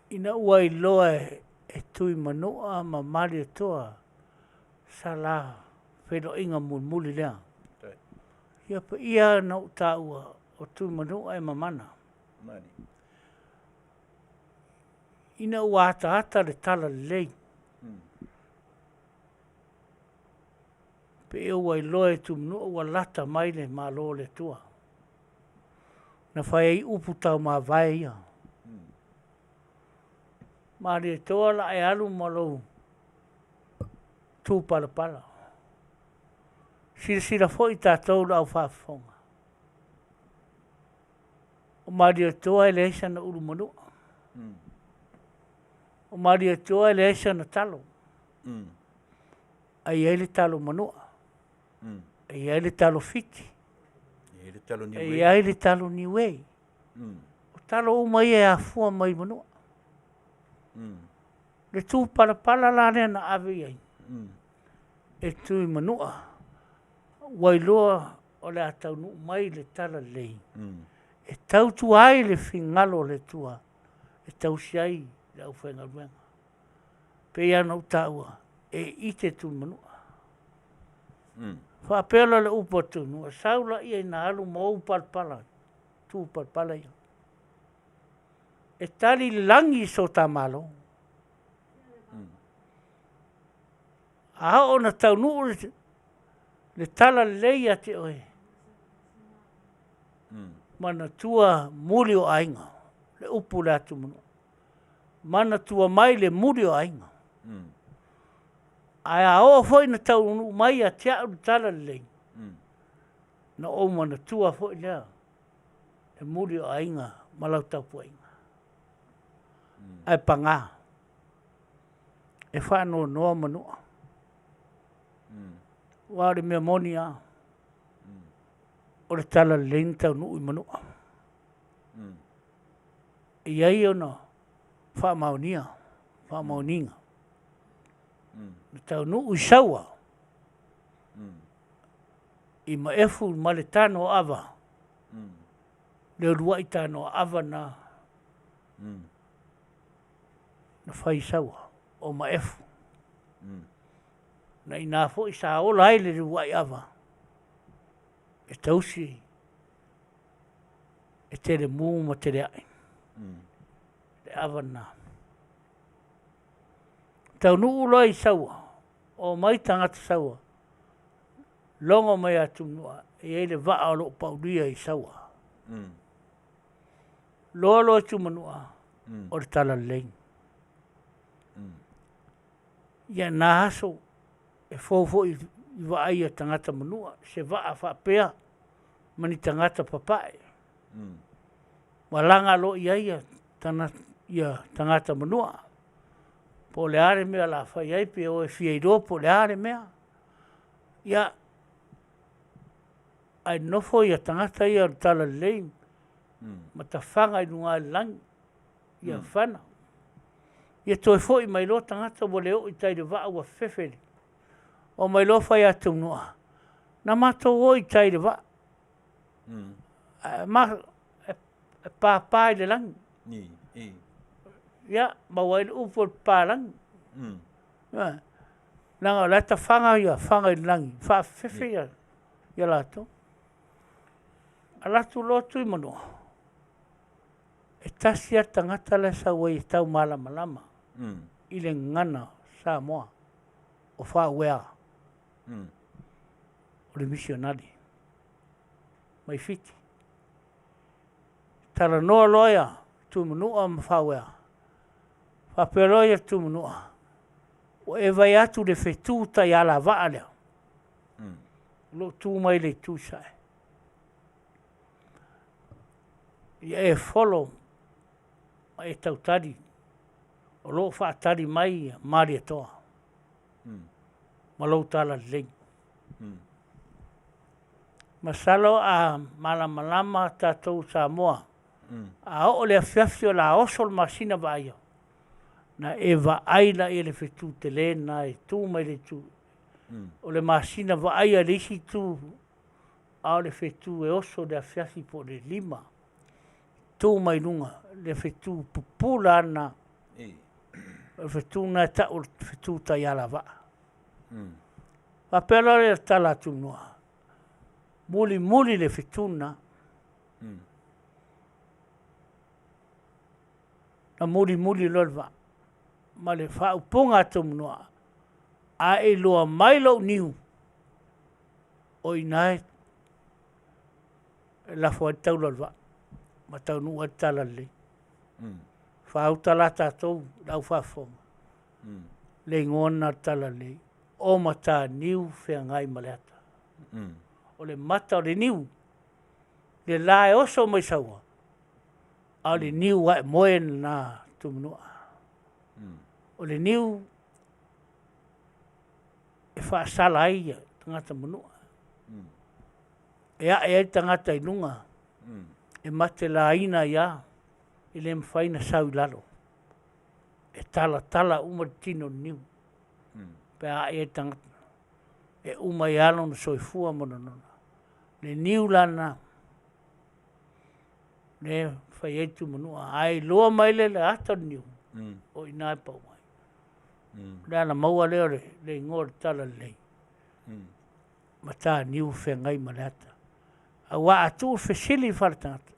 Ina ua iloa e Tuimanua ma Malietoa sa la feiloaiga mulimuli lea. Ia paia na ou taua o Tuimanua e mamana. Ina ua ataata le talalelei, pei ua iloa e Tuimanua ua lata mai le Malo o le Atua. Na fai ai upu taumavae ia. Malietoa la e alu ma lou tupalapala. Silasila foi tatou le au faafofoga. O Malietoa e leai sana ulu manua. O Malietoa e leai sana talo. Ae i ai le talo manua. E i ai le talo Fiti. E i ai le talo Niue. O talo uma ia e afua mai manua. Le tupalapala la lea na ave i ai e Tuimanua, ua iloa o le a taunuu mai le talalelei e tautua ai le finagalo o le Atua e tausi ai le aufaigaluega. Pei lava ona ou taua, e ite Tuimanua. Faapea la le upu a Tuimanua, sau laia ina alu ma ou palapala, tu palapala ia. E tali le lagi i so ta Malo. A oo ina taunuu le talalelei ia te oe, manatua muli o aiga, le upu lea a Tuimanua. Manatua mai le muli o aiga. Ae a oo foi ina taunuu mai ia te au le talalelei, na ou manatua foi lea le muli o aiga ma lau tapuaiga. Ae paga, e faanoanoa manua. Aua o le mea moni lava, o le talalelei na taunuu i Manua. E i ai ona faamaonia, faamaoniga. Na taunuu i Saua, i Maefu ma le tanoaava, le uluai tanoaava na na fai i Saua, o Maefu. Na ina foi sa ola ai le uluai ava e tausi e Telemu ma Teleai, le ava lena. Taunuu loa i Saua, omai tagata Saua, logo mai ia Tuimanua, e i ai le vaa o lo o paulia i Saua. Loa loa Tuimanua, o le talalelei. Ia na aso e fou foi i vaai a tagata Manua, se vaa faapea ma ni tagata papae. Ua laga loa i ai ia tagata Manua, po o le a le mea o le a fai ai, pe o e fia iloa po o le a le mea. Ia, ae nofo ia tagata ia o le talalelei ma tafaga i luga o le lagi ia fana. Ia toe foi mai loa tagata ua le oo i tai i le vaa ua fefe. Omai loa fai ia Tuimanua, na matou o i tai i le vaa, ae papa i le lagi. Ia, maua ai le upu o le papalagi. Leaga o la e tafaga ia fana i le lagi, faafefefe ia latou. Alu atu loa Tuimanua, e tasi lava le tagata la e sau ai e taumalamalama i le gagana Samoa, o Faauuea, o le misionari mai Fiti. Talanoa loa ia Tuimanua ma Faauuea, faapea loa ia Tuimanua, ua e vaai atu i le fetu taialavaa lea, o lo o tu mai le itu i sae. Ia e folo ma e tautali, o lo o faatali mai Malietoa ma lou talalelei. Masalo a malamalama tatou Samoa, a oo i le afiafi o le a oso le masina vaaia, na e vaai lea i le fetu tele lena e tu mai le itu. O le masina vaaia i le isi itu, a o le fetu e oso i le afiafi po o le 5, tu mai luga, le fetu pupula lena. O le fetu lena e tau o le fetu taialavaa. Faapea loa le tala a Tuimanua, mulimuli le fetu lena. Na mulimuli loa le vaa ma le faaupuga a Tuimanua, a e iloa mai lou niu, o i ina e lafo ai le taula o le vaa ma taunuu ai le talalelei. Faauta la tatou le au faafofoga, le igoa lena o le talalelei, o Mataniu Feagai ma le Ata. O le mata o le niu, le la e oso mai Saua, a o le niu ae moe lena Tuimanua. O le niu e faasala ai ia tagata Manua, e ae ai tagata i luga, e matelaina ai lava, e le mafai ona sau i lalo. E talatala uma le tino o le niu, pe a ae ai tagata. E uma ai lava lona soifua ma lona ola. Le niu la lena, lea e fai ai Tuimanua, a iloa mai le ata o le niu, o i ina e pau ai. O le alamaua lea o le igoa o le talalelei, Mataniu Feagai ma le Ata. Aua a tuu le fesili i le faletagata,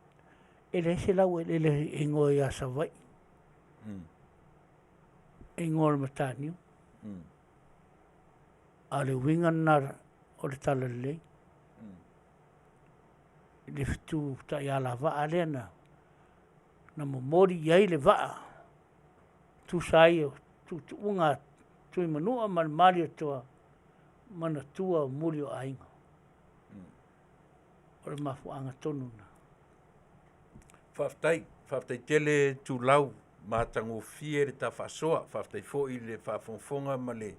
e leai se laueleele e igoa ia Savaii, e igoa o le Mataniu. A o le uiga lena o le talalelei, i le fetu taialavaa lea na momoli i ai le vaa, tusa ai o tuutuuga a Tuimanua ma le Malietoa, manatua o muli o aiga. O le mafuaaga tonu lena. Faafetai, faafetai tele Tulau, matagofie le ta faasoa. Faafetai foi i le faafogafoga ma le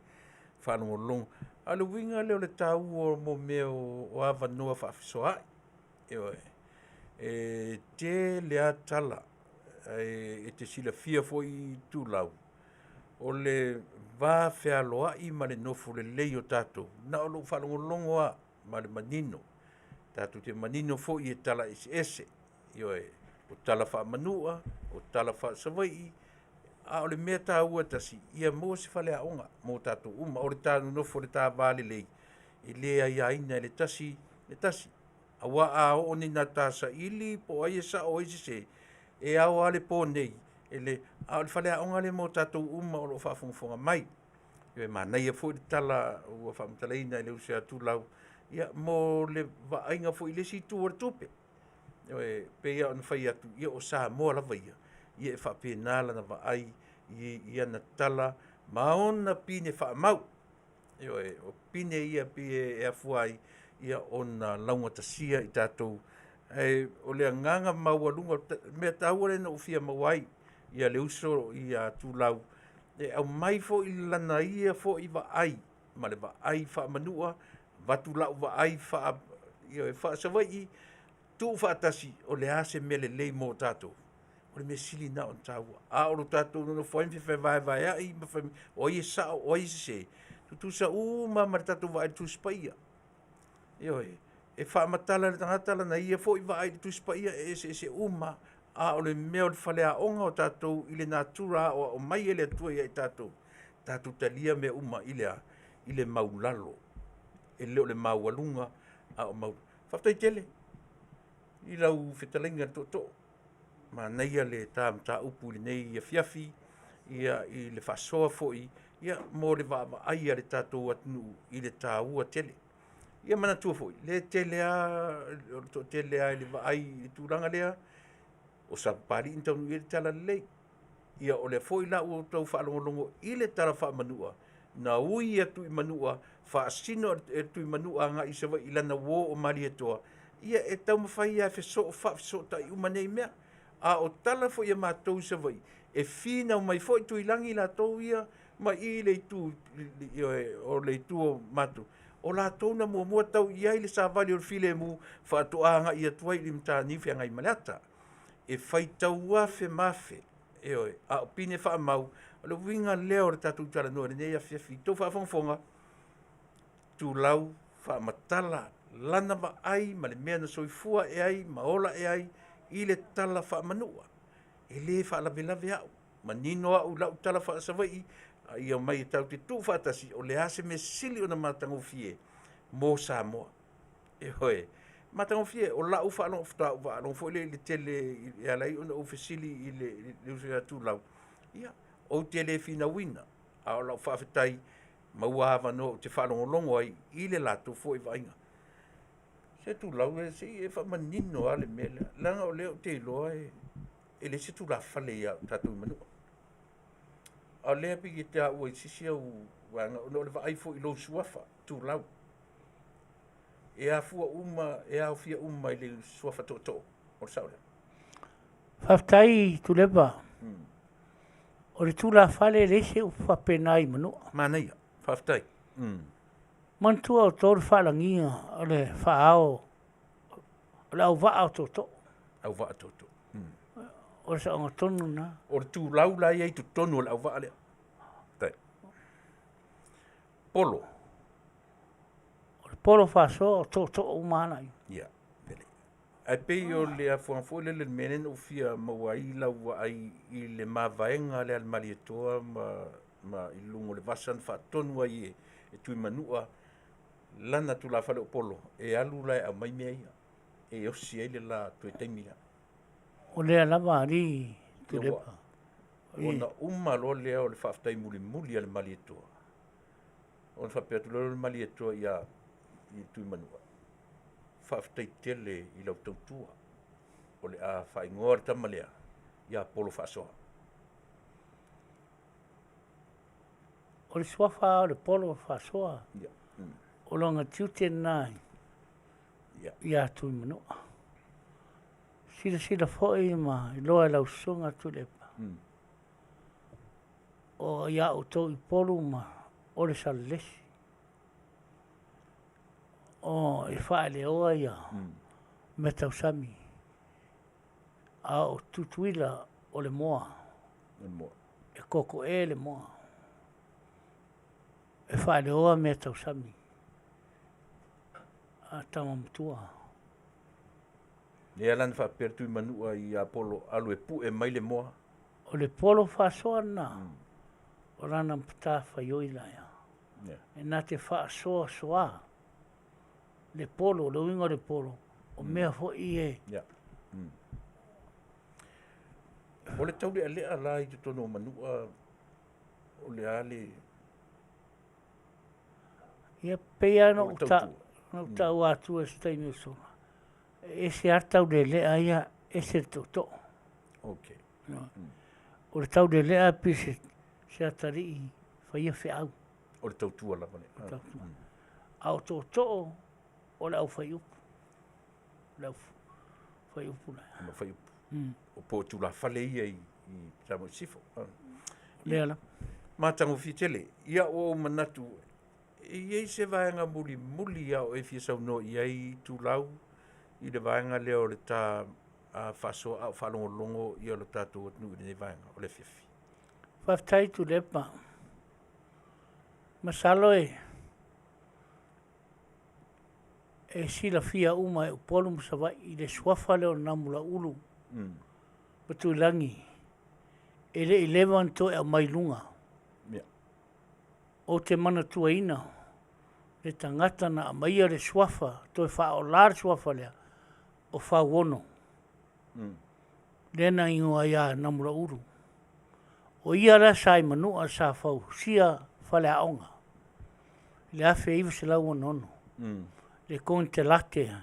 faalogologo. A o le uiga lea o le taua mo mea o avanoa faafesoaai. Ioe. E tele lava tala ae e te silafia foi Tulau, o le va fealoai ma le nofo lelei o tatou, na o lou faalogologo lava ma le manino. Tatou te manino foi e tala eseese, ioe, o tala faa-Manua, o tala faa-Savaii, a o le mea taua e tasi, ia maua se faleaoga mo tatou uma. O le ta nonofo i le ta va lelei, e le aiaina e le tasi le tasi. Aua a oo nei ina ta saili po o ai e sao o ai e sese, e ao lava le po nei, e le, a o le faleaoga lea mo tatou uma o lo o faafogafoga mai. E manaia foi le tala ua faamatalaina e le uso ia Tulau, ia mo le vaaiga foi i le isi itu o le tupe. E pei lava ona fai atu, ia o Samoa lava ia, ia e faapena lana vaai i ana tala ma ona pine faamau. Ioe, o pine ia pei e afua ai ia ona laugatasia i tatou. Ae o le agaga maualuga, o le mea taua lea na ou fia maua ai ia le uso ia Tulau, e aumai foi lana ia foi vaai ma le vaai faa-Manua, avatu lau vaai faa-Savaii, tuufaatasi, o le a se mea lelei mo tatou? O le mea sili lena ona taua. A o lo tatou nonofo ai ma fevaevaeai ma fai mai o ai e sao o ai e sese, tutusa uma lava ma le tatou vaai i le Tusi Paia. Ioe, e faamatala e le tagata lana ia foi vaai i le Tusi Paia e eseese uma lava. A o le mea o le faleaoga o tatou i le natura aoao mai e le Atua ia i tatou, tatou talia mea uma i le a? I le maulalo. E le o le maualuga, a o mau... Faafetai tele i lau fetalaiga i le Tootoo. Manaia le ta mataupu i lenei afiafi ia i le faasoa foi ia mo le vaavaai a le tatou atunuu i le taua tele. Ia manatua foi, le tele lava, o le toatele lava i le vaai i le tulaga lea, o Sapapalii na taunuu i ai le talalelei. Ia o lea foi la ua outou faalogologo i le tala faa-Manua, na ui atu i Manua, faasino e Tuimanua agai i Savaii i lana uo o Malietoa, ia e taumafai lava e fesoo faafesootai uma nei mea. A o tala foi a matou i Savaii, e finau mai foi Tuilagi latou ia mai i le itu, ioe, o le itu o matou, o latou na muamua tau i ai le savali o le filemu faatoa agai atu ai i Mataniu Feagaimaleata. E faitau afe ma afe, ioe, a o pine faamau, o le uiga lea o le tatou talanoa i lenei afiafi. I tou faafogafoga, Tulau faamatala lana vaai ma le mea na soifua ae ai ma ola ae ai i le tala faa-Manua. E le faalavelave au, manino au i lau tala faa-Savaii, a ia omai tatou te tuufaatasi, o le a se mea sili ona matagofie mo Samoa. Ioe, matagofie, o lau faalogo, faatoa ou faalogo foi lea i le tele e ala ai ona ou fesili i le uso ia Tulau, ia, ou te le finauina, a o lau faafetai, maua avanoa ou te faalogologo ai i le latou foi vaaiga. Se Tulau, se i e faamanino lava le mea lea, leaga o lea ou te iloa e leai se tulafale ia tatou i Manua. A o lea pei e taua i se isi au vaega, ona o le vaai foi i lou suafa, Tulau. E afua uma, e aofia uma i le suafa tootoo, o le sao lea. Faafetai Tuilaepa. O le tulafale e leai se upu faapena i Manua. Manaia, faafetai. Manatua outou le faalagiga o le faaao o le auvaa o tootoo. Auvaa tootoo. O le saoga tonu lena. O le tulau la ia i totonu o le auvaa lea. Tai. Polo. O le polo faasoa o tootoo uma ana ia. Ia. Ae pei o le afuaga foi lele le mea lea na ou fia maua ai lau vaai i le mavaega lea a le Malietoa ma i luga o le vasa na faatonu ai e Tuimanua lana tulafale o Polo e alu la e aumai mea ia e osi ai le la toe taimi lea. O lea lava alii Tuilaepa. Ona uma loa lea o le faafetai mulimuli a le Malietoa, ona faapea atu loa lea o le Malietoa ia i Tuimanua, faafetai tele i lau tautua, o le a faaigoa le tama lea ia Polo Faasoa. O le suafa o le Polo Faasoa, o lona tiute lena ia Tuimanua. Silasila foi ma iloa e lau susuga Tuilaepa, o ia outou i Upolu ma o le Salelesi. O e faaleoa ia mea tau sami. A o Tutuila o le moa. E kokoe le moa. E faaleoa mea tau sami a tama matua. Lea la na faapea le Tuimanua ia Polo, alu e pue mai le moa. O le polo faasoa lena, o lana matafaioi la ia. E na te faasoasoa le polo, le uiga o le polo, o mea foi e... O le taulealea la i totonu o Manua, o le a le... Ia, pei lava ona ou taua atu i se taimi ua sola, e ese lava le taulealea ia, ese le tootoo. Okay. O le taulealea e pei se atalii faia feau. O le tautua lava lea. Tautua. A o tootoo, o le au faiupu. Le au faiupu la. Le au faiupu. O po o tulafale ia i Samoa i Sisifo. Lea la. Matagofie tele. Ia ua ou manatu, e i ai se vaega mulimuli a o e fia saunoa i ai Itulau i le vaega lea o le ta faasoa a o faalogologo ia lo tatou atunuu i lenei vaega o le afiafi? Faafetai Tuilaepa. Masalo e silafia uma e Upolu ma Savaii le suafa lea o Namulauulu ma Tuilagi e le i leva ona toe aumai i luga. Ou te manatuaina le tagata na aumaia le suafa, toe faaola le suafa lea, o Fauono, lea na igoa ai ia Namulauulu. O ia la sa i Manua sa fausia faleaoga i le 1966, le konekarate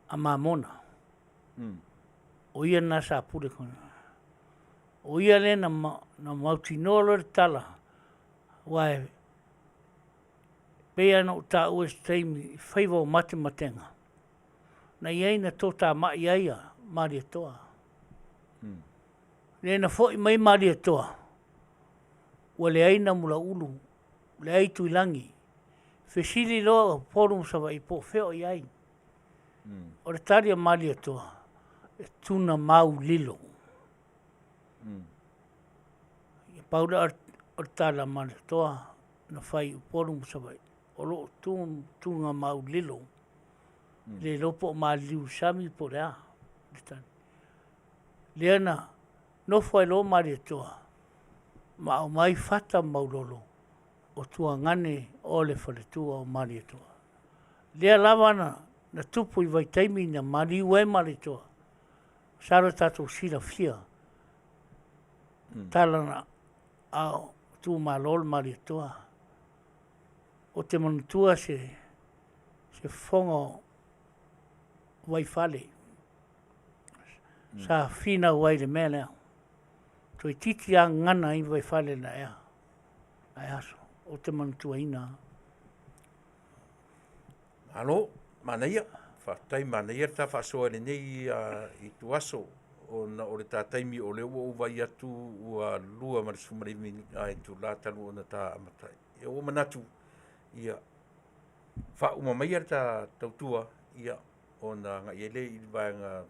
a Mamona. O ia lena sa pule. O ia lea na mautinoa loa le tala, aua e pei lava ona ou taua i se taimi i faiva o matematega, na i ai na toatamai ai a Malietoa. Lea na foi mai Malietoa, ua leai Namulauulu, leai Tuilagi. Fesili loa Upolu ma Savaii po o fea o i ai. O le tali a Malietoa, e tuna mau lilo. Pau lea o le tala a Malietoa na fai i Upolu ma Savaii, o lo o tugamau lilo, le iloa po o maliliu i le sami po o le a le tali. Lea na nofo ai loa Malietoa ma aumai fata ma maulolo o tuagane o le faletua o Malietoa. Lea lava na tupu i vaitaimi na maliu ai Malietoa, masalo tatou silafia tala na a o tuumalo le Malietoa. Ou te manatua se fofoga o Vaifale sa finau ai i le mea lea. Toeitiiti lava gagana ai Vaifale i lena aso. Ou te manatuaina. Malo, manaia. Faafetai, manaia le ta faasoa i lenei ituaso ona o le ta taimi o lea ua ou vaai atu ua 29 minute itula talu ona ta amata. Ia ua manatu, ia faauma maia le ta tautua, ia ona agai ai lea i le vaega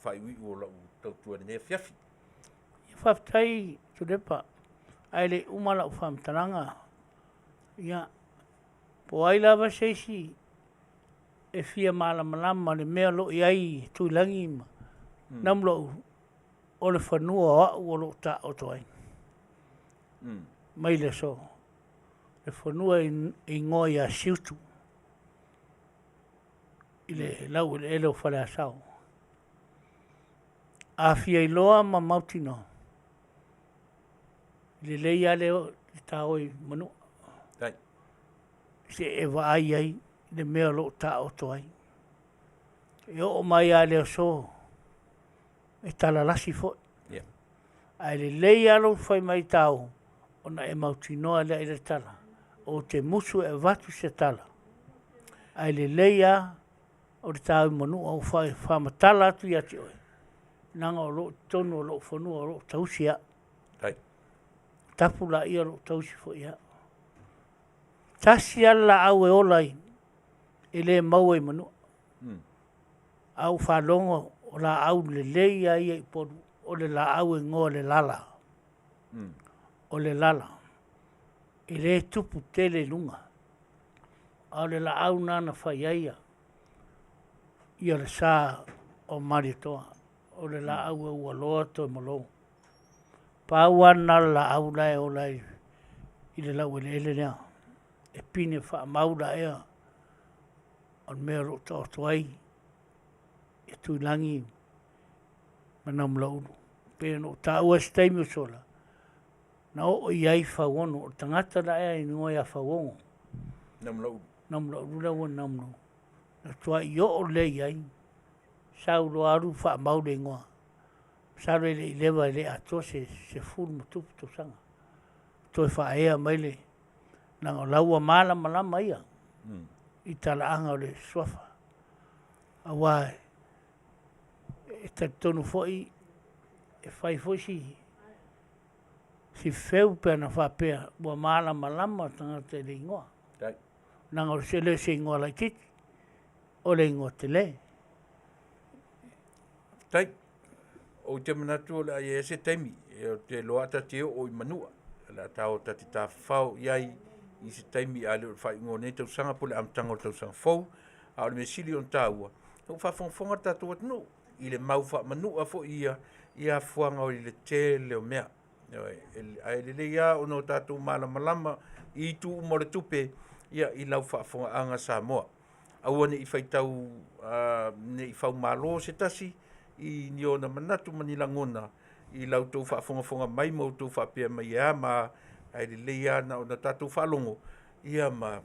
faaiuiu o lau tautua i lenei afiafi. Ia faafetai Tuilaepa, ae le i uma lau faamatalaga, ia po o ai lava se isi e fia malamalama i le mea o lo o i ai Tuilagi ma Namulauulu, o le fanua o au o lo o taoto ai. Mai le aso, le fanua e igoa ia Siutu i le laueleele o Faleasao. A fia iloa ma mautinoa, lelei lava le ta o i Manua. Se i e vaai ai le mea o lo o taoto ai. E oo mai lava i le aso, e talalasi foi. Ae lelei lava lou fai mai tao, ona e mautinoa lea i le tala. Ou te musu e avatu se tala, ae lelei lava o le ta o i Manua ua faamatala atu ia te oe, leaga o lo o i totonu o lou fanua o lo o tausi au. Tapu laia o lo o tausi foi au. Tasi lava le laau e ola ai. E le maua i Manua. A ou faalogo o laau lelei a ia i Upolu, o le laau e igoa o le lala. O le lala. E le tupu tele i luga. A o le laau lena na fai ai ia le sa o Malietoa. O le laau e ualoa toe malo. Pau lava lena o le laau la e ola ai i le laueleele lea. E pine faamau la ea o le mea o lo o taoto ai ia Tuilagi ma Namulauulu. Pei ona ou taua i se taimi ua sola, na oo i ai Fauono, o le tagata la ea e igoa ia Fauono. Namulauulu. Namulauulu la ua Namulauulu. Na tuai oo lea i ai, sau loa alu faamau le igoa. Masalo e le i leva e le i atoa se 10+ tausaga. Toe faaea mai le, leaga o la ua malamalama ia i talaaga o le suafa. Aua e talitonu foi e fai foi si feu pe ana faapea ua malamalama tagata i le igoa. Leaga e le o se igoa laitiiti, o le igoa tele. Faafetai. Ou te manatu o le a i ai se taimi ou te iloa ta te oo i Manua. O le a ta o ta te tafafao i ai i se taimi a le o le faaiuga o lenei tausaga po o le amataga o le tausaga fou. A o le mea sili ona taua, ua faafogafoga le tatou atunuu i le mau faamanua foi ia i afuaga i le tele o mea. Ae lelei lava ona o tatou malamalama i itu uma o le tupe ia i lau faafofogaaga Samoa. Aua ne i faitau ne i faumalo se tasi i ni ona manatu ma ni lagona i la outou faafogafoga mai ma outou faapea mai e a ma a, ae lelei lava na ona tatou faalogo ia ma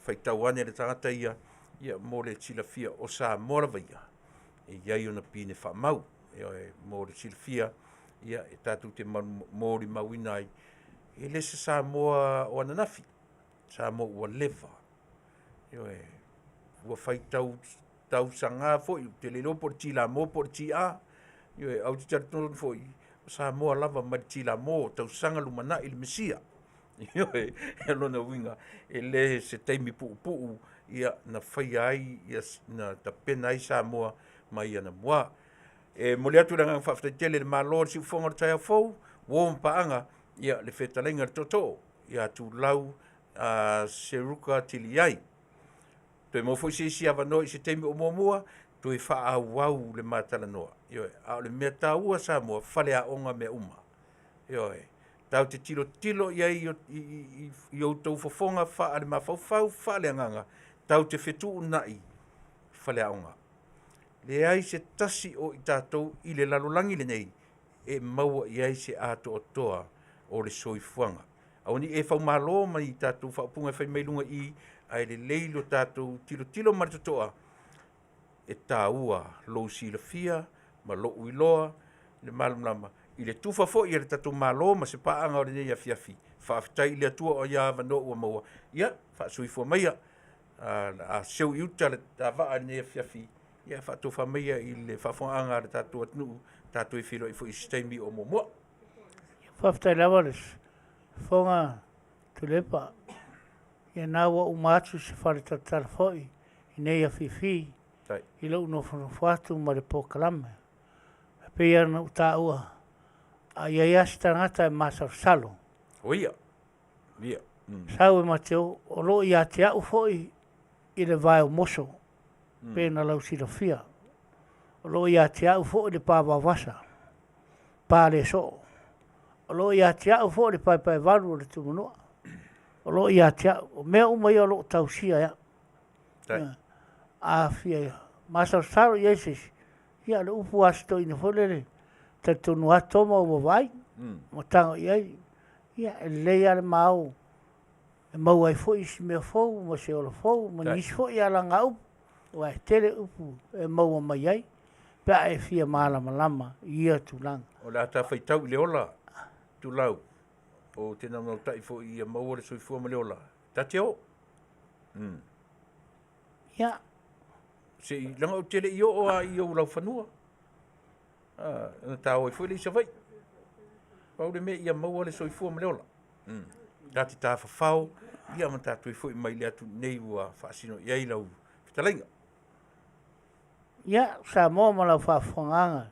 faitau ane le tagata ia, ia mo le silafia o Samoa lava ia, e i ai ona pine faamau. Ioe, mo le silafia, ia e tatou te molimauina ai, e le se Samoa o ananafi, Samoa ua leva. Ioe, ua faitau tausaga foi, ou te le iloa po o le Tilamo po o le TA. Ioe, ae ou te talitonu foi, o Samoa lava mai le Tilamo, tausaga lumanai le Mesia. Ioe, o lona uiga, e le se taimi puupuu ia na faia ai, ia, na tapena ai Samoa mai anamua. E momoli atu le agaga faafetai tele i le Malo i le siufofoga o le taeao fou, uo ma paaga, ia le fetalaiga i le Tootoo ia Tulau Seruka Tiliai. Toe maua foi se isi avanoa i se taimi o muamua, toe faaauau le ma talanoa. Ioe, a o le mea taua Samoa, faleaoga mea uma. Ioe, tatou te tilotilo i ai i outou fofoga faale-mafaufau, faale-agaga, tatou te fetuunai faleaoga. Leai se tasi o i tatou i le lalolagi lenei e maua i ai se atoatoa o le soifuaga. Aua ne i e faumalo mai i tatou faaupuga e fai mai luga i i, ae lelei lo tatou tilotilo ma le totoa e taua lou silafia ma lou iloa le malamalama i le tufa foi e le tatou Malo ma se paaga o lenei afiafi. Faafetai i le Atua o ia avanoa ua maua. Ia, faasoifua maia. A seu i uta le tavaa i lenei afiafi, ia faatofa maia i le faafofogaaga a le tatou atunuu, tatou e feiloai foi i se taimi o muamua. Faafetai lava le fofoga Tuilaepa. Ia na ua uma atu se faletalatala foi i nei afiafi i lou nofonofo atu ma le polokalame. E pei ona ou taua, a i ai lava se tagata e masalosalo, O ia, ia. Sau e ma te o, o lo o ia te au foi i le vae o moso, pei ona lausilafia. O lo o ia te au foi le pa vaovasa, pa le soo. O lo o ia te au foi le paepaevalu o le Tumanua. O lo o ia te au. O mea uma ia o lo o tausia e au. A fia masalosalo i ai se isi, ia o le upu a se toeaina foi lele, talitonu lava Toma ua vaai, ma tago i ai. Ia, e lelei lava le ma o e maua ai foi isi mea fou ma se ola fou ma nisi foi alagaupu, aua e tele upu e maua mai ai pe a e fia malamalama i ia tulaga. O le a ta faitau i le ola, Tulau, ou te naunautai foi ia maua le soifua ma le ola. Ta te o. Ia. Se i, leaga ou te le i oo lava i ou laufanua. Na ta o ai foi lea i Savaii. Pau le mea ia maua le soifua ma le ola. Ta te tafafao. Ia ma tatou toe foi mai i le atu nei ua faasino i ai lau fetalaiga. Ia, Samoa ma lau faafofogaaga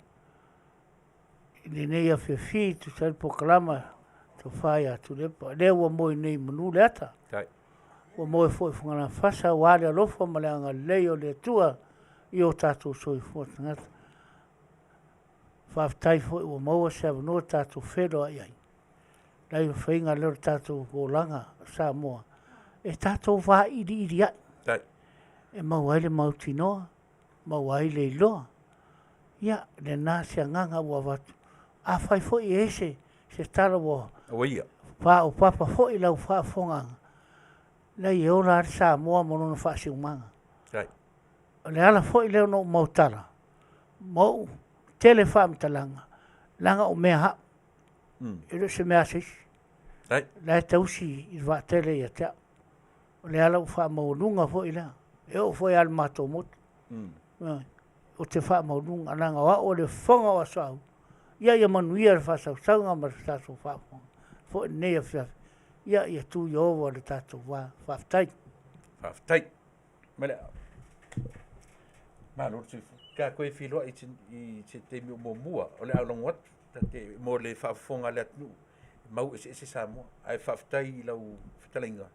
i lenei afiafi e tusa ai le polokalama Tofa ia Tuilaepa. Lea ua moe nei i manu le ata, ua moe foi i fogalafasa aua le alofa ma le agalelei o le Atua i o tatou soifua tagata. Faafetai foi ua maua se avanoa tatou feiloai ai, le faiga lea o le tatou olaga o Samoa, e tatou vailiiliai, e maua ai le mautinoa, maua ai le iloa. Ia, lena se agaga ua avatu. Afai foi e ese se tala ua paopapa foi i lau faafofogaaga, leai e ola lava le Samoa ma lona faasinomaga. O le ala foi lea na ou mautala ma ou tele faamatalaga, leaga o mea a au, e le o se mea a se isi. O la e tausi i le vaatele ia te au. O le ala ua faamaualuga foi lea, e oo foi lava i le matou motu, ou te faamaualuga, leaga o au o le fofoga o Aso Au. Ia manuia le faasausauga ma le tatou faafofoga foi i lenei afiafi. Ia tu Ieova i le tatou va. Faafetai. Faafetai. Malo le soifua. Tatou toe feiloai i se taimi o muamua o le a ou logo atu mo le faafofoga a le atunuu, mau eseese Samoa. Ae faafetai i lau fetalaiga,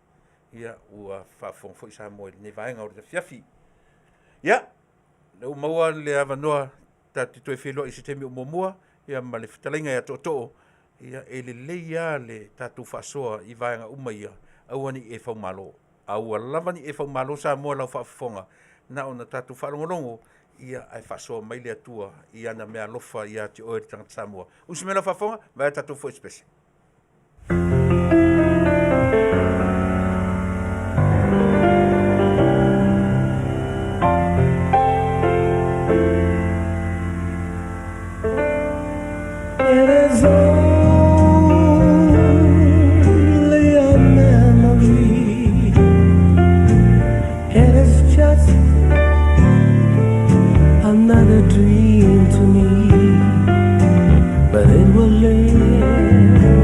ia ua faafofoga foi Samoa i lenei vaega o le afiafi. Ia, lea ua maua le avanoa tatou te toe feiloai i se taimi o muamua, ia ma le fetalaiga ia Tootoo, ia e lelei lava le tatou faasoa i vaega uma ia, aua ne i e faumalo. Aua lava ne i e faumalo Samoa i lau faafofoga, na ona tatou faalogologo, ia ae faasoa mai le Atua i ana meaalofa ia te oe le tagata Samoa. Usi mai lau faafofoga, vaea tatou foi spese. It is only a memory. It is just another dream to me. But it will linger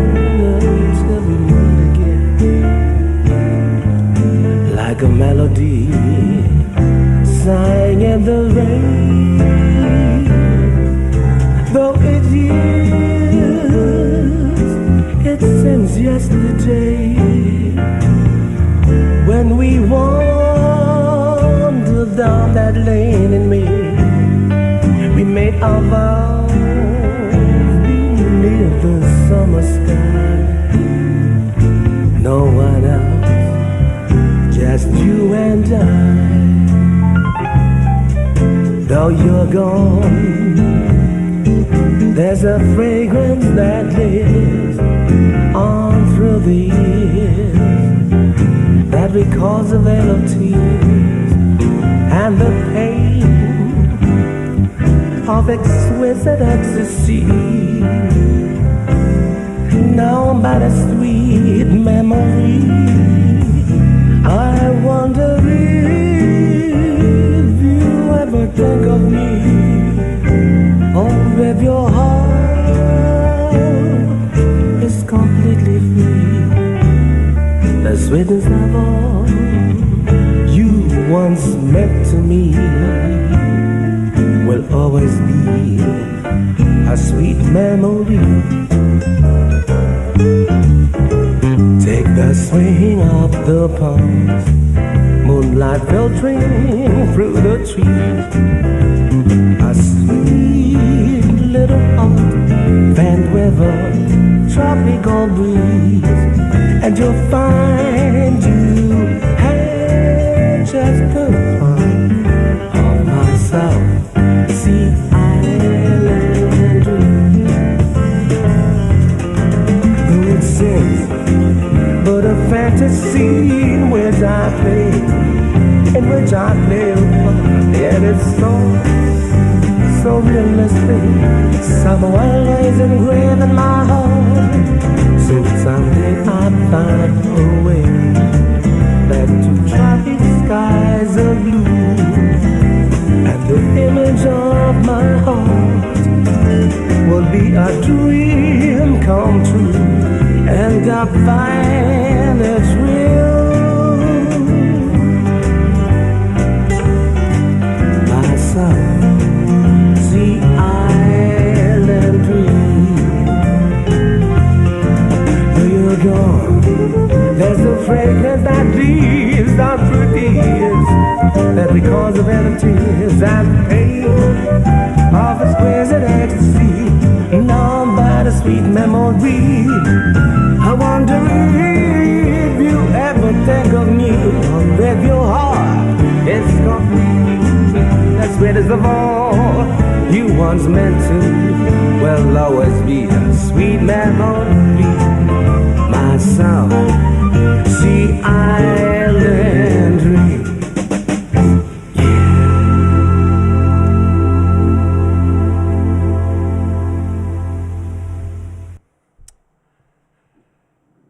till we meet again. Like a melody sang in the rain. Though it's years, it seems yesterday when we wandered down that lane in May. We made our vows beneath the summer sky. No one else, just you and I. Though you're gone, there's a fragrance that lives on through the years that recalls the veil of tears and the pain of exquisite ecstasy. Now by the sweet memory, I wonder if you ever think of me, or if your heart is completely free. The sweetness of all you once meant to me will always be a sweet memory. Take the swing of the palms, moonlight filtering through the trees. A sweet little heart fanned with a tropical breeze, and you'll find you have just the heart of myself. Sea Island dream. Though it seems but a fantasy in which I play, in which I play a part. Yet it's so, so realistic. Someone lays engraved in my heart. So someday I find a way back to tropic skies of blue, and the image of my heart will be a dream come true, and I find it's real. and tears and the pain of exquisite ecstasy. None but a sweet memory. I wonder if you ever think of me, or if your heart is complete. The sweetest of all you once meant to will always be a sweet memory. My South Sea Island dream.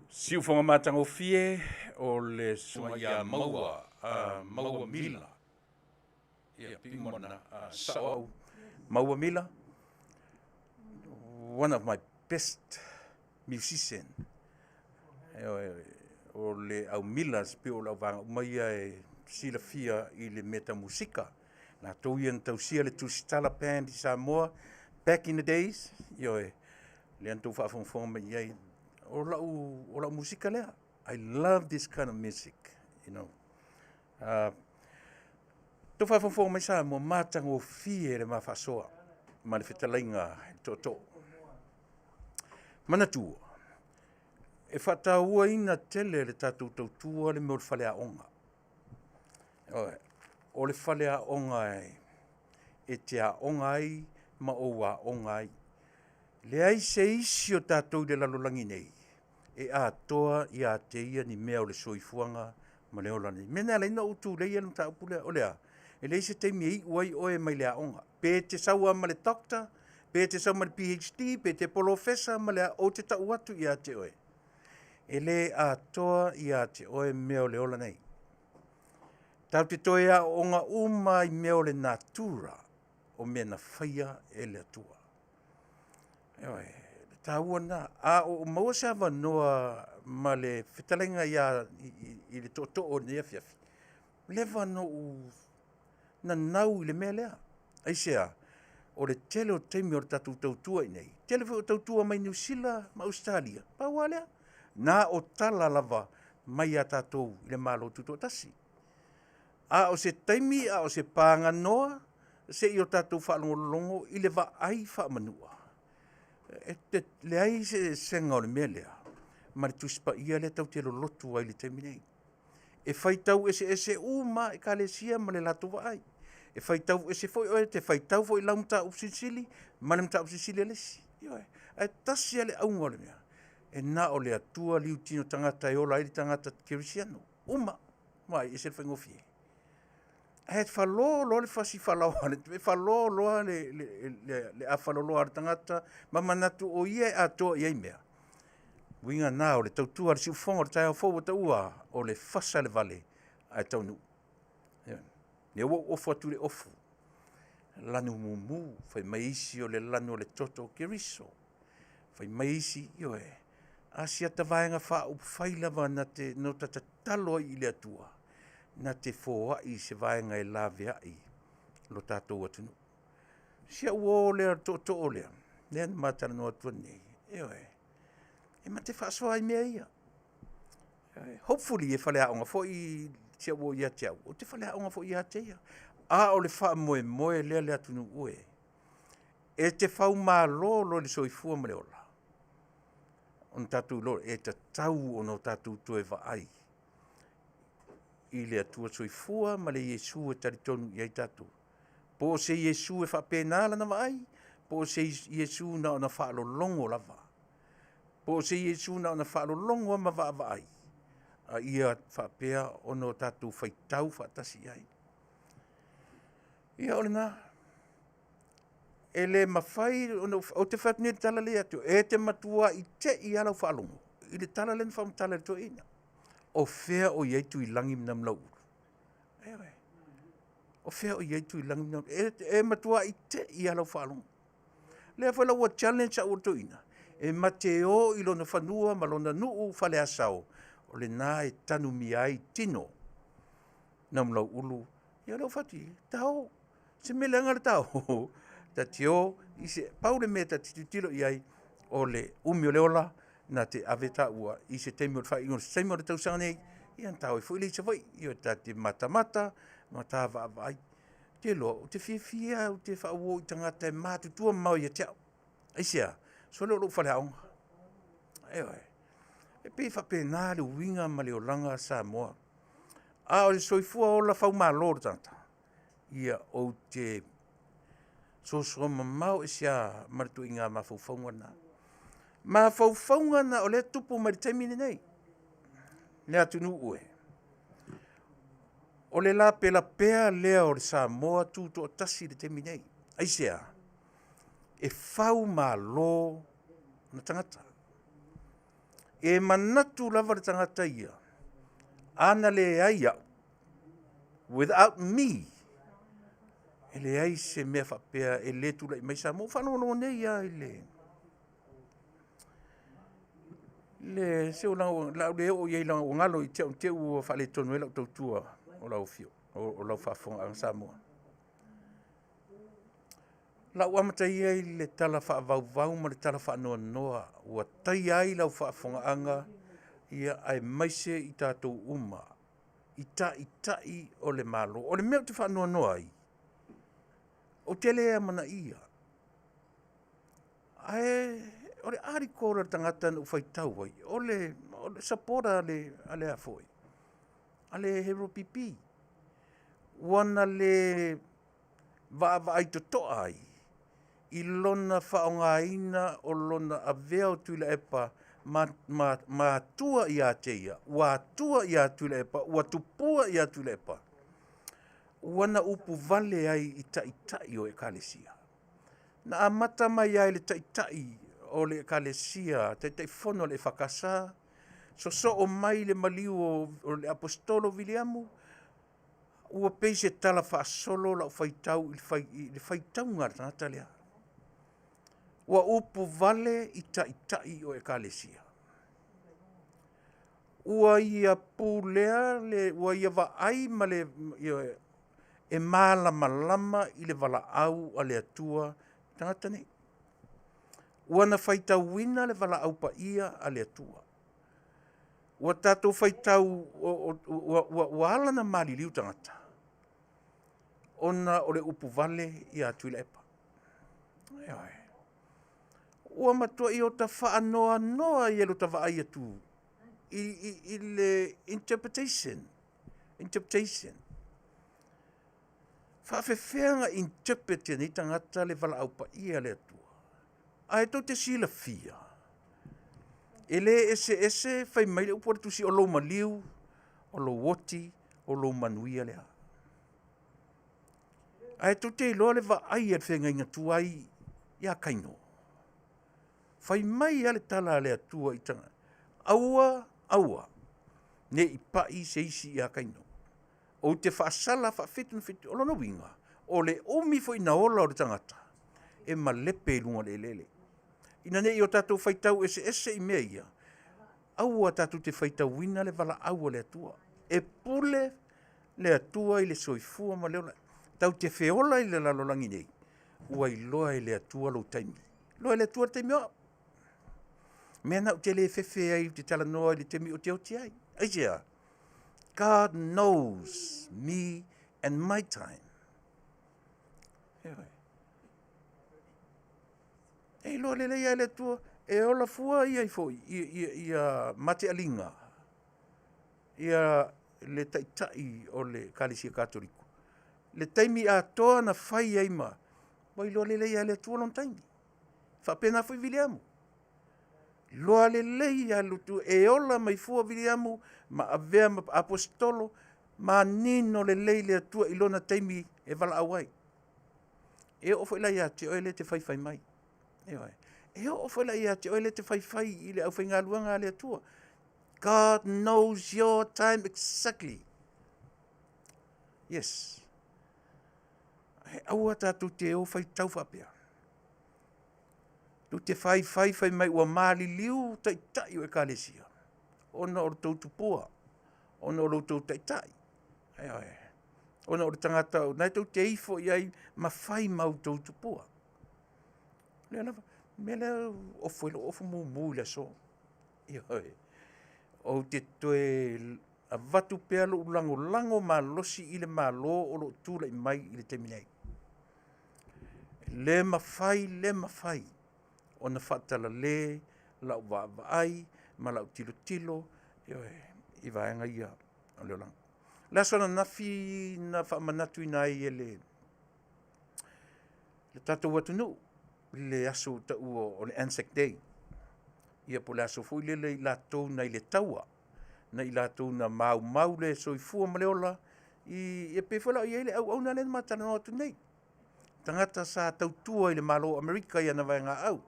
Siufoga matagofie o le susuga ia Maua, Maua Mila. Ia, Pimona, sao au. Maua Mila, one of my best musician. O le au Millers pei o le auvaega uma ia e silafia i le mea tau musika. Latou ia na tausia le Tusitala Band i Samoa back in the days. Ioe, lea na tou faafogafoga mai i ai. O lau, o lau musika lea. I love this kind of music. Tou faafogafoga mai Samoa, matagofie le ma faasoa ma le fetalaiga i le tootoo. Manatua, e faatauaina tele le tatou tautua le mea o le faleaoga. O le faleaoga e te aoga ai ma ou aoga ai. Leai se isi o tatou i le lalolagi nei e atoa ia te ia ni mea o le soifuaga ma le ola nei. Mea na ala ai ona ou tulei le mataupu lea, o le a? E leai se taimi e iu ai oe mai le aoga. Pe te sau lava ma le doctor, pe te sau ma le PhD, pe te polofesa ma le a, ou te tau atu ia te oe. E le atoa ia te oe mea o le ola nei. Tatou te toe aooga uma i mea o le natura o mea na faia e le Atua. Ioe, le taua lena. A o maua se avanoa ma le fetalaiga ia i le tootoo o lenei afiafi, leva ona ou nanau i le mea lea. Aisea? O le tele o taimi o le tatou tautua i inei, tele foi o tautua mai Niu Sila ma Ausetalia, pau lava lea. Na o tala lava mai ia tatou i le Malo Tutoatasi. A o se taimi, a o se paganoa, se i o tatou faalogologo i le vaai faamanua. E te leai se esega o le mea lea ma le Tusi Paia lea tatou te lolotu ai i le taimi nei. E faitau eseese uma lava Ekalesia ma le latou vaai. E faitau ese foi oe, e te faitau foi i lau mataupu silisili ma le mataupu silisili a le isi. Ioe. Ae tasi lava le auga o le mea, e na o le Atua liutino tagata e ola ai le tagata kerisiano. Uma. Vaai, ese le faigofie. Ae falo loa le fasi falaoa, e falo loa le afaloloa a le tagata ma manatu o ia e atoa i ai mea. Uiga na o le tautua a le siufofoga o le taeao fou ua taua o le fasa le vale ae taunuu. Lea ua ou ofu atu i le ofu. Lanu mumu, fai mai isi o le lanu o le toto o Keriso. Fai mai isi, ioe, a si ata vaega faaupufai lava na te no ta tatalo ai i le Atua, na te foai se vaega e laveai lo tatou atunuu. Si au uo lea, le tootoo lea, lea na ma talanoa atu nei, ioe, e ma te faasoa ai mea ia. Hopefully e faleaoga foi si au uo ia te au, ou te faleaoga foi ia te ia. A o le faamoemoe lea le atunuu e, e te faumalo loa i le soifua ma le ola, ona tatou iloa e tatau ona o tatou toe vaai i le Atua soifua ma le Iesu e talitonu i ai tatou. Po o se Iesu e faapena lana vaai, po o se Iesu na ona faalologo lava. Po o se Iesu na ona faalologo lava ma vaavaai, a ia faapea ona o tatou faitau faatasi i ai. Ia o lena, e le mafai ona ou te fai atu nei i le tala lea ia te oe, e te matuai te i lava lau faalogo i le tala lea na faamatala e le toeaina. O fea o i ai Tuilagi ma Namulauulu? Ioe. O fea o i ai Tuilagi ma Namulauulu? E matuai te i lava lau faalogo. Lea foi la ua challenge au e le toeaina, e ma te o i lona fanua ma lona nuu Faleasao, o lena e tanumia ai tino Namulauulu. Ia o lea ua fai atu, ta o. Se mea leaga le ta o. Ta te o i se, pau le mea ta te tilotilo i ai, o le umi o le ola, na te ave taua i se taimi o le faaiuga o se taimi o le tausaga nei, ia ona ta o ai foi lea i Savaii. Ia ta te matamata ma ta vaavaai. Te iloa, ou te fiafia ou te faauo i tagata e matutua mamao ia te au. Aisea? Sole o lou faleaoga. Ioe. E pei e faapena le uiga ma le olaga Samoa. A o le soifua ola faumalo o le tagata, ia ou te sosoa mamao ese lava ma le ituaiga mafaufauga lena. Mafaufauga na o lea e tupu mai i le taimi lenei, le atunuu e. O le lapelapea lea o le Samoa Tutoatasi i le taimi nei. Aisea? E fau malo na tagata. E manatu lava le tagata ia, ana leai au, without me, e leai se mea faapea e le tulai mai Samoa. Ua faalogologo nei lava i le le se o le a ou le oo i ai leaga ua galo ia te au ne i te i ua faaletonu ai lau tautua o lau afioga, o lau faafofogaaga Samoa. O le a ou amata ia i le tala faavauvau ma le tala faanoanoa ua taia ai lau faafofogaaga aemaise i tatou uma i taitai o le Malo. O le mea ou te faanoanoa ai, ou te le amanaia, ae o le article a le tagata na ou faitau ai, o le supporter a le a le HRPP, ua na le vaavaai totoa ai i lona faaaogaina o lona avea o Tuilaepa ma matua ia te ia, ua atua ia Tuilaepa, ua tupua ia Tuilaepa, ua na upu vale ai i taitai o Ekalesia. Na amata mai lava i le taitai o le Ekalesia, Taitaifono o le EFKS, sosoo mai le maliu o le Aposetolo o Viliamu, ua pei se tala faasolo lau faitau i le faitauga a le tagata lea. Ua upu vale i taitai o Ekalesia. Ua ia pulea, ua ia vaai ma le, ioe, e malamalama i le valaau a le Atua le tagata nei. Ua na faitauina le valaau paia a le Atua. Ua tatou faitau, ua ala ona maliliu tagata, ona o le upu vale ia Tuilaepa. Ioe. Ua matuai ota faanoanoa i lota vaai atu i le interpretation. Interpretation. Faafefea ona interpret e nei tagata le valaau paia a le Atua? Ae tou te silafia, e le eseese fai mai le upu a le Tusi, o lou maliu, o lou oti, o lou manuia lea. Ae tou te iloa le vaai a le feagaiga tuai ia Kaino. Fai mai lava le tala a le Atua i tagata, aua, aua, ne i pai se isi ia Kaino. Ou te faasala faafetu na fetu. O lona uiga, o le umi foi na ola o le tagata, e malepe i luga o le eleele. Ina ne i o tatou faitau eseese i mea ia, aua tatou te faitauina le valaau a le Atua. E pule le Atua i le soifua ma le ola. Tatou te feola i le lalolagi nei, ua iloa e le Atua lou taimi. Iloa e le Atua le taimi o au. Mea na ou te le fefe ai ou te talanoa i le taimi ou te oti ai. Aisea? God knows me and my time. Ioe. E iloa lelei lava e le Atua, e ola fua ia ifo ia matealiga, ia le taitai o le Ekalesia Katoliko. Le taimi atoa na fai ai ma, ua iloa lelei lava e le Atua lona taimi. Faapena foi Viliamu. Iloa lelei lava e le Atua, e ola mai fua Viliamu ma avea ma aposetolo, manino lelei le Atua i lona taimi e valaau ai. E oo foi la ia te oe lea e te faifai mai. Ioe. E oo foi la ia te oe lea e te faifai i le aufaigaluega a le Atua. God knows your time exactly. Yes. Ae aua tatou te o faitau faapea. Tou te faifai fai mai ua maliliu taitai o Ekalesia ona o le tou tupua, ona o lo outou taitai. Ioe. Ona o le tagata o lena tou te ifo i ai ma fai ma outou tupua. O lea lava, o le mea lea e ofo ai lou ofo mumu i le aso. Ioe. Ou te toe Avatu pea lou lagolago malosi i le Malo o lo o tulai mai i le taimi nei. E le mafai, le mafai ona faatalale lau vaavaai ma lau tilotilo, ioe, i vaega ia o le olaga. O le aso ananafi na faamanatuina ai e le tatou atunuu le aso ua taua o le Anzac Day, ia po o le aso foi lele i latou nai le taua, nai latou na maumau le soifua ma le ola e pei foi la o i ai le auauna lea na ma talanoa atu nei, tagata sa tautua i le Malo o Amerika i ana vaegaau.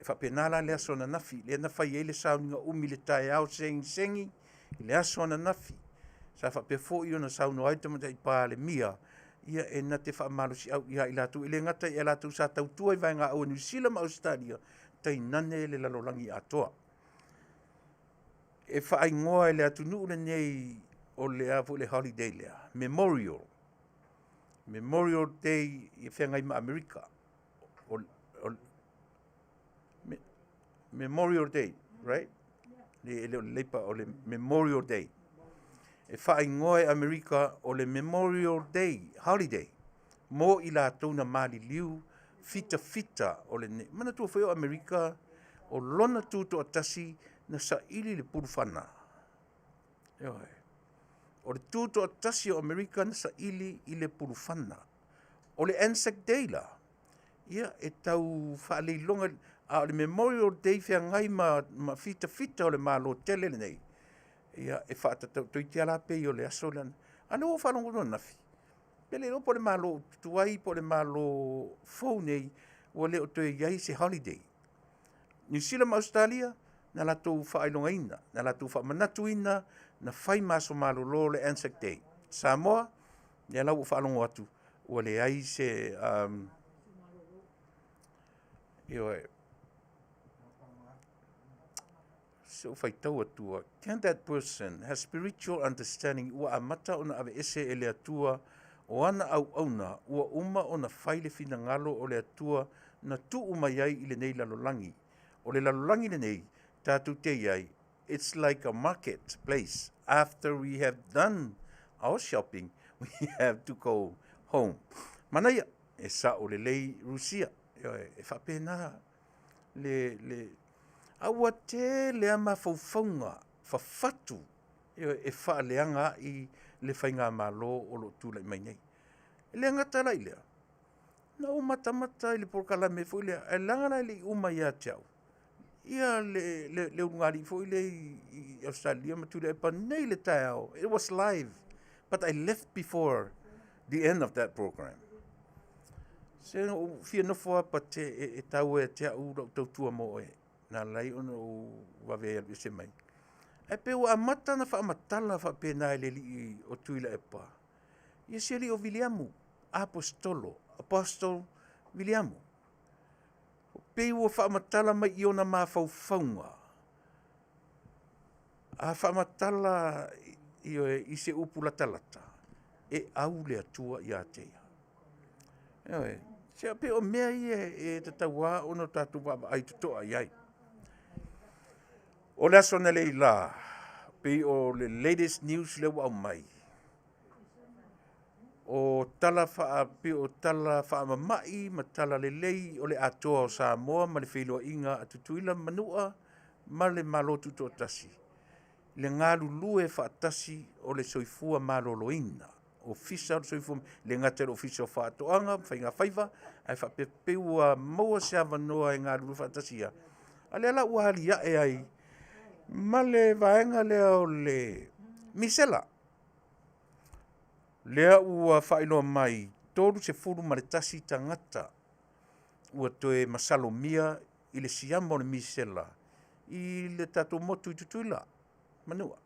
E faapena la le aso ananafi, lea na fai ai le sauniga umi i le taeao segisegi i le aso ananafi, sa faapea foi ona saunoa ai le Tamaitai Palemia, e na te faamalosiau ia i latou, e le gata ia i latou sa tautua i vaegaau a Niu Sila ma Ausetalia, tainane le lalolagi atoa. E faaigoa e le atunuu lenei o le a foi le holiday lea? Memorial. Memorial Day e feagai ma Amerika. Memorial Day, right? E le o le Leipa, o le Memorial Day. E faaigoa e Amerika o le Memorial Day Holiday mo i latou na maliliu fitafita o le... Manatua foi o Amerika, o lona tutoatasi na saili le pulufana. Ioe. O le tutoatasi o Amerika na saili i le pulufana. O le Anzac Day la, ia e tau faaleiloga, a o le Memorial Day feagai ma fitafita o le Malo tele lenei, ia e faatatau toeitiiti lava la pei o le aso lea. A o lea ua ou faalogo atu ananafi, pe le iloa po o le Malo tuai po o le Malo fou nei, ua le o toe i ai se holiday. Niu Sila ma Ausetalia, na latou faailogaina, na latou faamanatuina, na fai ma aso malolo le Anzac Day. Samoa, lea la ua ou faalogo atu, ua leai se... ioe, se i ou faitau atua, can that person has spiritual understanding, ua amata ona aveese e le Atua o ana auauna ua uma ona fai le finagalo o le Atua na tuu mai ai i lenei lalolagi. O le lalolagi lenei tatou te i ai, it's like a market place. After we have done our shopping, we have to go home. Manaia, e sao lelei Rusia. Ioe, e faapena le a ua tele lava mafaufauga fafatu, ioe, e faaleaga ai le faigamalo o lo o tulai mai nei. E le gata la i lea, na ou matamata i le polokalame foi lea, ae leaga la e le i uma ia te au, ia le ulugalii foi lea i Ausetalia ma Tuilaepa nei le taeao, it was live, but I left before the end of that program. Se na ou fia nofo lava but e taua ia te au lau tautua mo oe, na ala ai ona ou vave ai alu ese mai. Ae pei ua amata ona faamatala faapena e le alii o Tuilaepa, ia si alii o Viliamu, Aposetolo, Apostle Viliamu. Pei ua faamatala mai i ona mafaufauga, a faamatala ioe, i se upu latalata, e au le Atua ia te ia. Ioe, se pei o mea ia e tatau lava ona tatou vaavaai totoa i ai. O le aso analeila, pei o le latest news lea ua aumai, o tala pei o tala faamamai ma tala lelei o le atoa o Samoa ma le feiloaiga a Tutuila ma Manua ma le Malo Tutoatasi, le galulue faatasi o le soifua maloloina, Ofisa o le Soifua, e le gata i le Ofisa o Faatoaga ma Faigafaiva, ae faapea pei ua maua se avanoa e galulue faatasi ai, a o lea la ua aliae ai ma le vaega lea o le misela, lea ua faailoa mai 31 tagata ua toe masalomia i le siama o le misela i le tatou motu i Tutuila, Manua,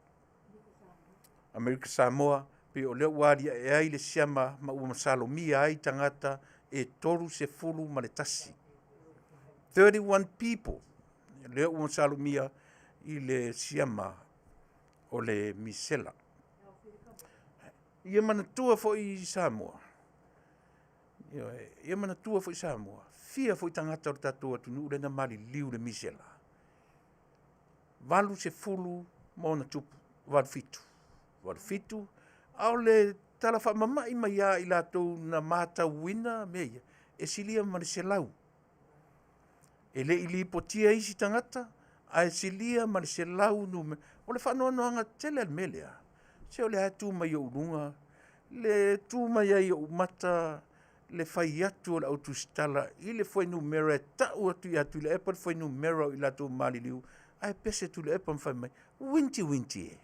Amerika Samoa, pei o lea ua aliae ai le siama ma ua masalomia ai tagata e 31. 31 people lea ua masalomia i le siama o le misela. Ia manatua foi Samoa, ioe, ia manatua foi Samoa, fia foi tagata o le tatou atunuu lea na maliliu i le misela, 80 ma ona tupu, 87. 87, a o le tala faamama'i mai lava i latou na matauina mea ia, e silia ma le 100. E le i lipotia isi tagata, ae silia ma le 100 numera. O le faanoanoaga tele le mea lea, se o lea lava e tu mai i ou luga, le tu mai ai i ou mata le fai atu o le au tusitala i le fuainumera e tau atu ia Tuilaepa le fuainumera o i latou maliliu, ae pese Tuilaepa ma fai mai, uintiuinti e.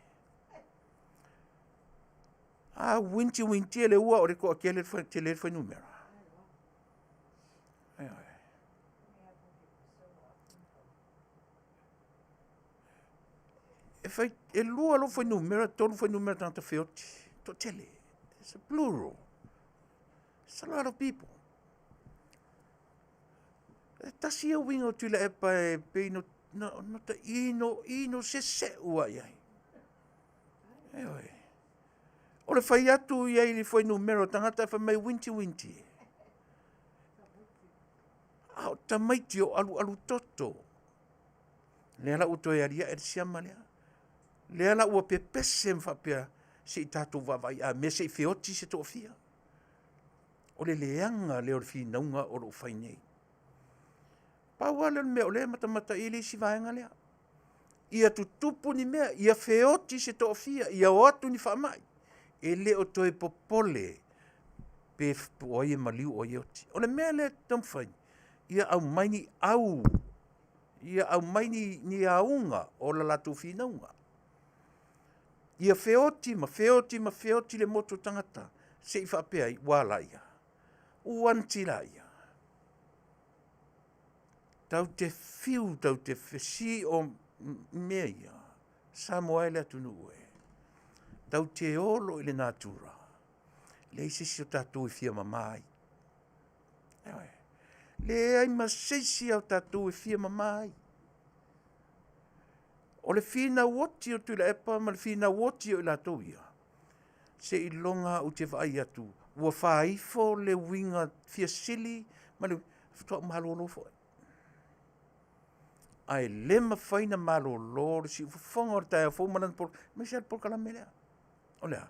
A uintiuinti e le ua o le toatele tele le fuainumera. E fai, e lua lou fuainumera, 3 fuainumera tagata feoti, toatele. It's a plural. It's a lot of people. E tasi ia uiga o Tuilaepa e pei no, no, no ta ino, ino sese'u a i ai. Ioe. O le fai atu i ai i le fuainumera o tagata e fai mai winti winti. A o tamaiti o alualu toto. Lea la ua toe alia'e le siama lea. Lea la ua pepese ma faapea, se i tatou vaavaai a mea se i feoti se toafia. O le leaga lea o le finauga o lo o fai nei. Pau lava lea o le mea o lea e matamata i ai le isi vaega lea. Ia tutupu ni mea, ia feoti se toafia, ia o atu ni faamai. E le o toe popole pe o ai e maliu o ai e oti. O le mea lea e taumafai, ia aumai ni au, ia aumai ni, ni auga o la latou finauga. Ia feoti ma feoti ma feoti le motu o tagata, se i faapea ai, ua a laia? Ua anti laia? Tau te fiu, tau te fesī o mea ia, Samoa e le atunuu e. Tau te olo i le natura, leai se isi o tatou e fia mama ai. Ioe. Leai ma se isi o tatou e fia mama ai. O le finau oti o Tuilaepa ma le finau oti o i latou ia, seiloga ou te vaai atu ua faaifo le uiga fia sili ma le faatoa ou malolo foi. Ae le mafai ona malolo le siufofoga o le taeao fou ma lana aemaise lava le polokalame lea. O le a?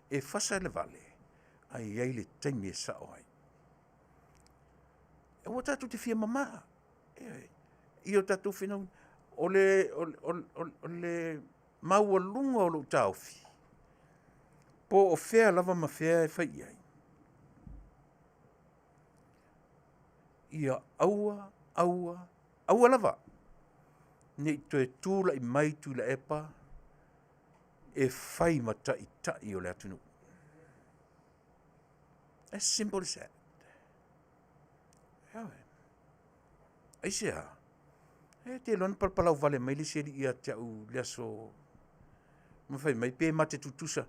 E fasa le vale, ae i ai le taimi e sao ai. Aua tatou te fia mama, ioe, i o tatou finauga. O le, o, o, o, o le maualuga o lou taofi, po o fea lava ma fea e fai i ai, ia aua, aua, aua lava ne i toe tulai mai Tuilaepa e fai ma taitai o le atunuu. As simple as that. Ioe. Aisea? E te iloa na palapalau vale mai le isi alii ia te au i le aso ma fai mai pe ma te tutusa.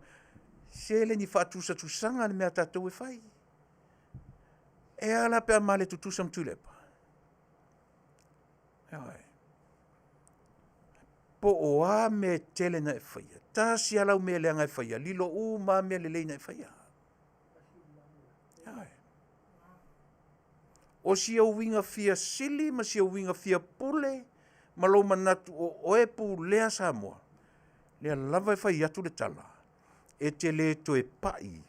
Se le ni faatusatusaga le mea a tatou e fai. E a la pe a ma le tutusa ma Tuilaepa? Ioe. Po o a mea e tele na e faia, tasi lava lau mea leaga e faia, lilo uma lava mea lelei na e faia. Ioe. O sia uiga fia sili ma sia uiga fia pule ma lou manatu o oe pulea Samoa, lea lava e fai atu le tala, e te le toe pai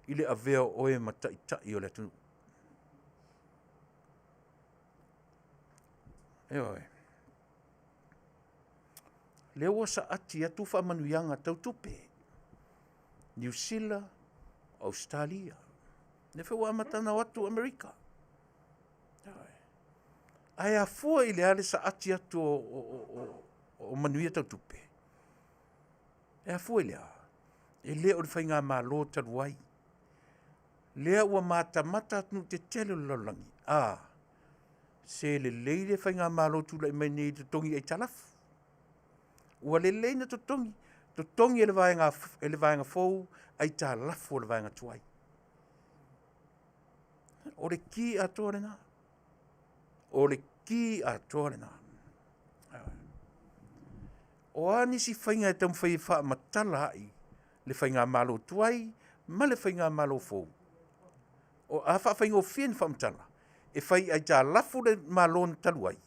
i le avea o oe ma taitai o le atunuu. Ioe. Lea ua saati atu faamanuiaga tau tupe. Niu Sila, Ausetalia. Lea foi ua amata ona o atu Amerika. Ae afua i le a le saati atu o, o, o, o, o manuia tau tupe? E afua i le a? E le o le faigamalo talu ai. Lea ua matamata atunuu tetele o le lalolagi. A, se lelei le faigamalo tulai mai nei i totogi aitalafu. Ua lelei na totogi, totogi e le vaega, e le vaega fou aitalafu o le vaega tuai. O le ki atoa lena. O le ki atoa lena. O a nisi faiga e taumafai e faamatala ai le faigamalo tuai ma le faigamalo fou, o a faafaigofie ni faamatala, e fai aitalafu le Malo na talu ai,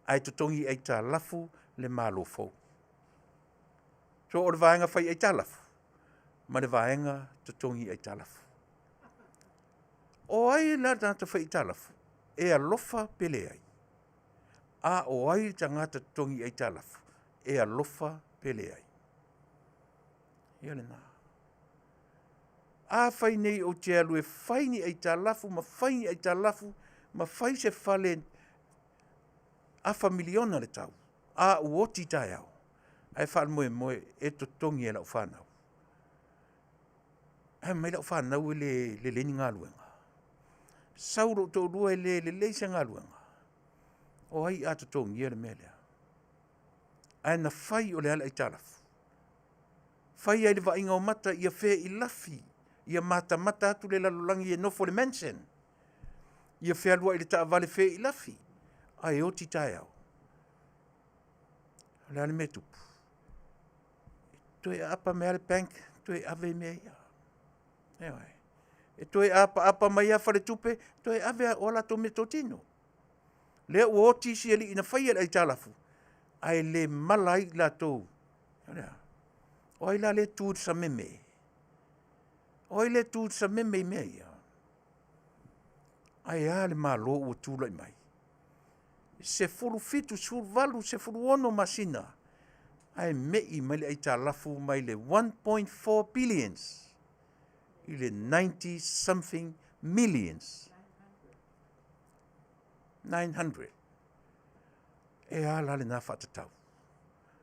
ae totogi aitalafu le Malo fou. So o le vaega fai aitalafu, ma le vaega totogi aitalafu. O ai la le tagata fai aitalafu e alofa pe leai? A o ai le tagata totogi aitalafu e alofa pe leai? Ia lena. Afai nei ou te alu e fai ni aitalafu ma fai ni aitalafu ma fai se fale afa miliona le tau, a ua oti taeao, ae faamoemoe e totogi e lau fanau. Ae fai mai lau fanau e le lelei ni galuega. Sau lou toalua e le lelei se galuega. O ai a totogia le mea lea? Ae na fai o le a le aitalafu? Fai ai le vaaiga o mata ia feilafi, ia matamata atu le lalolagi e nofo i le mansion, ia fealuai i le taavale feilafi, ae oti taeao. O le a le mea e tupu? Toe aapa mai lava le bank, toe ave mea ia. Ioe. E toe apaapa mai lava faletupe, toe ave o a latou meatotino. Lea ua oti isi alii na faia le aitalafu, ae le mala ai i latou. O le a? O ai la lea e tu i le sameme? O ai lea e tu i le sameme i mea ia? Ae a le Malo ua tulai mai? 17, 18, 16 masina, ae me'i mai le aitalafu mai le 1.4 billions i le 90 something millions. 900. E a la lena faatatau?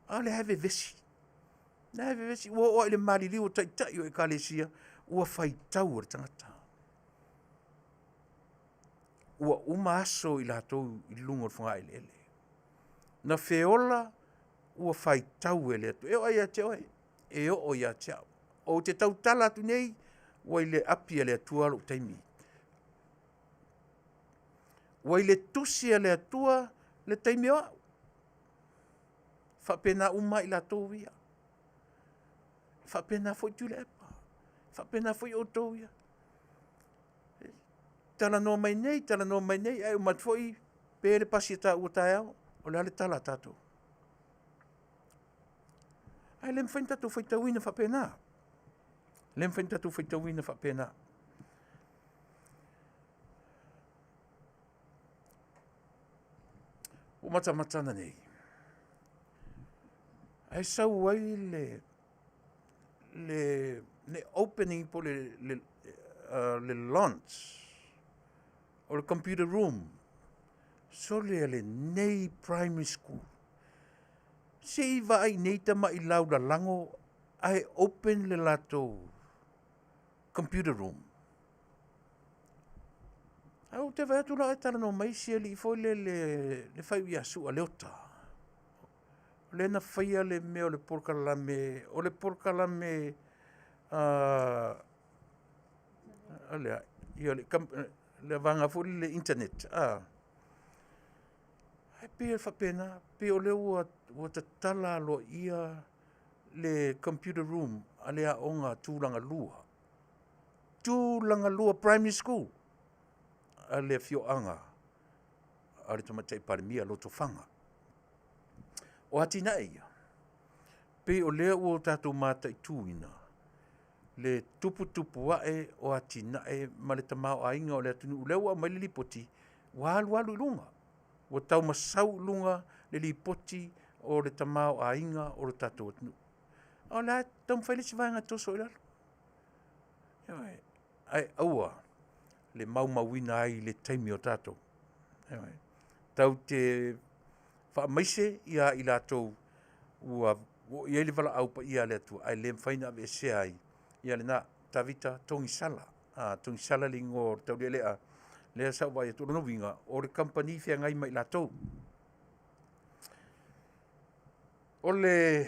A o lea e vevesi. Lea e vevesi, ua oo lava i le maliliu o taitai o ekalesia, ua faitau e le tagata. Ua uma aso i latou i luga o le fogaeleele. Na feola ua faitau e le Atua. E oo ia te oe, e oo ia te au. Ou te tautala atu nei, ua i le api a le Atua lou taimi. Ua i le tusi a le Atua le taimi o au. Faapena uma i latou ia. Faapena foi Tuilaepa, faapena foi outou ia. Talanoa mai nei, talanoa mai nei, ae uma atu foi pe le pasi e taua taeao, o le a le tala a tatou? Ae le mafai ona tatou faitauina faapena. E le mafai ona tatou faitauina faapena. Ua matamata ananei, ae sau ai le opening po o le launch o le computer room, sole a lenei primary school. Se i vaai i nei tamai laulalago ae open le latou computer room. Ae ou te vaai atu la e talanoa mai si alii foi lele le faiu ia Sua Leota. O lea na faia le mea o le polokalame, o le polokalame o le le vaega foi lele internet. Ae pei e faapena, pei o lea ua tatala aloaia le computer room a le aoga tulaga lua. Tulaga lua primary school a le afioaga a le Tamaitai Palemia Lotofaga. O atinae ia, pei o lea ua tatou mataituina le tuputupu ae o atinae ma le tamaoaiga o le atunuu. O lea ua aumai le lipoti, ua alualu i luga, ua taumasau i luga le lipoti o le tamaoaiga o le tatou atunuu. A o le a taumafai le isi vaega e toso i lalo. Ae aua le maumauina ai le taimi o tatou. Tatou te faamaise ia i latou ua oo i ai le valaau paia a le Atua, ae le mafai ona aveesea ai ia lena Tavita Togisala. Togisala le igoa o le taulealea lea sa ou vaai atu. O lona uiga, o le kamupani feagai ma i latou. O le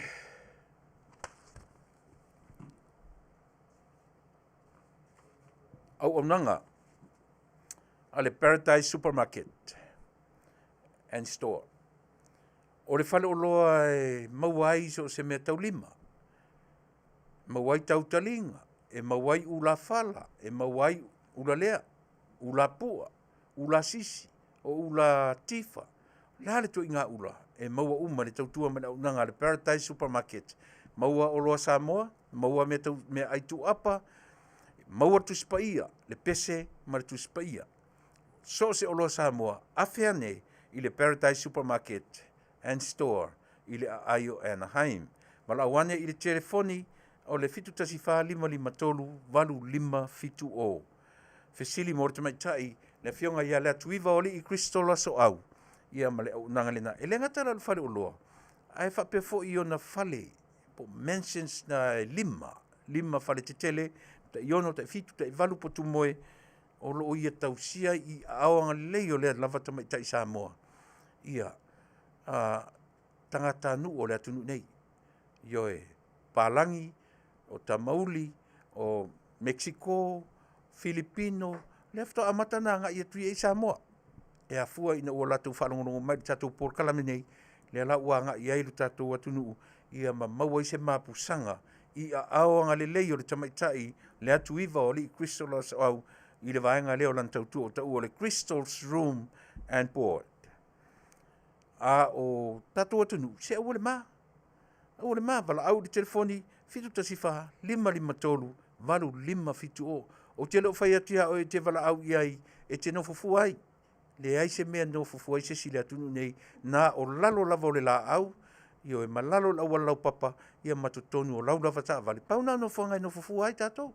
auaunaga a le Paradise Supermarket and Store. O le faleoloa e maua ai so o se meataulima, e maua ai tautaliga, e maua ai ulafala, e maua ai ulalea, ulapua, ulasisi, o ulatifa. O le a le ituaiga ula, e maua uma i le tautua ma le auaunaga a le Paradise Supermarket. Maua oloa Samoa, maua mea tau meaai tuuapa, maua le Tusi Paia, le pese ma le Tusi Paia. So o se oloa Samoa, afe ane i le Paradise Supermarket and Store i le aai o Anaheim. Valaau ane i le telefoni o le 714 553 8570. Fesili mo le tamaitai le afioga ia Leatuiva o Alii Crystal Asoau ia ma le auaunaga lena. E le gata la o le faleoloa, ae faapea foi i ona fale po o mansions na e 5, 5 fale tetele, tai 6, tai 7, tai 8 potumoe o lo o ia tausia i aao agalelei o lea lava tamaitai Samoa ia tagatanuu o le atunuu nei. Ioe, palagi, o tamauli, o Mekisiko, Filipino, lea faatoa amata ona agai atu i ai Samoa. E afua ina ua latou faalogologo mai i le tatou polokalame nei, lea la ua agai i ai lo tatou atunuu ia ma maua ai se mapusaga i aao agalelei o le tamaitai Leatuiva o Alii Crystal Asoau i le vaega lea o lana tautua ua taua o le Crystal's Room and Board. A o tatou atunuu, se aua le ma, aua le ma, valaau i le telefoni 714 553 8570. Ou te le o fai atu ia oe e te valaau i ai e te nofo fua ai. Leai se mea e nofo fua ai se isi i le atunuu nei, na o lalo lava o le laau, ioe, ma lalo o le auala laupapa, ia ma totonu o lau lava taavale. Pau na o nofoaga e nofo fua ai tatou.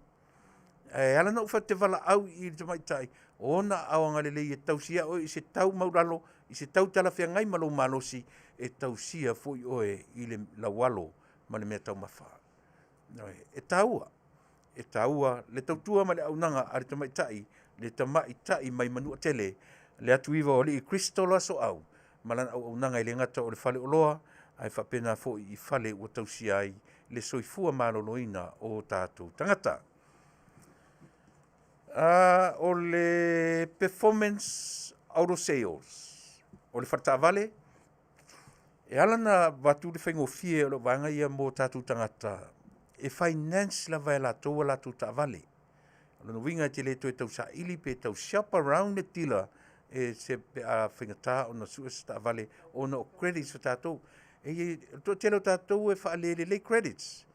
Ae ala ona ou fai atu e te valaau i le tamaitai, o ona aao agalelei e tausia oe i se tau maualalo, i se tau talafeagai ma lou malosi, e tausia foi oe i le laualo ma le meataumafa. E taua, e taua le tautua ma le auaunaga a le tamaitai, le tamaitai mai Manuatele, Leatuiva o Alii Crystal Asoau ma lana auaunaga e le gata o le faleoloa, ae faapena foi i fale ua tausia ai le soifua maloloina o tatou tagata. O le Performance Auto Sales, o le faletaavale, e ala ona avatu le faigofie o lau vaega ia mo tatou tagata, e finance lava e latou a latou taavale. O lona uiga e te le toe tausaili pe tau shop around le dealer e se pe a faigata ona sue se taavale ona o credits a tatou. E i ai, o le toatele o tatou e faalelelei credits,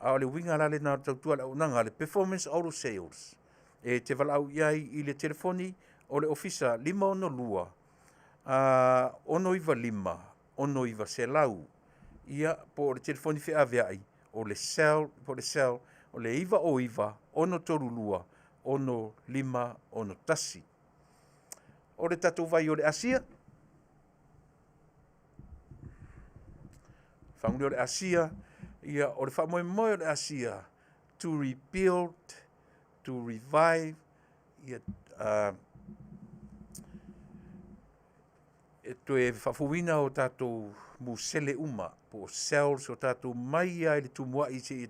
a o le uiga la lena o le tautua a le auaunaga a le Performance Auto Sales. E te valaau i ai i le telefoni o le ofisa 562 695 6900, ia po o le telefoni feaveai o le cell, po o le cell o le 909 632 6561. O le tatou vai o le asia, fagulia o le asia, ia o le faamoemoe o le asia to rebuild, to revive, ia e toe faafouina o tatou musele uma po o cells o tatou mai lava i le tumuai seia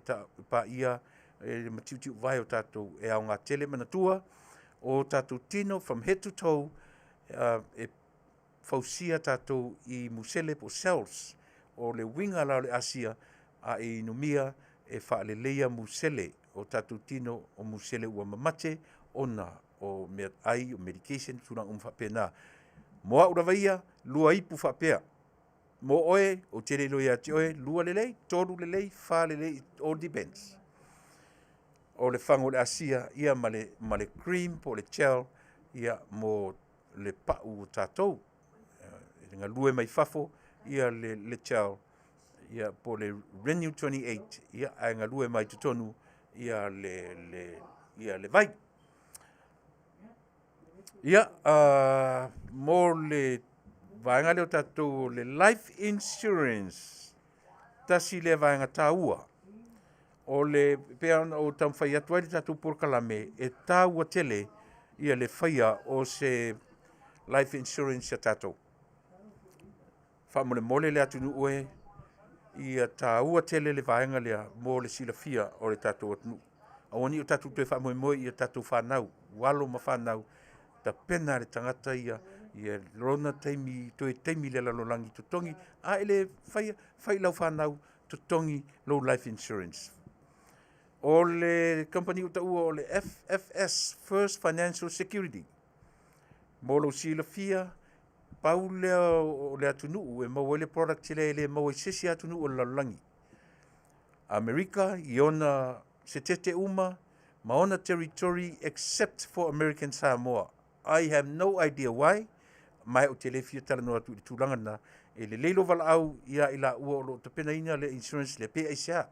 paia le matiutiuvae o tatou e aoga tele. Manatua o tatou tino from head to toe, e fausia tatou i musele po o cells. O le uiga la o le asia, a e inumia e faaleleia musele o tatou tino, o musele ua mamate ona o meaai, o medication, tulaga uma faapena. Mo au lava ia, 2 ipu faapea. Mo oe, ou te le iloa ia te oe, 2 lelei, 3 lelei, 4 lelei, it all depends. O le fagu o le asia, ia ma le cream po o le gel, ia mo le pau o tatou. E galue mai fafo ia le gel, ia po o le Renew 28, ia ae galue mai totonu ia le vai. Ia, mo le vaega lea o tatou o le life insurance, tasi lea vaega taua. O le pei ona ou taumafai atu ai le tatou polokalame, e taua tele ia le faia o se life insurance ia tatou. Faamolemole le atunuu e, ia taua tele le vaega lea mo le silafia o le tatou atunuu. Aua ne i o tatou toe faamoemoe i a tatou fanau, o alo ma fanau, tapena le tagata ia, ia lona taimi, toe taimi i le lalolagi totogi, a e le faia, fai i lau fanau, totogi lou life insurance. O le kamupani ua taua o le FFS, First Financial Security. Mo lou silafia, pau lea o le atunuu e maua ai le product lea e le maua i se isi atunuu o le lalolagi. Amerika i ona setete uma ma ona territory except for American Samoa. I have no idea why, ma ou te le fia talanoa atu i le tulaga lena. E lelei lou valaau ia i laua o lo o tapenaina le insurance lea, pe aisea.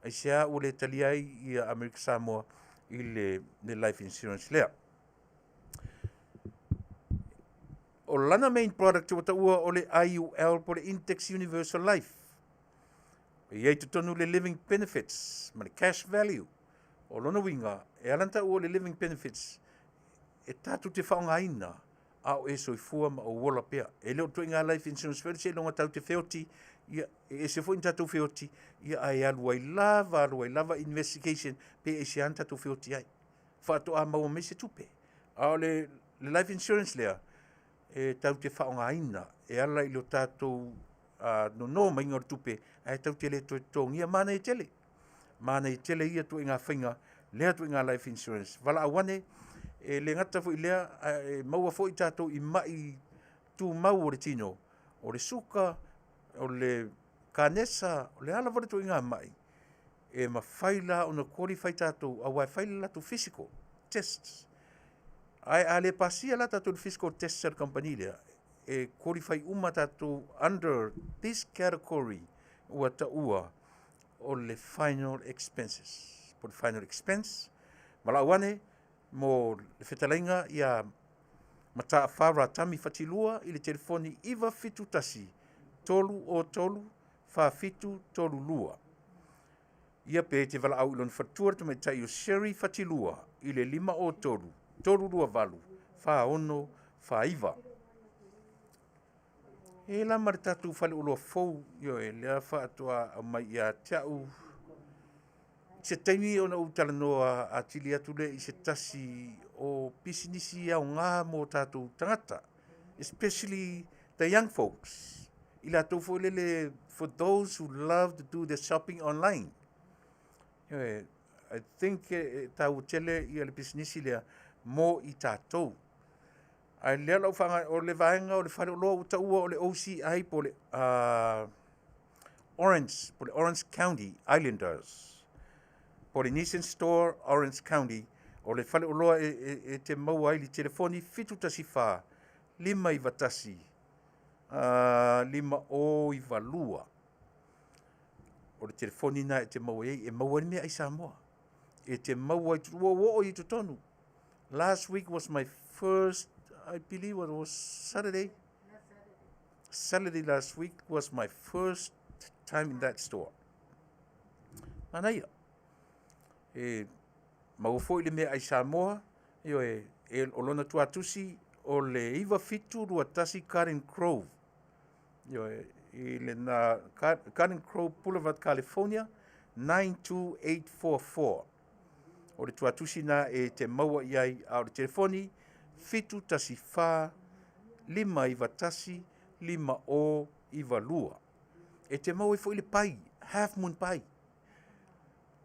Aisea ua le talia ai ia Amerika Samoa i le life insurance lea. O lana main product ua taua o le IUL po o le Index Universal Life. E i ai totonu le living benefits ma le cash value. O lona uiga, e ala ona taua o le living benefits, e tatou te faaaogaina a o e soifua ma ou ola pea. E le o le ituaiga life insurance foi lea seiloga tatou te feoti, ia, e ese foi ni tatou feoti, ia ae alu ai lava, alu ai lava investigation pe aisea na tatou feoti ai. Faatoa maua mai se tupe. A o le life insurance lea, e tatou te faaaogaina e ala i lo tatou nono maiga o le tupe, ae tatou te le toe totogia. Manaia tele. Manaia tele ia ituaiga faiga, lea ituaiga life insurance. Valaau ane, e le gata foi i lea, ae maua foi tatou i mai tumau o le tino, o le suka, o le kanesa, o le a lava le ituaiga mai, e mafai la ona qualify tatou, aua e fai le latou physical tests. Ae a le pasia la tatou i le physical test a le kamupani lea, e qualify uma tatou under this category ua taua o le final expenses. Po o le final expense. Valaau ane mo le fetalaiga ia Mataafa Ratami Fatilua i le telefoni 971 303 4732. Ia pe te valaau i lona faletua le tamaitai o Sherry Fatilua i le 503 328 4649. E la ma le tatou faleoloa fou, ioe, lea faatoa aumai ia te au. Se taimi ona ou talanoa atili atu lea i se tasi o pisinisi aoga mo tatou tagata, especially the young folks, i latou foi lele, for those who love to do their shopping online. Ioe, I think e taua tele ia le pisinisi lea mo i tatou. Ae lea lau whanga, o le vaega o le faleoloa ua taua o le OCI po o le Orange, po o le Orange County Islanders. Polynesian Store, Orange County, o le faleoloa e te maua ai le telefoni 714 591 5092. O le telefoni na e te maua ai, e maua ai le meaai Samoa. E te maua ai, ua oo i totonu. Last week was my first, I believe it was Saturday. Saturday last week was my first time in that store. Manaia. E maua foi le meaai Samoa, ioe, e o lona tuatusi o le 9721 Garden Grove. Ioe, i le na Garden Grove Boulevard, California, 92844. O le tuatusi na e te maua i ai, a o le telefoni 714 591 5092. E te maua ai foi le pai, Half Moon Pie.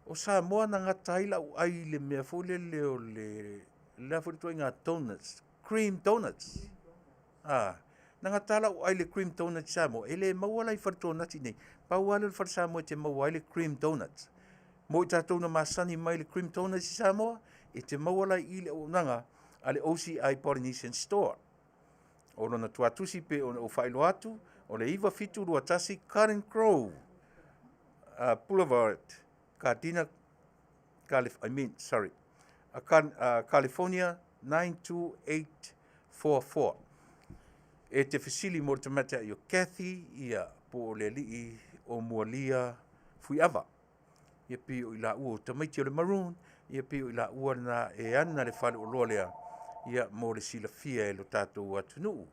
O Samoa na gata ai lau ai i le mea foi lele o le lea foi le ituaiga donuts, cream donuts. Ah, na gata lau ai le cream donuts i Samoa. E le maua la i fale donut i nei. Pau lava lea o le fale Samoa e te maua ai le cream donuts. Mo i tatou na masani mai le cream donuts i Samoa, e te maua la i le auaunaga a le OCI Polynesian Store. O lona tuatusi pe ona ou faailoa atu, o le 9721 Garden Grove Boulevard, Gardena, Calif I mean, sorry, California 92844. E te fesili mo le tamaitai o Kathy, ia, po o le alii o Mualia Fuiava. Ia pei o i laua o tamaiti o le Maroon, ia pei o i laua lena e ana le faleoloa lea, ia mo le silafia e lo tatou atunuu.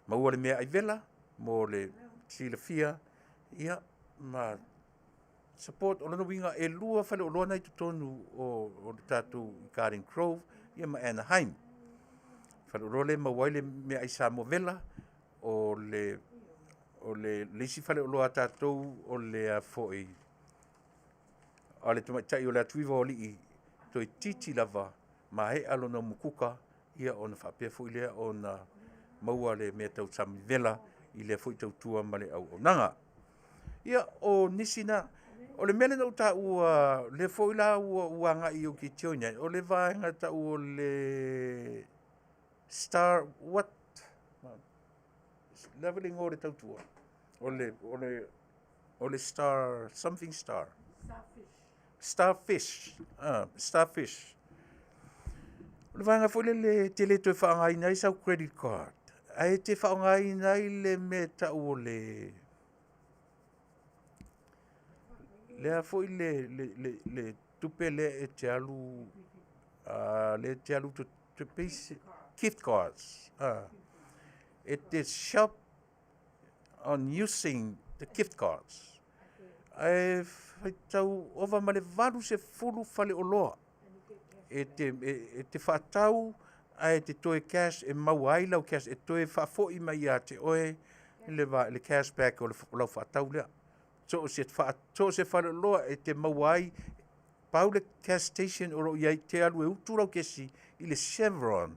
Maua le meaai vela mo le silafia, ia ma support. O lona uiga e lua faleoloa na i totonu o le tatou Garden Grove ia ma Anaheim. Faleoloa lea e maua ai le meaai Samoa vela, o le le isi faleoloa a tatou o le a foi a le tamaitai o le Atuiva o Alii toeitiiti lava maea lona umukuka, ia ona faapea foi lea ona maua le mea tau sami vela i lea foi tautua ma le auaunaga. Ia, o nisi na, O le mea lea na ou taua, lea foi la ua ua agai i ou tilotilo i ai, o le vaega tau o le Star what? Le a foi le igoa o le tautua? O le, o le, o le Star, something Star. Starfish. Starfish. Ah, Starfish. O le vaega foi lele e te le toe faaaogaina ai sau credit card, ae e te faaaogaina ai le mea e tau o le lea foi le le le le tupe lea e te alu a lea e te alu to pay gift cards a e te shop on using the gift cards ae faitau ova ma le 80 faleoloa e te e te faatau ae te toe cash e maua ai lau cash e toe faafoi mai ia te oe le va le cash back o le lau faatau lea. So o se fa so o se faleoloa e te maua ai pau le cash station o lo o i ai te alu e utu lau kesi i le Chevron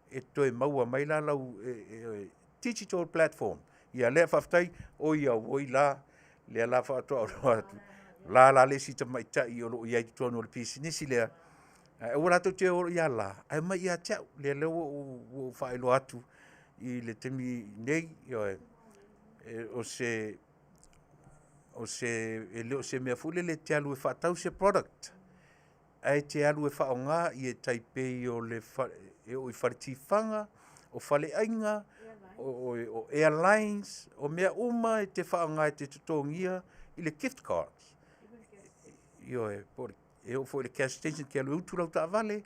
e toe maua mai la lau e, e, e, digital platform. Ia lea faafetai o ia oi la lea la faatoa o atu. La la le isi tamaitai o lo o i ai i totonu o le pisinisi lea. Ae aua latou te o ia la, ae mai ia te au. Lea lea ua ou faailoa atu i le taimi nei, ioe, e, o se o se e le o se mea foi lele e te alu e faatau se product ae te alu e faaaoga ia e tai pei o le e oo i fale tifaga, o faleaiga, o, o, o airlines, o mea uma e te faaaoga e te totogia i le gift cards. Ioe, po o le e oo foi i le cash station te alu e utu lau taavale,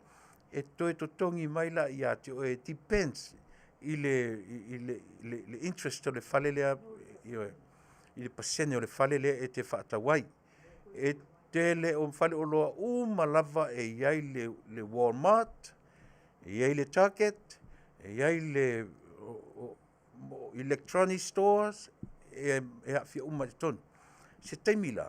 e toe totogi mai la ia te oe, depends i le, i le, le, le interest o le fale lea, ioe, i le pasene o le fale lea e te faatau ai. E tele o faleoloa uma lava e i ai le, le Walmart, e i ai le Target, e i ai le o, o, electronic stores, e, e aafia uma i totonu. Se taimi la,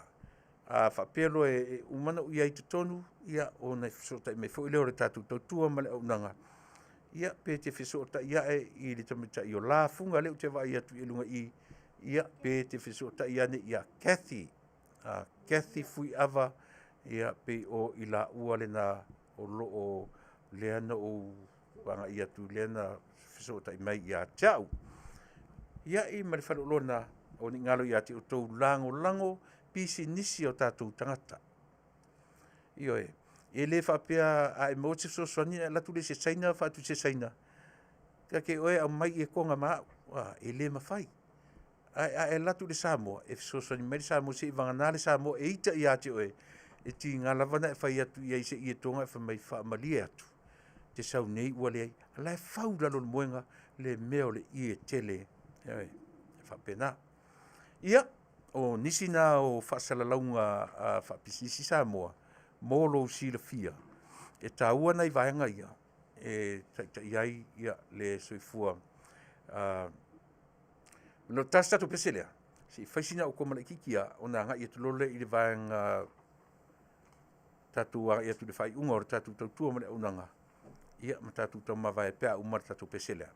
a faapea loa e, e uma ona ou i ai i totonu, ia, ona e fesootai mai foi lea o le tatou tautua ma le auaunaga, ia, pe te fesootai ae i le tamaitai o Lafuga lea ou te vaai atu i luga i i, ia, pe te fesootai ane ia Kathy, a Kathy Fuiava, ia, pei o i laua lena o lo o lea na ou agai atu lea na fesootai mai ia te au. Ia i ma le faleoloa na o ni galo ia te outou lagolago pisinisi o tatou tagata. Ioe, e le faapea a e maua se fesoasoani e alu atu le se Saina faatu se Saina. Ka ke oe aumai i e konga ma au. Ah, e le mafai. Ae a e alu atu i le Samoa, e fesoasoani mai le Samoa se i vagana le Samoa e ita ia te oe, e tiga lava ona e fai atu i ai se ietoga e fai mai faamalie atu, te sau nei ua leai, a la e fau i lalo o le moega le mea o le ie tele, e faapena. Ia, o nisi na o faasalalauga a faapisinisi Samoa mo lou silafia, e taua nai vaega ia e taitai ai ia, le soifua No tasi tatou pese lea, se i fai sina au koma laitiiti lava, ona agai atu loa lea i le vaega tatou agai atu i le faaiuga o le tatou tautua ma le auaunaga, ia ma tatou taumavae pe a uma le tatou pese lea.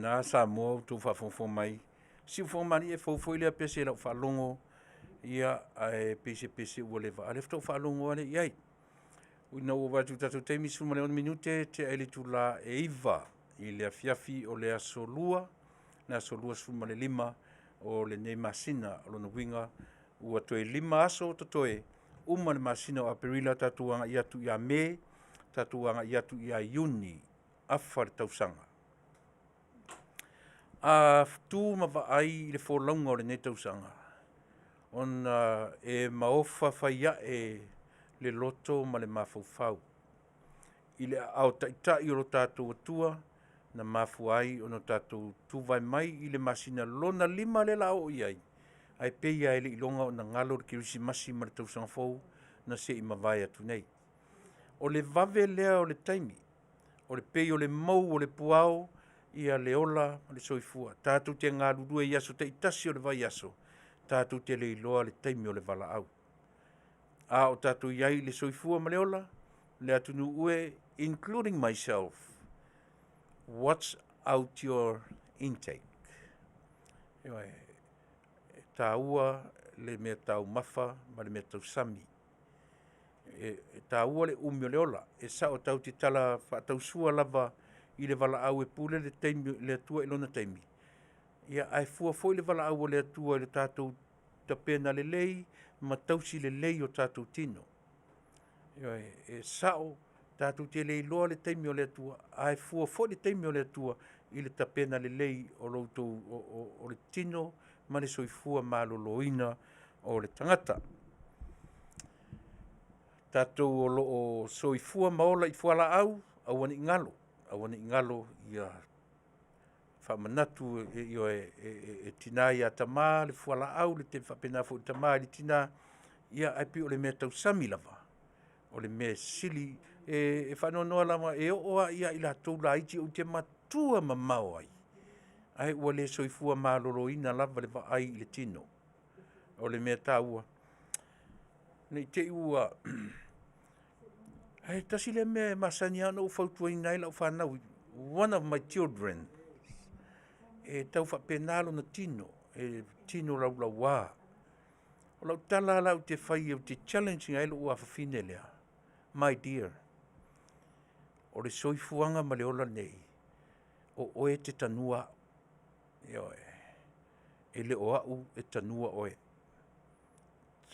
faapena Samoa ua outou faafogafoga mai. Siufofoga malie fou foi lea pese i lau faalogo, ia ae pei se pese ua leva, a o lea faatoa ou faalogo lava lea i ai. Ina ua ou vaai atu i le tatou taimi, 16 minute tea ai le itula e 9 i le afiafi o le aso Lua, le aso 25 o lenei masina. O lona uiga ua toe 5 aso o totoe, uma le masina o Aperila tatou agai atu ia Me, tatou agai atu ia Iuni, afa le tausaga. A tu ma vaai i le folauga o lenei tausaga, ona e maofa fai ae le loto ma le mafaufau i le aao taitai o lo tatou Atua na mafua ai ona tatou tuvae mai i le masina lona 5 lea o le a oo i ai, ae pei lava e le i iloga ona galo le Kerisimasi ma le Tausaga Fou na se i mavae atu nei. O le vave lea o le taimi, o le pei o le mou o le puao ia le ola ma le soifua. Tatou te galulue i aso taitasi o le vaiaso, tatou te le iloa le taimi o le valaau. A o tatou i ai i le soifua ma le ola, le atunuu e, including myself, watch out your intake. Ioe, e taua le mea taumafa ma le mea tausami. E taua le umi o le ola. E sao tatou te tala faatausua lava i le valaau e pule le taimi, le Atua i lona taimi, ia ae fua foi le valaau a le Atua i le tatou tapena lelei ma tausi lelei o tatou tino. Ioe, e sao tatou te le iloa le taimi o le Atua, ae fua foi le taimi o le Atua i le tapena lelei o lo outou, o le tino ma le soifua maloloina o le tagata. Tatou o lo o soifua ma ola i fualaau, aua ne i galo, aua ne i galo ia faamanatu ioe, e tina ia tama le fualaau, le faapena foi i le tama i le tina, ia ae pei o le mea tausami lava, o le mea sili, e faanoanoa lava, e oo lava ia i latou laiti ou te matua mamao ai, ae ua le soifua maloloina lava le vaai i le tino. O le mea taua, ne i te i ua... Ae tasi lea mea e masani lava ona ou fautuaina ai lau fanau, one of my children, e tau faapena lona tino, e tino laulauā. O lau tala la ou te fai ou te challenge ina ai lou afafine lea, my dear, o le soifuaga ma le ola lenei, o oe e te tanua au. Ioe, e le o au e tanua oe.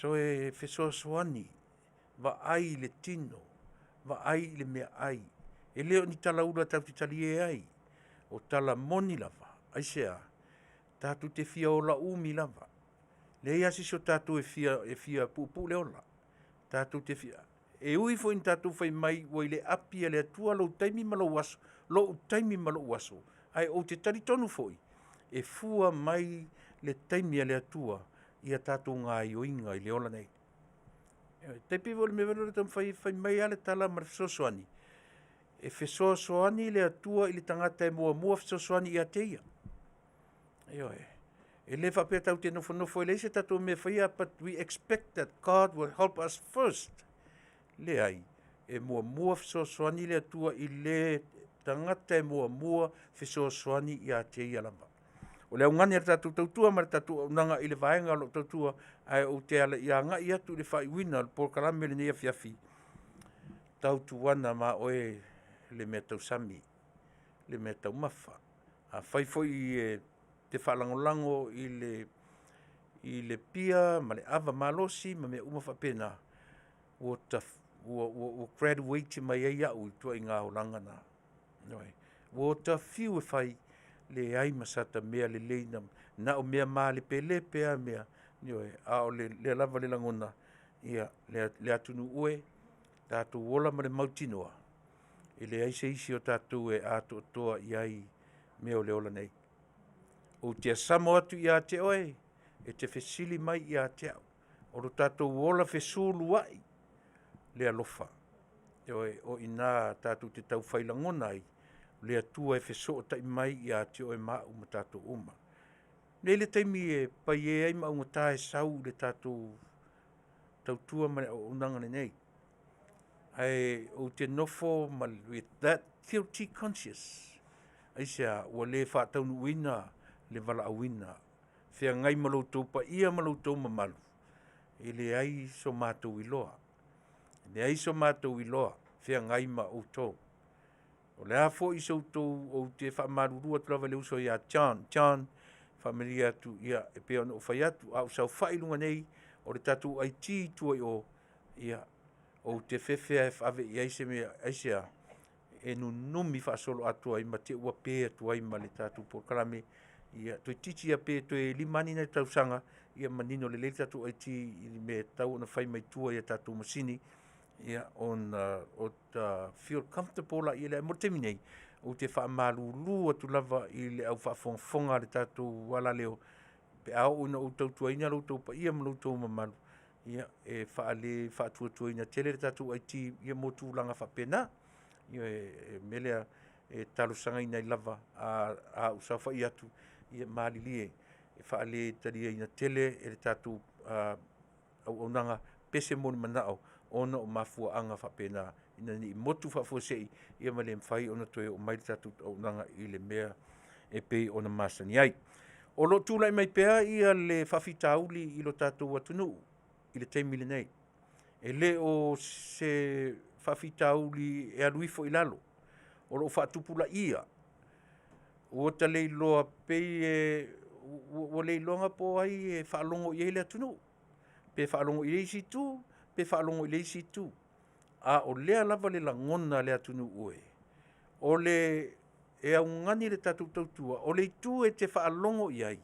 So e fesoasoani, vaai i le tino, vaai i le meaai. E le o ni talaula tatou te talie ai, o tala moni lava. Aisea? Tatou te fia ola umi lava. Leai lava se isi o tatou e fia puupuu le ola. Tatou te fia... E ui foi ina tatou fai mai ua i le api a le Atua lou taimi ma lou aso, lou taimi ma lou aso, ae ou te talitonu foi, e fua mai le taimi a le Atua i a tatou gaoioiga i le ola nei. E tai pei foi o le mea lea e taumafai e fai mai lava le tala ma le fesoasoani, e fesoasoani le Atua i le tagata e muamua fesoasoani ia te ia. Ioe. E le faapea tatou te nofonofo e leai se tatou mea e faia, but we expect that God will help us first. Leai, e muamua fesoasoani le Atua i le tagata e muamua fesoasoani ia te ia lava. O le augani a le tatou tautua ma le tatou auaunaga i le vaega o lo o tautua, ae ou te ala i agai atu i le faaiuina o le polokalame i lenei afiafi, tautuana ma oe le mea tausami, le mea taumafa. Afai foi e te faalagolago i le pia ma le ava malosi ma mea uma faapena, ua graduate mai ai au i ituaiga olaga na. Ioe. Ua ta fiu e fai, leai ma sata mea lelei, na o mea malepelepe lava mea, ioe, a o lea lava le lagona, ia, le atunuu e, tatou ola ma le mautinoa, e leai se isi o tatou e atoatoa i ai mea o le ola nei. Ou te asamo atu ia te oe, e te fesili mai ia te au, o lo tatou ola fesulua'i le alofa. Ioe, o i ina tatou te tau fai lagona ai, o le Atua e fesootai mai ia te oe ma au ma tatou uma. Nei le taimi e paie ai ma augata e sau i le tatou tautua ma le auaunaga lenei. Ae ou te nofo ma with that guilty conscious. Aisea? Ua le faataunuuina le valaauina, feagai ma lo outou paia ma lo outou mamalu, e leai so matou iloa, e leai so matou iloa feagai ma outou. O le a foi se outou, ou te faamalulu atu lava i le uso ia John, John, faamalie atu, ia, e pei ona ou fai atu, a ou saofai i luga nei, o le tatou IT i tua i o, ia, ou te fefe lava e ave i ai se mea, aisea? E nunumi faasoloatoa ai ma te i ua pe atu ai ma le tatou polokalame, ia toeitiiti lava pe toe 5 lava ni nai tausaga, ia manino lelei le tatou IT i le mea e tatau ona fai mai tua i a tatou masini, ia ona feel comfortable lea. Ae mo le taimi nei, ou te faamalulu atu lava i le au faafogafoga a le tatou alaleo, pe a oo ina ou tautuaina lo outou paia ma lo outou mamalu, ia, e faale faatuatuaina tele le tatou IT ia mo tulaga faapena. Ioe, o le mea lea e talosagaina ai lava a ou saofai atu, ia malilie e faale taliaina tele e le tatou auaunaga pese ma manao ona o mafuaaga faapena ina ne i motu faafuasei ia ma le mafai ona toe oo mai le tatou auaunaga i le mea e pei ona masani ai. O lo o tulai mai pea le faafitauli i lo tatou atunuu i le taimi lenei. E le o se faafitauli e alu ifo i lalo, o lo o faatupulaia. Ua ta le iloa pei e ua le iloga po o ai e faalogo i ai le atunuu, pe faalogo i le isi itu, pe faalogo i le isi itu, a o lea lava le lagona a le atunuu e, o le e augani le tatou tautua, o le itu e te faalogo i ai,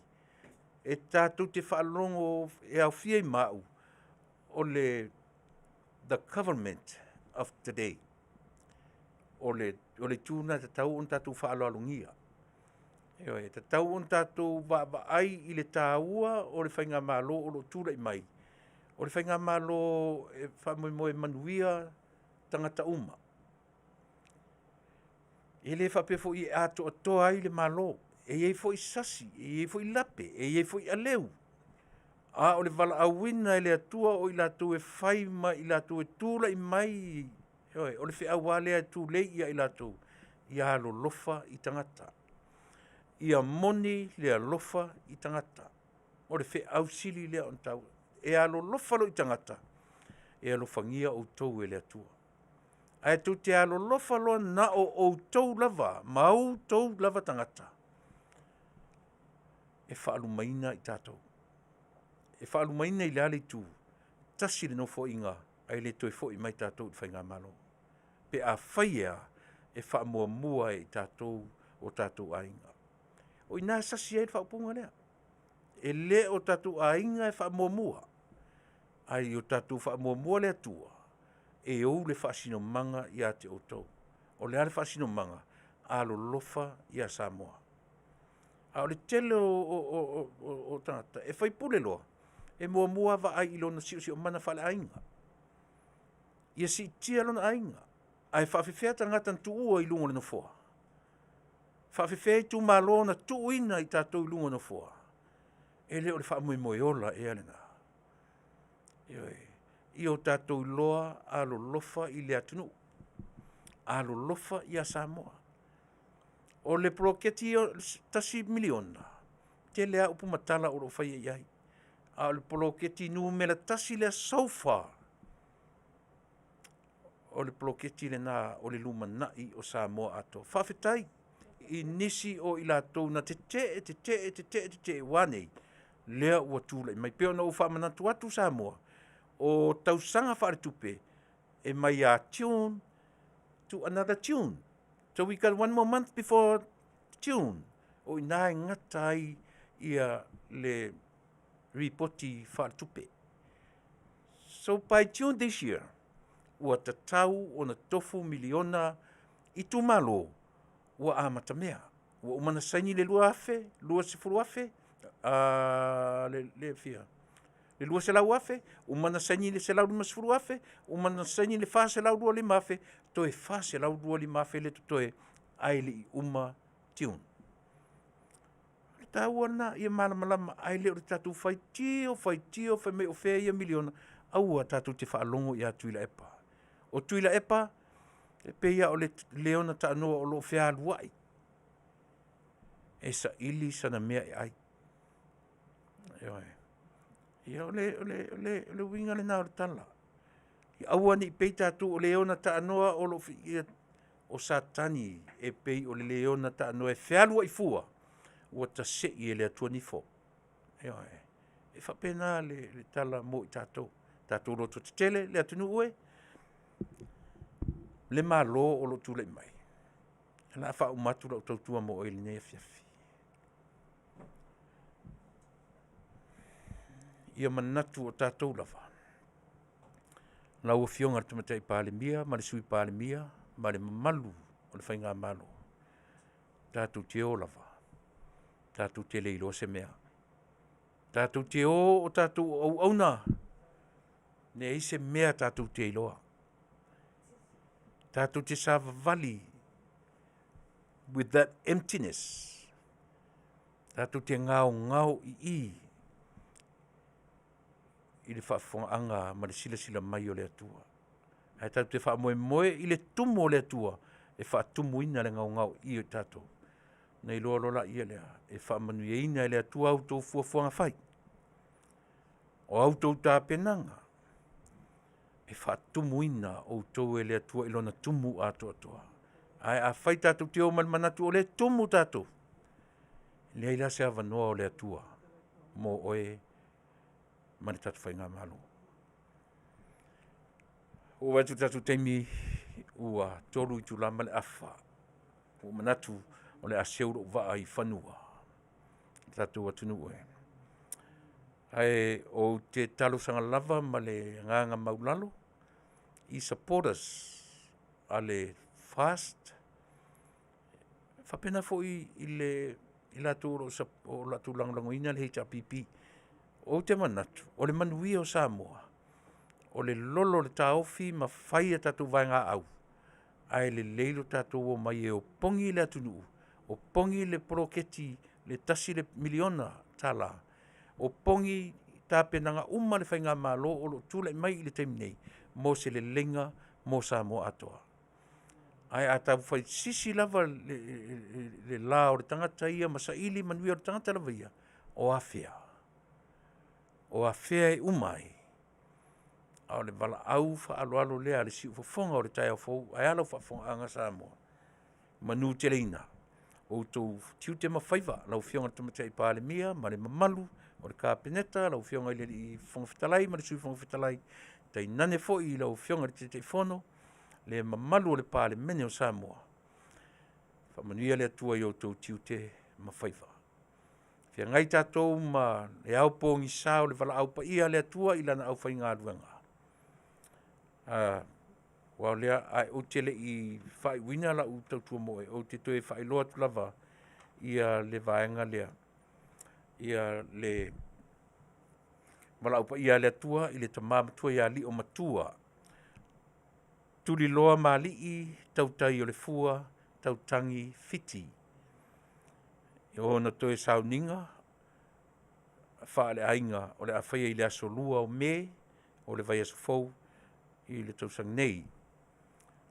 e tatou te faalogo e aofia ai ma au, o le the government of today. O le itu lena e tatau ona tatou faaaloalogia. Ioe, e tatau ona tatou vaavaai i le taua o le faigamalo o lo o tulai mai, o le faigamalo e faamoemoe e manuia tagata uma. E le faapea foi e atoatoa ai le Malo, e i ai foi sasi, e i ai foi lape, e i ai foi aleu, a o le valaauina e le Atua o i latou e fai ma i latou e tulai mai, ioe, o le feau lava lea e tulei ia i latou, ia alolofa i tagata, ia moni le alofa i tagata. O le feau sili lea ona taua. E alolofa loa i tagata, e alofagia outou e le Atua. Ae tou te alolofa loa na o outou lava ma outou lava tagata, e faalumaina i tatou. E faalumaina i le a le itu? Tasi le nofoaiga ae le toe foi mai tatou i le faigamalo. Pe afai e a, e faamuamua e i tatou o tatou aiga. O i ina e sasi ai le faaupuga lea. E le o tatou aiga e faamuamua, ae ia tatou faamuamua le Atua e ou le faasinomaga ia te outou. O le a le faasinomaga? Alolofa ia Samoa. A o le tele o tagata e faipule loa, e muamua lava vaai i lona siosiomaga faaleaiga, ia siitia lona aiga. Ae faapefea tagata na tuua i luga o le nofoa? Faapefea itumalo na tuuina i tatou i luga o nofoa? E le o le faamoemoe ola ea lena? Ioe. Ia o tatou iloa alolofa i le atunuu, alolofa ia Samoa. O le poloketi $1 miliona, tele lava upu ma tala o lo o faia i ai, a o le poloketi numera 1 lea so far, o le poloketi lena o le lumanai o Samoa atoa. Faafetai i nisi o i latou na tetee, tetee, tetee, tetee, ua a nei? Lea ua tulai mai. E pei ona ou faamanatu atu Samoa, o tausaga faaletupe, e mai ia June to another June. So we got one more month before June. O i ina e gata ai ia le lipoti faaletupe. So by June this year, ua tatau ona tofu miliona itumalo ua amatamea. Ua uma ona saini le 2000, 20,000, le fia? Le 200,000, uma ona saini le 150,000, uma ona saini le 425,000, toe 425,000 lea e totoe, ae le i uma June. O le taua lena ia malamalama, ae le o le tatou faitio, faitio, fai mai o fea ia miliona. Aua tatou te faalogo ia Tuilaepa. O Tuilaepa, e pei lava o le leona taanoa o lo o fealuai. e saili sana mea e ai. Ioe. Ia o le, o le, o le, o le uiga lena o le tala. Ia aua ne i pei tatou o leona taanoa o lo o o Satani e pei o le leona taanoa e fealuai fua, ua tasei e le Atua nifo. Ioe. E faapena le, le tala mo i tatou. Tatou loto tetele le atunuu e, le Malo o lo o tulai mai, o le a faauma atu lau tautua mo oe i lenei afiafi. Ia manatu o tatou lava, lau Afioga i le Tamaitai Palemia ma le Sui Palemia ma le mamalu o le Faigamalo, tatou te o lava, tatou te le iloa se mea. Tatou te o o tatou o auauna, leai se mea tatou te iloa. Tatou te savavali with that emptiness. Tatou te gaogao i i i le faafofogaaga ma le silasila mai o le Atua. Ae tatou te faamoemoe i le tumu o le Atua e faatumuina le gaogao i i o tatou. Na iloa loa laia lea, e faamanuiaina e le Atua a outou fuafuaga fai. O a outou tapenaga, e faatumuina outou e le Atua i lona tumu atoatoa. Ae afai tatou te o ma le manatu o lea e tumu tatou, e leai la se avanoa o le Atua mo oe ma le tatou Faigamalo. Ua ou vaai atu i le tatou taimi ua 3 itula ma le afa, ua ou manatu o le a seu lou vaa i fanua le tatou atunuu e. Ae ou te talosaga lava ma le agaga maualalo i supporters a le FAST, faapena foi i latou o lo o latou lagolagoina le HRPP. Ou te manatu, o le manuia o Samoa, o le lolo o le taofi ma fai a tatou vaegaau, ae lelei lo tatou omai e opogi le atunuu, opogi le poloketi le $1 miliona, opogi tapenaga uma a le faigamalo o lo o tulai mai i le taimi nei mo se leleiga mo Samoa atoa. Ae a taufai sisi lava le la o le tagata ia ma saili manuia o le tagata lava ia, o afea? O afea e uma ai? A o le valaau faaaloalo lea a le siufofoga o le taeao fou, ae a lau faafofogaaga Samoa? Manuteleina outou tiute ma faiva, lau Afioga i le Tamaitai Palemia ma le mamalu o le Kapeneta, lau Afioga i le Fofoga Fetalai ma le Sui Fofoga Fetalai, tainane foi lau Afioga i le Taitaifono, le mamalu o le Palemene o Samoa, faamanuia le Atua i outou tiute ma faiva. Feagai tatou ma le ao pogisa o le valaau paia a le Atua i Lana aufaigaluega, aua o lea, ae ou te le i faaiuina lau tautua mo oe, ou te toe faailoa atu lava le vaega lea, le valaau paia a le Atua i le tama matua ia Liomatua Tuliloa Malii Tautaiolefua Tautagi Fiti. I ona toe sauniga faaleaiga o le a faia i le aso 2 o Me o le vaiaso fou i le tausaga nei.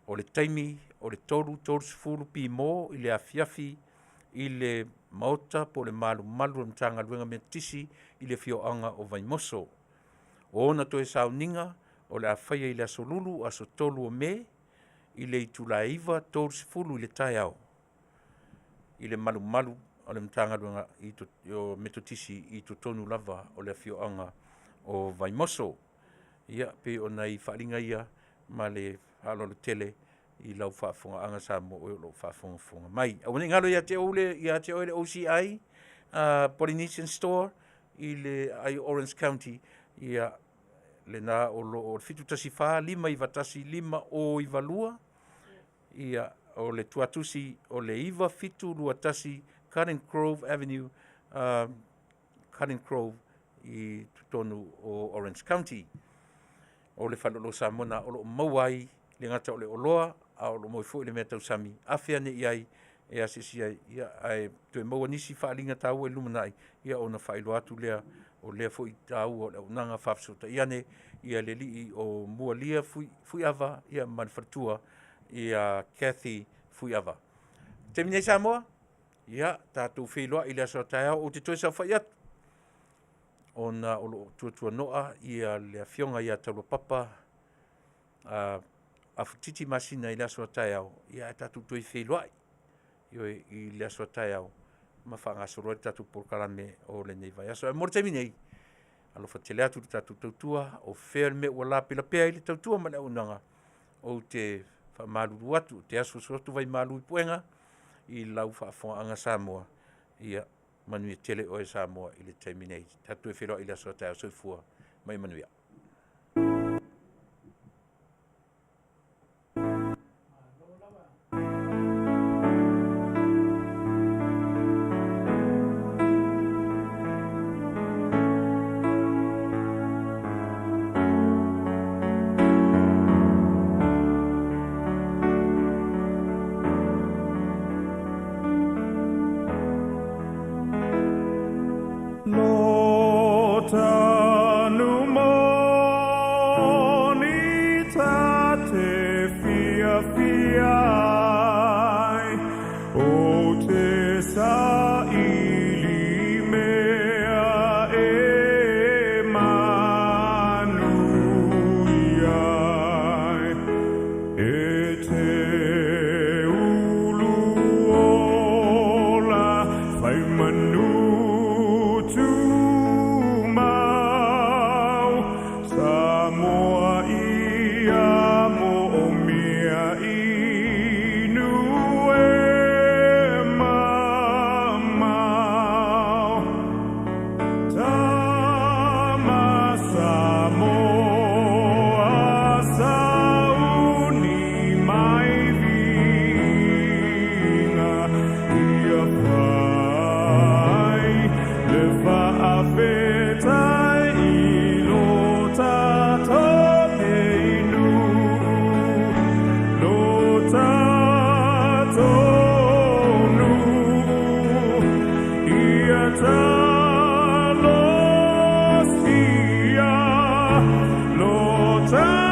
O le taimi o le 3:30 pimo i le afiafi i le Maota po o le malumalu o le Matagaluega Metotisi i le afioaga o Vaimoso. O ona toe sauniga o le a faia i le aso Lulu, aso 3 o Me i le itula e 9:30 i le taeao i le malumalu o le Matagaluega o Metotisi i totonu lava o le afioaga o Vaimoso. Ia, pei o nai faaaliga ia ma le faaaloalo tele i lau faafofogaaga Samoa o lo o faafogafoga mai. Aua ne i galo ia te oe le OCI Polynesian Store i le Orange County, ia lena o lo o 714 591 5092, ia o le tuatusi o le 9721 Garden Grove Avenue, Garden Grove i totonu o Orange County. O le faleoloa Samoa lena o lo o maua ai le gata o le oloa, a o lo o maua ai foi le mea tausami, afe ane i ai e asiasi ai, ia, ae toe maua nisi faaaliga taua i le lumanai, ia ona faailoa atu lea o lea foi taua o le auaunaga. Faafesootai ane le alii o Mualia Fuiava ma le faletua ia Kathy Fuiava. O le taimi nei Samoa, Ia, tatou feiloai i le aso a taeao, ou te toe saofai atu, ona o lo o tuatuanoa ia le afioga ia Taulapapa Afu Titi Masina i le aso a taeao, ia ae tatou toe feiloai, ioe, i le aso a taeao ma faagasolo ai le tatou polokalame o lenei vaiaso. Ae mo le taimi nei, alofa tele atu i le tatou tautua, o fea le mea ua lapelapea ai le tautua ma le auaunaga, ou te faamalulu atu, ou te asuasu atu vaimalu i puega i lau faafofogaaga Samoa, ia manuia tele oe Samoa i le taimi nei. Tatou toe feiloai i le aso a taeao. Soifua ma ia manuia. Lo tanu moni ta te fia fia ai, o te sa ili mea e manu iai. E te ulu ola whai manu tumau, Samoa ia mo o mea inu e mamao. Tama Samoa sauni mai viga, ia fai le faafetai i lo tatou inu, lo tatou nuu, ia talosia lo tatou.